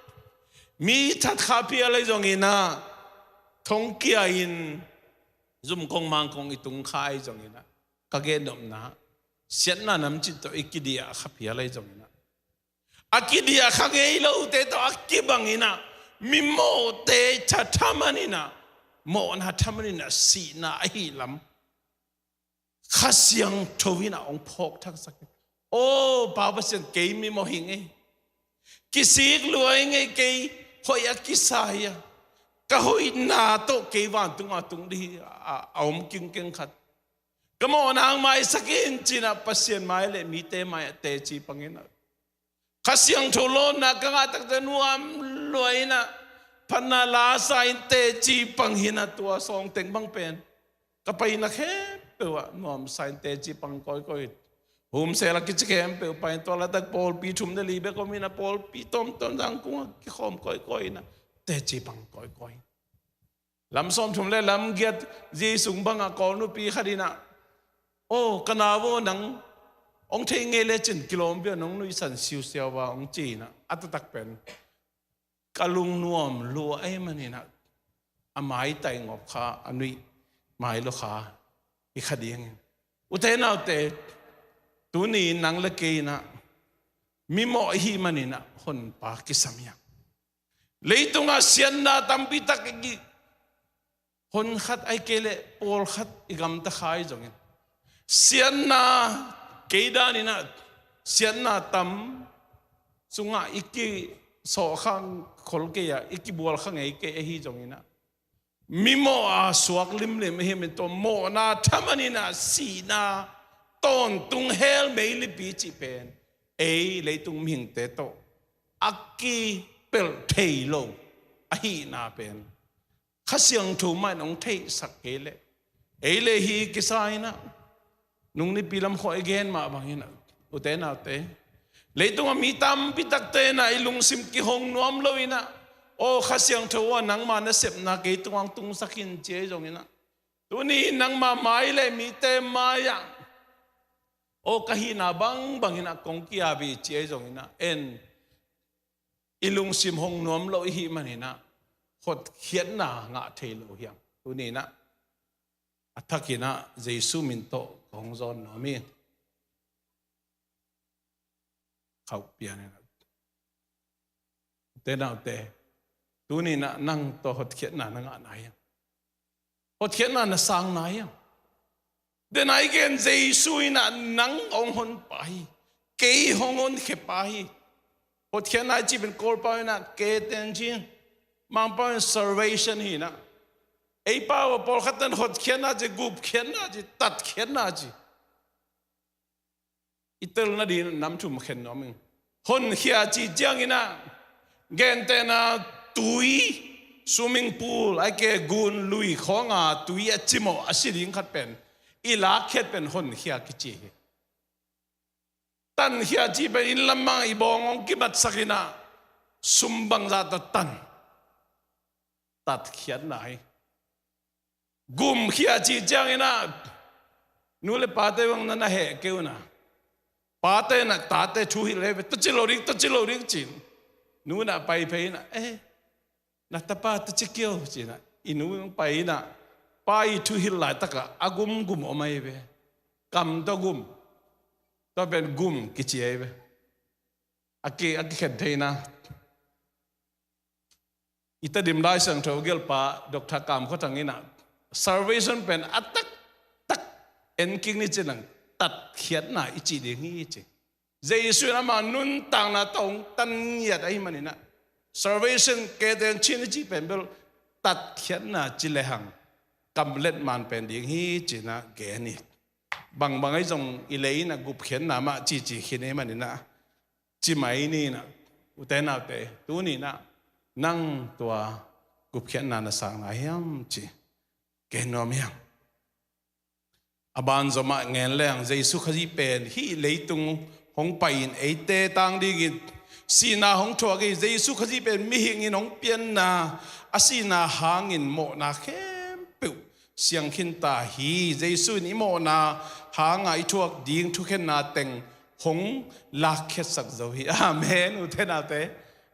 mi that kha phial ahi zongin ah, thongkia in zum kong mang kong i tung kha ahi zongin ah, ka gennopna, siatna namcin tawh i kidiah kha phial ahi zongin ah, a kidiah kha ngei lote tawh a kibang in ah, mi mawhte tha thaman in ah, mawhna thaman in ah sihna ahih lam Kha Siangtho in ah hong phawk thaksak hi. Aw Pa Pasian, kei mi mawh hi ing ei, kisik lua hi ing ei, kei hoih a kisa hi a, ka hoihna tawh kei vantung a tung ding hi a, a om kingkeng khat. Ka mawhna hong maisak in, ci in ah Pasian mai le mite mai-ah teci pang in ah, Kha Siangtho lawnna ka ngah takte nuam lua in ah, phatna la sa in teci pang hi in ah, tua sawng teng bang pen ka paina khempeuh ah nuamsa in teci pang kawikawi. Home cell a kici khempeuh pai in, tua laitak pawlpi thum le li bek om in ah, pawlpi tawmtawm Zangkong ah kikhawm kawikawi in ah, teci pang kawikawi. Lam sawmthum le lam giat zi sung bangah Kawl nupi khat in ah, "Aw ka nau aw, nang hong thei ngei lecin kilawm bia, nong nuihsan siusiau a," hong ci in ah, a taktak pen ka lungnuam lua ahih manin ah, a maitai ngop kha, a nuih mai lua kha hi kha ding hi. Ute naute, tuni nang le kei in ah mi mawh ahih manin ah honpa kisam hi a, leitungah siatna tampi tak i hon khat ahih kei leh pawlkhat i gamta kha ahi zongin, siatna, kei dan in ah siatna tam sungah i kisawh kha khol kei a, i kibual kha ngei kei ahi zongin ah, mi mawh a suak limlim ahih manin, tua mawhna thaman in ah sihna tawntung hell meilipi cih pen ei leitung mihingte tawh a kipelh thei lo ahihna pen Kha Siangtho mah in hong theihsak kei leh, ei le hih kisa in ah, nung nipi lam khawh i gen mah bangin ah, ute naute, leitungah mi tampi takte in ah i lungsim kihong nuam lo in ah, "Aw Kha Siangtho aw, nangma nasepna kei tungah hong tungsak in," ci ahi zongin ah, tuni in nangma mai le mite mai-ah, "Aw ka hihna bangbang in ah kong ki-ap hi," ci ahi zongin ah, en, i lungsim hong nuam lo i hih manin ah hotkhiatna ngah thei lo hi hang. Tuni in ah a thak in ah Jesu min tawh ka hong zawn nuam hi. Khauh pian in ah, ute naute, tuni in ah nang tawh hotkhiatna na ngah nai hiam? Hotkhiatna na sang nai hiam? Tua ahih kei leh Jesu in ah nang hong honpa hi, kei hong honkhia pa hi. Hotkhiatna i cih pen Kawlpau in ah keten ci, Mangpau in salvation hi in ah, ei pau ah pawlkhat in hotkhiatna ci, gupkhiatna ci, tatkhiatna ci. I tel nading nam thum khen nuam ing. Honkhia cih ciangin ah, gentehna tui, swimming pool, ahih kei leh gun lui khawng a tui a cimawh a si ding khat pen i lakkhiat pen honkhia kici hi. Tankhia cih pen inn lam ah i bawng hong kimatsak in ah, sum bangzah tawh tan, tatkhiatna hi. Gumkhia cih ciangin ah, nu le pate bang na na heh kei un ah, pate in ah tate thu hilh leh, "Tua ci lo ding, tua ci lo ding," ci-in Nu in ah pai phei in ah, "Eh, na tapa ta ci kio," ci in ah, i nu in pai in ah, pa i thuhilh laitak ah a gumgum om ahi ve. Kam tawh gum, tua pen gum kici ahi ve. A ki, a kikhen theihna. I Tedim Lai Siangtho gelhpa Doctor Kam Khua Thang in ah, salvation pen a taktak en kik ni ci-in ah, tatkhiatna i cih ding hi ci. Jesu in ama nuntakna tawh hong tan ngiat ahih manin ah, salvation kei teng cih ni cih pen bel tatkhiatna ci lehang kamlet man pen ding hi ci-in ah gen hi. Bangbang ahi zong i lei in ah gupkhiatna mah cici khin ahih manin ah, ci mai ni in ah, ute naute, tuni in ah nang tua gupkhiatna na sang lai hiam ci gen nuam hi hang. A banzom ah ngen leng, Jesu Khazih pen hih leitung hong pai-in eite tang dingin sihna hong thuak hi. Jesu Khazih pen mihingin hong pianna, a sihna hangin mawhna khempeuh siang khinta hi. Jesu in i mawhna hanga i thuak ding thukhenna teng hong lakkhiatsak zo hi. Amen, ute naute.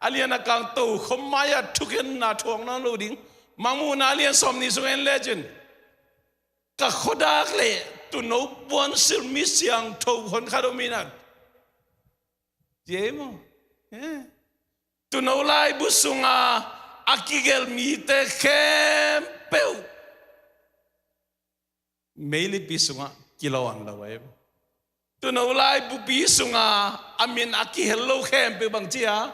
A lian a kang tokhom mai-ah thukhenna thuak nawn lo ding. Mangmuhna a lian sawmnih sung en lecin, ka khuadak le tuuno puansilh mi siangtho honkhat om in ah, ci ei maw? Eh. Tuuno laibu sunga a kigelh mite khempeuh meilipi sungah kilawn lo ahi. Tuuno laibupi sunga a min a kihel lo khempeuh bang ci a,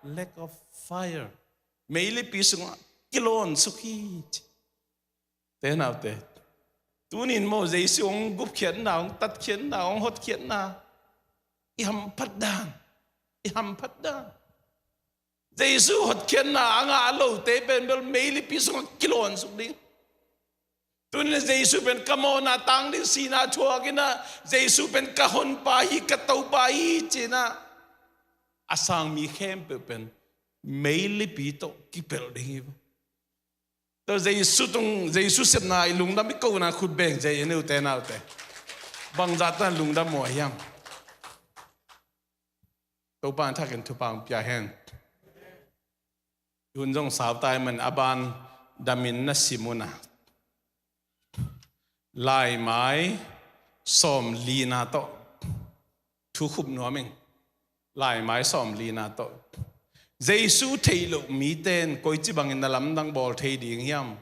lake of fire, meilipi sungah kilawn suk hi ci. Te naute, tunin maw Jesu hong gupkhiatna, hong tatkhiatna, hong hotkhiatna i hamphat dan, i hamphat dan. Jesu hotkhiatna a ngah lote pen bel meilipi sungah kilawn suk ding. Tunin Jesu pen ka mawhna tang ding, sihna thuak in ah, Jesu pen ka honpa hi, ka Topa hi ci-in ah, a sang mi khempeuh pen meilipi tawh kipelh ding hi. Tua Jesu tung, Jesu sepna i lungdam i kohna khut beng ci ei, ute naute. Bangzah tan lungdam uh hiam? Topa in thakin thupha hong pia hen. Hun zong sau ta ahih man a ban damin na sim un ah, laimai sawmlina tawh thu khup nuam ing. Laimai sawmlina tawh, Jesu theih loh mite in koici bangin na lamdang bawl thei ding hiam?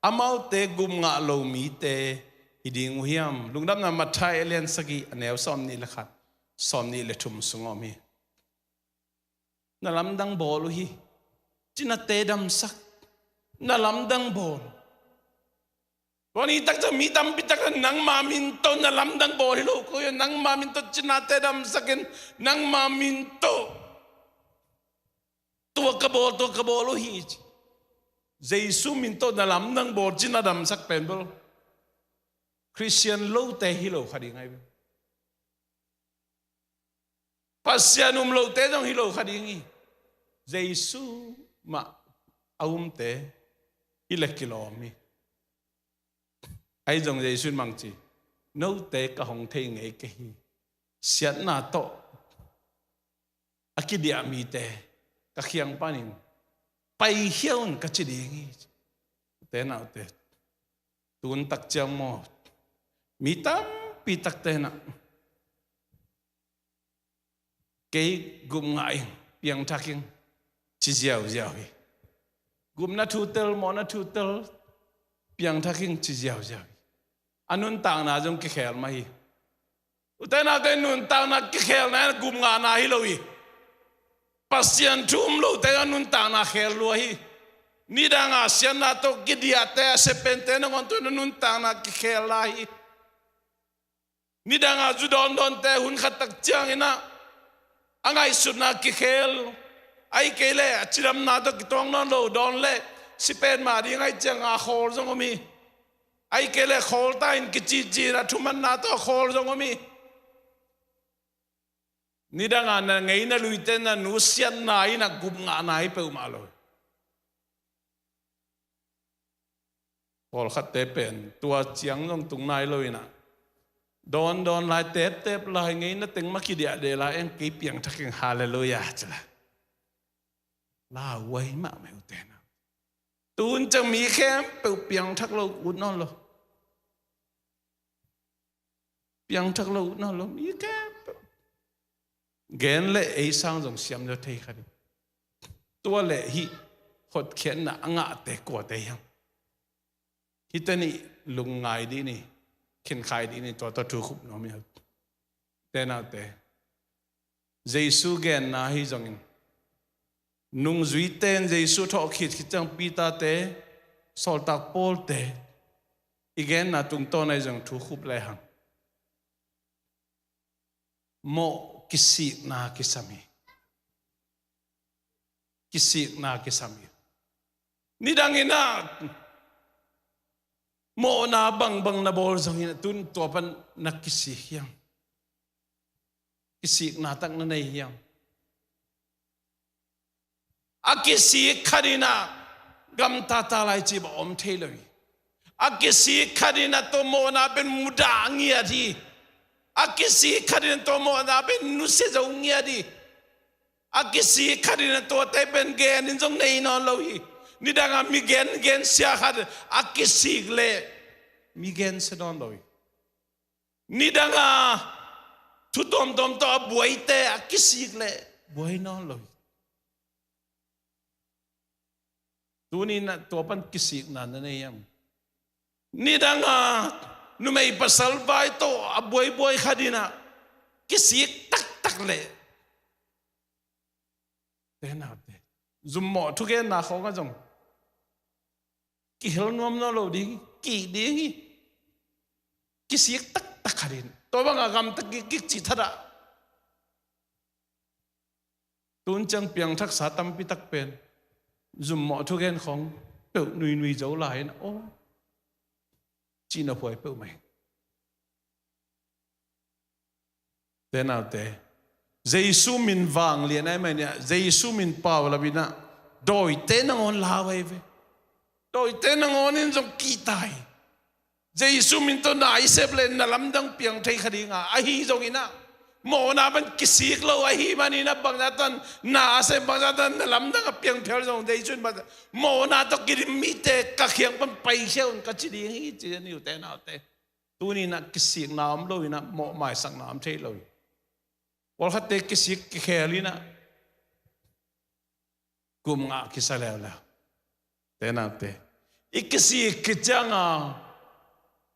Amaute gupngah lo mite hi ding uh hiam? Lungdamna Matthai a lian sagih, a neu sawmnih le khat, sawmnih le thum sung a om hi. Na lamdang bawl uh hi. Cinate damsak. Na lamdang bawl. Tua ni taktak mi tampi tak nangma min tawh na lamdang bawl hi lo, ko nangma min tawh cinate damsakin, nangma min tawh tua ka bawl, tua ka bawl uh hi ci. Jesu min tawh na lamdang bawl, cina damsak pen bel Khristian lote hi lo kha ding ahi bel. Pasian um lote zong hi lo kha ding hi. Jesu mah a umte hi le kilawm hi. Ahi zong Jesu in mang ci, note ka hong thei ngei kei hi. Siatna tawh a kidiah mite ka kiang panin paikhia un ka ci ding hi. Ute naute, tun tak ciang maw, mi tampi takte na, kei gupngah ing, piangthak ing, ci ziauziau hi. Gupna thu tel, mawhna thu tel, piangthak ing, ci ziauziau hi. A nuntakna zong kikhel mah hi. Ute naute, nuntakna kikhelna in gupngahna hi lo hi. Pasian thu um lote a nuntakna khel lua hi. Nidanga siatna tawh kidiahte, a sepente nangawn tawh in a nuntakna kikhel lai hi. Nidanga zu dawndawnte hun khat tak ciangin ah a ngaihsutna kikhel, ahih kei leh a cidamna tawh kituak nawn lo dawn leh si pen mah ding ahih cianga khawl zong om hi. Ahih kei leh khawl ta in kicihcih in a thumanna tawh khawl zong om hi. Nidanga na ngei na luite na nusiatna in a gupngahna hi peuhmah lo. Pawlkhatte pen tua ciang zong tung nai lo in ah, dawndawn lai, teptep lai, ngeina teng mah kidiahdeh lai, eng kei piangthak ing, halleluiah ci lai. Lauhuai mahmah uh tena. Tun ciang mi khempeuh piangthak lo ut nawn lo. Piangthak lo ut nawn lo mi khempeuh. Gen le ei sang zong siam zaw thei kha ding. Tua le hih hotkhiatna a ngahte kuate hiam? Hihte nih lungngai dih ni, khinkhai dih ni, tua tawh thu khup nuam hi. Tenaute, Jesu genna hi zongin, nungzuite in Jesu thawhkhit khit ciang Peter-te, sawltak Paul-te, i genna tungtawn ahi zong thu khup lehang mawh kisikna kisam hi. Kisikna kisam hi. Nidang in ah mawhna bangbang na bawl zongin ah tun tua pan na kisik hiam? Kisikna tak na nei hiam? A kisik khat in ah gamtata lai cih bang om thei lo hi. A kisik khat in ah tua mawhna pen mudah ngiat hi. A kisik khat in ah tua mawhna pen nusia zo ngiat hi. A kisik khat in ah tuate pen gen in zong nei nawn lo hi. Nidang a mi gen, gen sia khat a kisik leh mi gen sia nawn lo hi. Nidang a thu tuamtuam tawh a buaite a kisik leh buai nawn lo hi. Tuni in ah tua pan kisikna na nei hiam? Nidang a numei pasal vai tawh a buaibuai khat in ah kisik taktak leh, tenaute, zummawh thugenna khawng ah zong kihel nuam nawn lo ding hi, kih ding hi. Kisik taktak khat in tua bang a gamta kik kik cih that ah. Tun ciang piangthaksa tampi tak pen zummawh thugen khawng peuh nuinui zo lai in, aw, cihna huai peuhmah hi. Tenaute, Jesu min vanglian ahih manin ah, Jesu min paulap in ah dawite nangawn lau ahi ve. Dawite nangawn in zong kihta hi. Jesu min tawh na i sep leh na lamdang piang thei kha ding a, ahi zongin ah mawhna pan kisik lo ahih manin ah bangzah tan na a sep, bangzah tan na lamdang a piang phial zong Jesu in bangzah, mawhna tawh kidim mite ka kiang pan paikhia un ka ci ding hi, ci ni uh tenaute. Tuni in ah kisikna om lo in ah mawh maisakna om thei lo hi. Pawlkhatte kisik kikhel in ah gupngah kisa leuleu. Tenaute, i kisik khit ciang a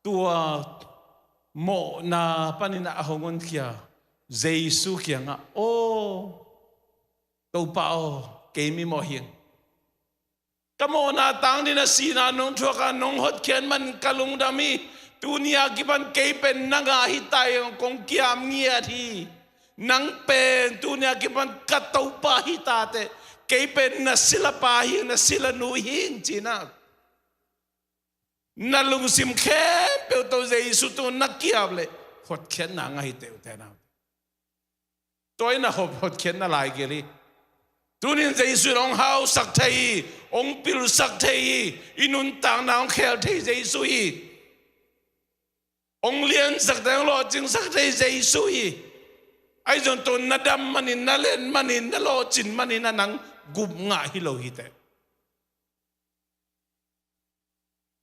tua mawhna panin ah a hong honkhia Jesu kiangah, aw, Topa aw, kei mi mawh hi ing. Ka mawhna tang dingin ah sihna nong thuak a, nong hotkhiat manin ka lungdam hi. Tuni a kipan kei pen nang a hi ta ing, kong kiam ngiat hi. Nang pen tuni a kipan ka Topa hi ta teh, kei pen na silapa hi ing, na silanu hi ing, ci-in ah na lungsim khempeuh tawh Jesu tungah na ki-ap leh hotkhiatna ngah hi teh uh tenaute. Tua in ah hot, hotkhiatna lai gel hi. Tuni in Jesu in hong hausak thei hi, hong pilsak thei hi. I nuntakna hong khel thei Jesu hi. Hong liansak thei, hong lawhcingsak thei Jesu hi. Ahi zong tua na dam manin, na len manin, na lawhcin manin ah nang gupngah hi lo hi teh.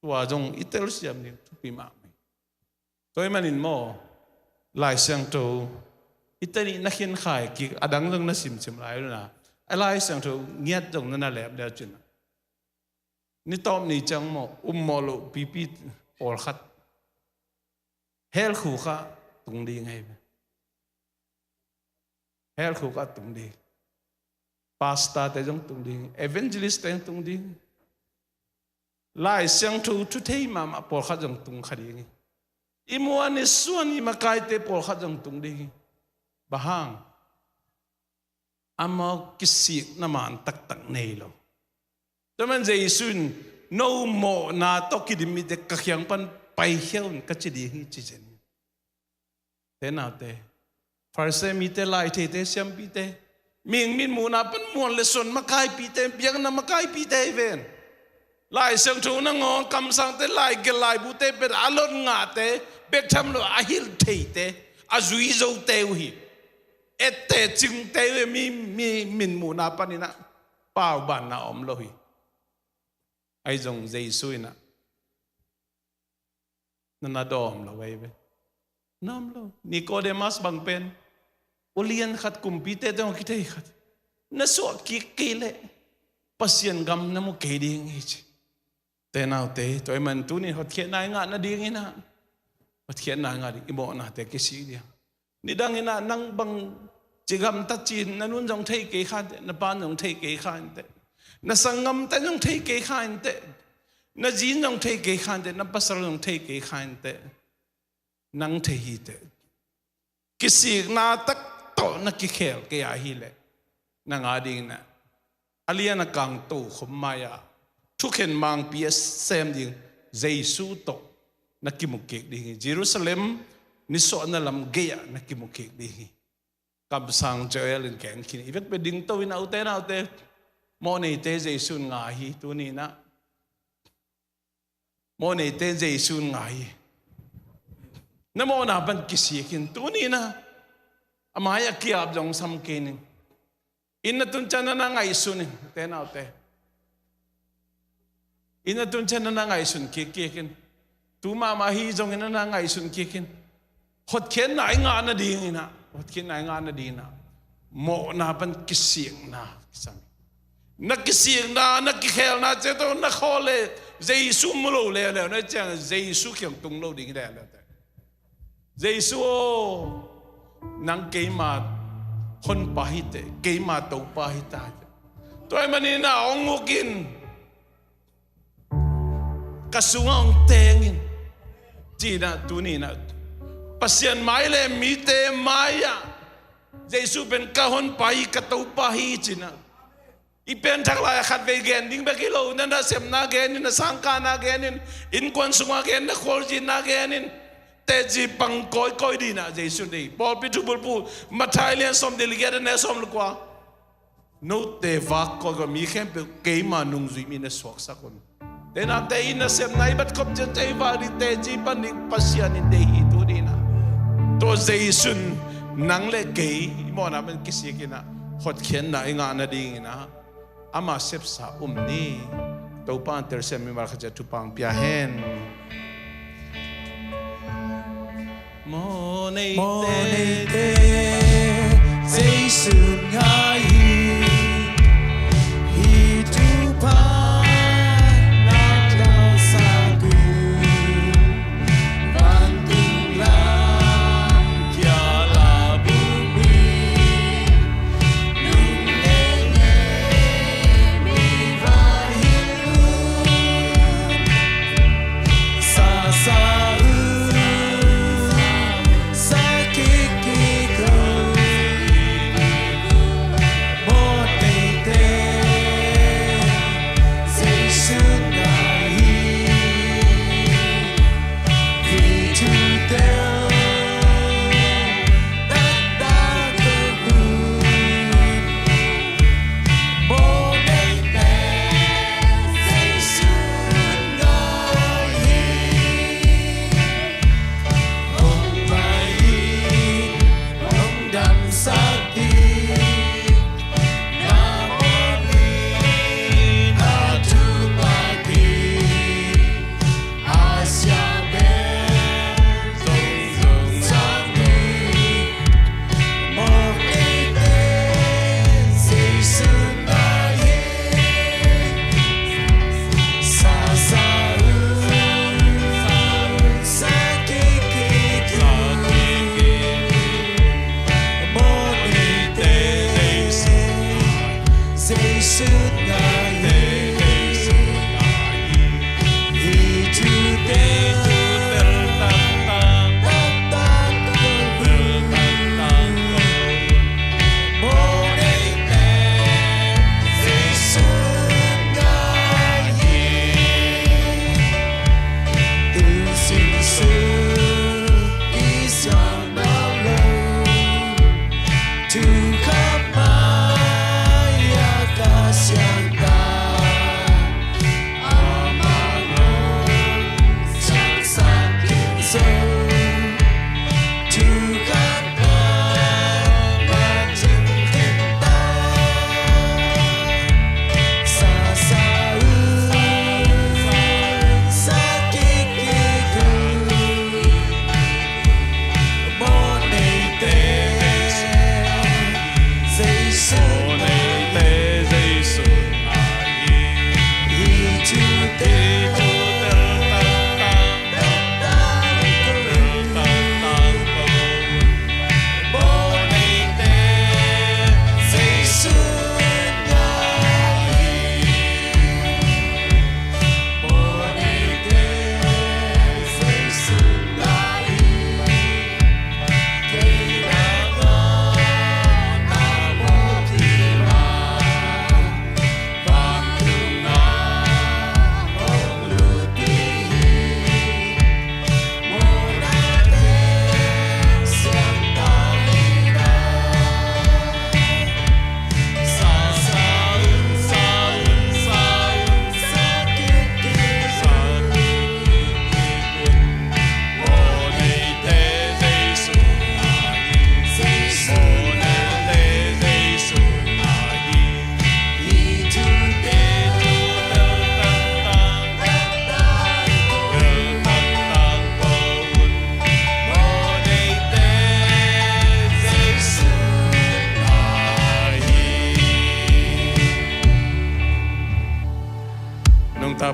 Tua zong i telsiam ding thupi mahmah hi. Tua ahih manin maw, Lai Siangtho, hihte nih na khinkhai kik, a dang zong na simsim lai un ah, a Lai Siangtho ngiat zong na na lep leh cin ah, ni tawp ni ciang maw, ummawh loh pipi pawlkhat hell khuk ah tung ding ahi ve. Hell khuk ah tung ding. Pastor-te zong tung ding. Evangelist-te zong tung ding. Lai Siangtho thu thei mahmah pawlkhat zong tung kha ding hi. I muan i suan i makaite pawlkhat zong tung ding hi. Bang hang? Amau kisikna man taktak nei lo. Tua man Jesu in, no mawhna tawh kidim mite ka kiang pan paikhia un ka ci ding hi, ci zen. Tenaute, Pharisee mite, lai theite, siampite, mihing mitmuhna pan muan le suan makaipite, biakna makaipite hi ven. Lai Siangtho nangawn, kamsangte lai gelh lai buhte pen a lot ngahte, bek tham lo a hilh theite, a zui zote uh hi. Etteh cingte uh hi, mi, mi mitmuhna panin ah. Paubanna om lo hi. Ahi zong Jesu in ah, na na dawm lo ahi ve. Na om lo. Nikodemus bang pen ulian khat, kumpite tawh kithei khat, na suah kik kei leh Pasian gam na mu kei ding hi ci. Te naute, tua ahih man tuni hotkhiatna i ngah nadingin ah, hotkhiatna i ngah ding, i mawhnate kisik ding. Nidangin ah nang bang ci gamtat ci-in na nun zong thei kei kha inteh, na pa'n zong thei kei kha inteh, na sanggamte'n zong thei kei kha inteh, na zi'n zong thei kei kha inteh, na pasal zong thei kei kha inteh. Nang thei hi teh. Kisikna tak tawh na kikhel kei a hileh, nang a dingin ah a lian a kang tokhom mai-ah thukhen mangpi a sem ding Jesu tawh na kimu kik ding hi. Jerusalem nisuahna lam gei-ah na kimu kik ding hi. Kamsang Joel in gen khin, i vekpi-a dingto in ah, ute naute, mawhneite Jesu in ngai hi. Tuni in ah mawhneite Jesu in ngai hi. Na mawhna pan kisik in, tuni in ah a mai-ah kiap zong sam kei ning. Inn a tun ciang na na ngaihsun in, ute naute. Inn a tun ciang na na ngaihsun kikkik in. Tu mahmah hi zongin na na ngaihsun kik in. Hotkhiatna i ngah nadingin ah, hotkhiatna i ngah nadingin ah mawhna pan kisikna kisam. Na kisikna, na kikhelna ciang tawh na khawl leh, Jesu mu lo leuleu na hih ciang Jesu kiang tung lo ding hi leuleu teh. Jesu aw, nang keima Honpa hi teh, keima Topa hi ta teh. Tua ahih manin ah hong uk in, ka sungah hong teng in, ci-in ah tuni in ah Pasian mai leh mite mai-ah Jesu pen ka Honpa hi, ka Topa hi ci-in ah i pianthak lai-ah khatvei gen ding bek hi lo, na nasepna gen in, na sangkahna gen in, innkuan sungah gen, na khualzinna gen in, teci pang kawikawi dingin ah Jesu deih hi. Pawlpi thubulphuh, Matthai lian sawmnih leh giat, a neu sawm leh kua. Note vak kawikawi, mi khempeuh keima nungzui mi na suaksak un. Te naute, i nasepna i bat khop ciang teh i vak ding, teci pan ding Pasian in deih hi, tuni in ah. Tua Jesu in nang leh kei i mawhna pan kisik in ah hotkhiatna i ngah nadingin ah ama sepsa um ni. Topa in telsiam mimal khat ciat thupha hong pia hen. Mawhneite, mawhneite Jesu in ngai hi. Hih thupha na telsak uh, vantung lam kia la bum hi.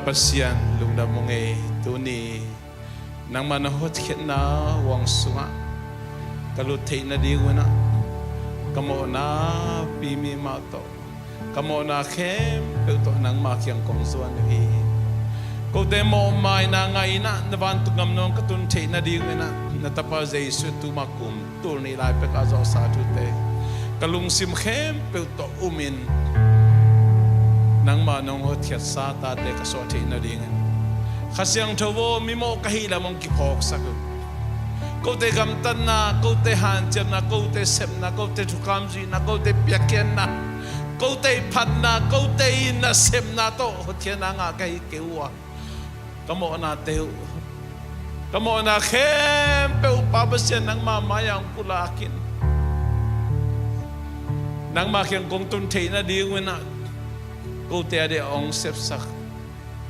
Pasian lungdam ung ei, tuni nangmah na hotkhiatna huang sungah ka lut theih nadingun ah ka mawhna pimi mah tawh, ka mawhna khempeuh tawh nangmah kiang kong zuan uh hi. Kote mawhmaina ngah in ah na vantung gamnuam ka tun theih nadingun ah na Tapa Jesu tuma kum tul nih lai pek a zawhsa thute ka lungsim khempeuh tawh umin nangmah nong hotkhiatsa tate ka suah theih nadingin Kha Siangtho aw, mimawh ka hih lam hong kiphawksak un. Kote gamtatna, kote hanciamna, kote sepna, kote thukham zuihna, kote piakkhiatna, kote phatna, kote nasepna tawh hotkhiatna ngah ka hi kei uh a, ka mawhnate uh, ka mawhna khempeuh uh Pa Pasian nangmah mai-ah hong pulakin nangmah kiang kong tun theih nadingun ah kote a dih a hong sepsak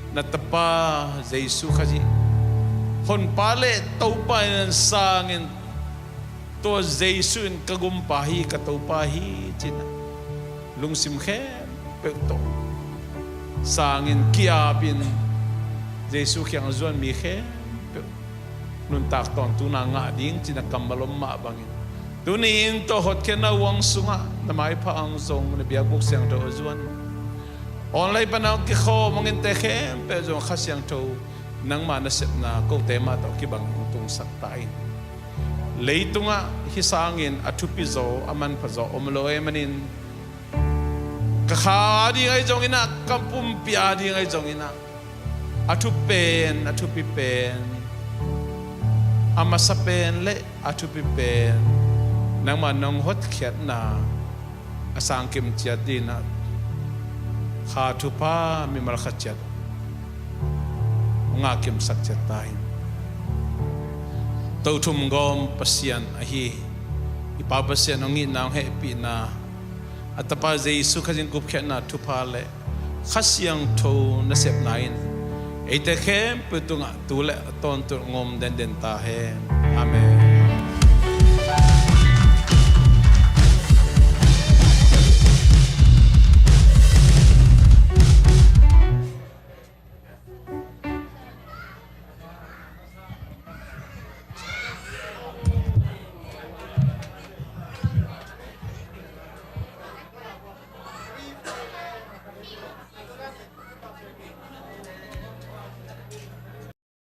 na Tapa Jesu Khazih, Honpa le Topa in sangin, tua Jesu in ka Gumpa hi, ka Topa hi ci-in ah lungsim khempeuh tawh sangin ki-apin Jesu kiang a zuan mi khempeuh nuntak tawntungna ngah ding ci-in a kammal om mah bangin, tuni in tua hotkhiatna huang sungah na maipha hong zong, na biakbuk siangtho a zuan, online pan a hong kikhawm hong innte khempeuh zong Kha Siangtho nangmah nasepna kote mah tawh kibang hong tungsak ta in. Leitungah hih sangin a thupi zaw, a manpha zaw om lo ahih manin, ka kha ading ahi zongin ah, ka pumpi ading ahi zongin ah, a thupen, a thupi pen, a masa pen le a thupi pen nangmah nong hotkhiatna a sangkim ciat dingin ah, kha thupha mimal khat ciat hong ngahkimsak ciat ta in. Tothum gawm Pasian ahi i Pa Pasian hong itna, hong hehpihna, a Tapa Jesu Khazih in gupkhiatna thupha le Kha Siangtho nasepna in eite khempeuh tungah tu le a tawntung hong om denden ta hen. Amen.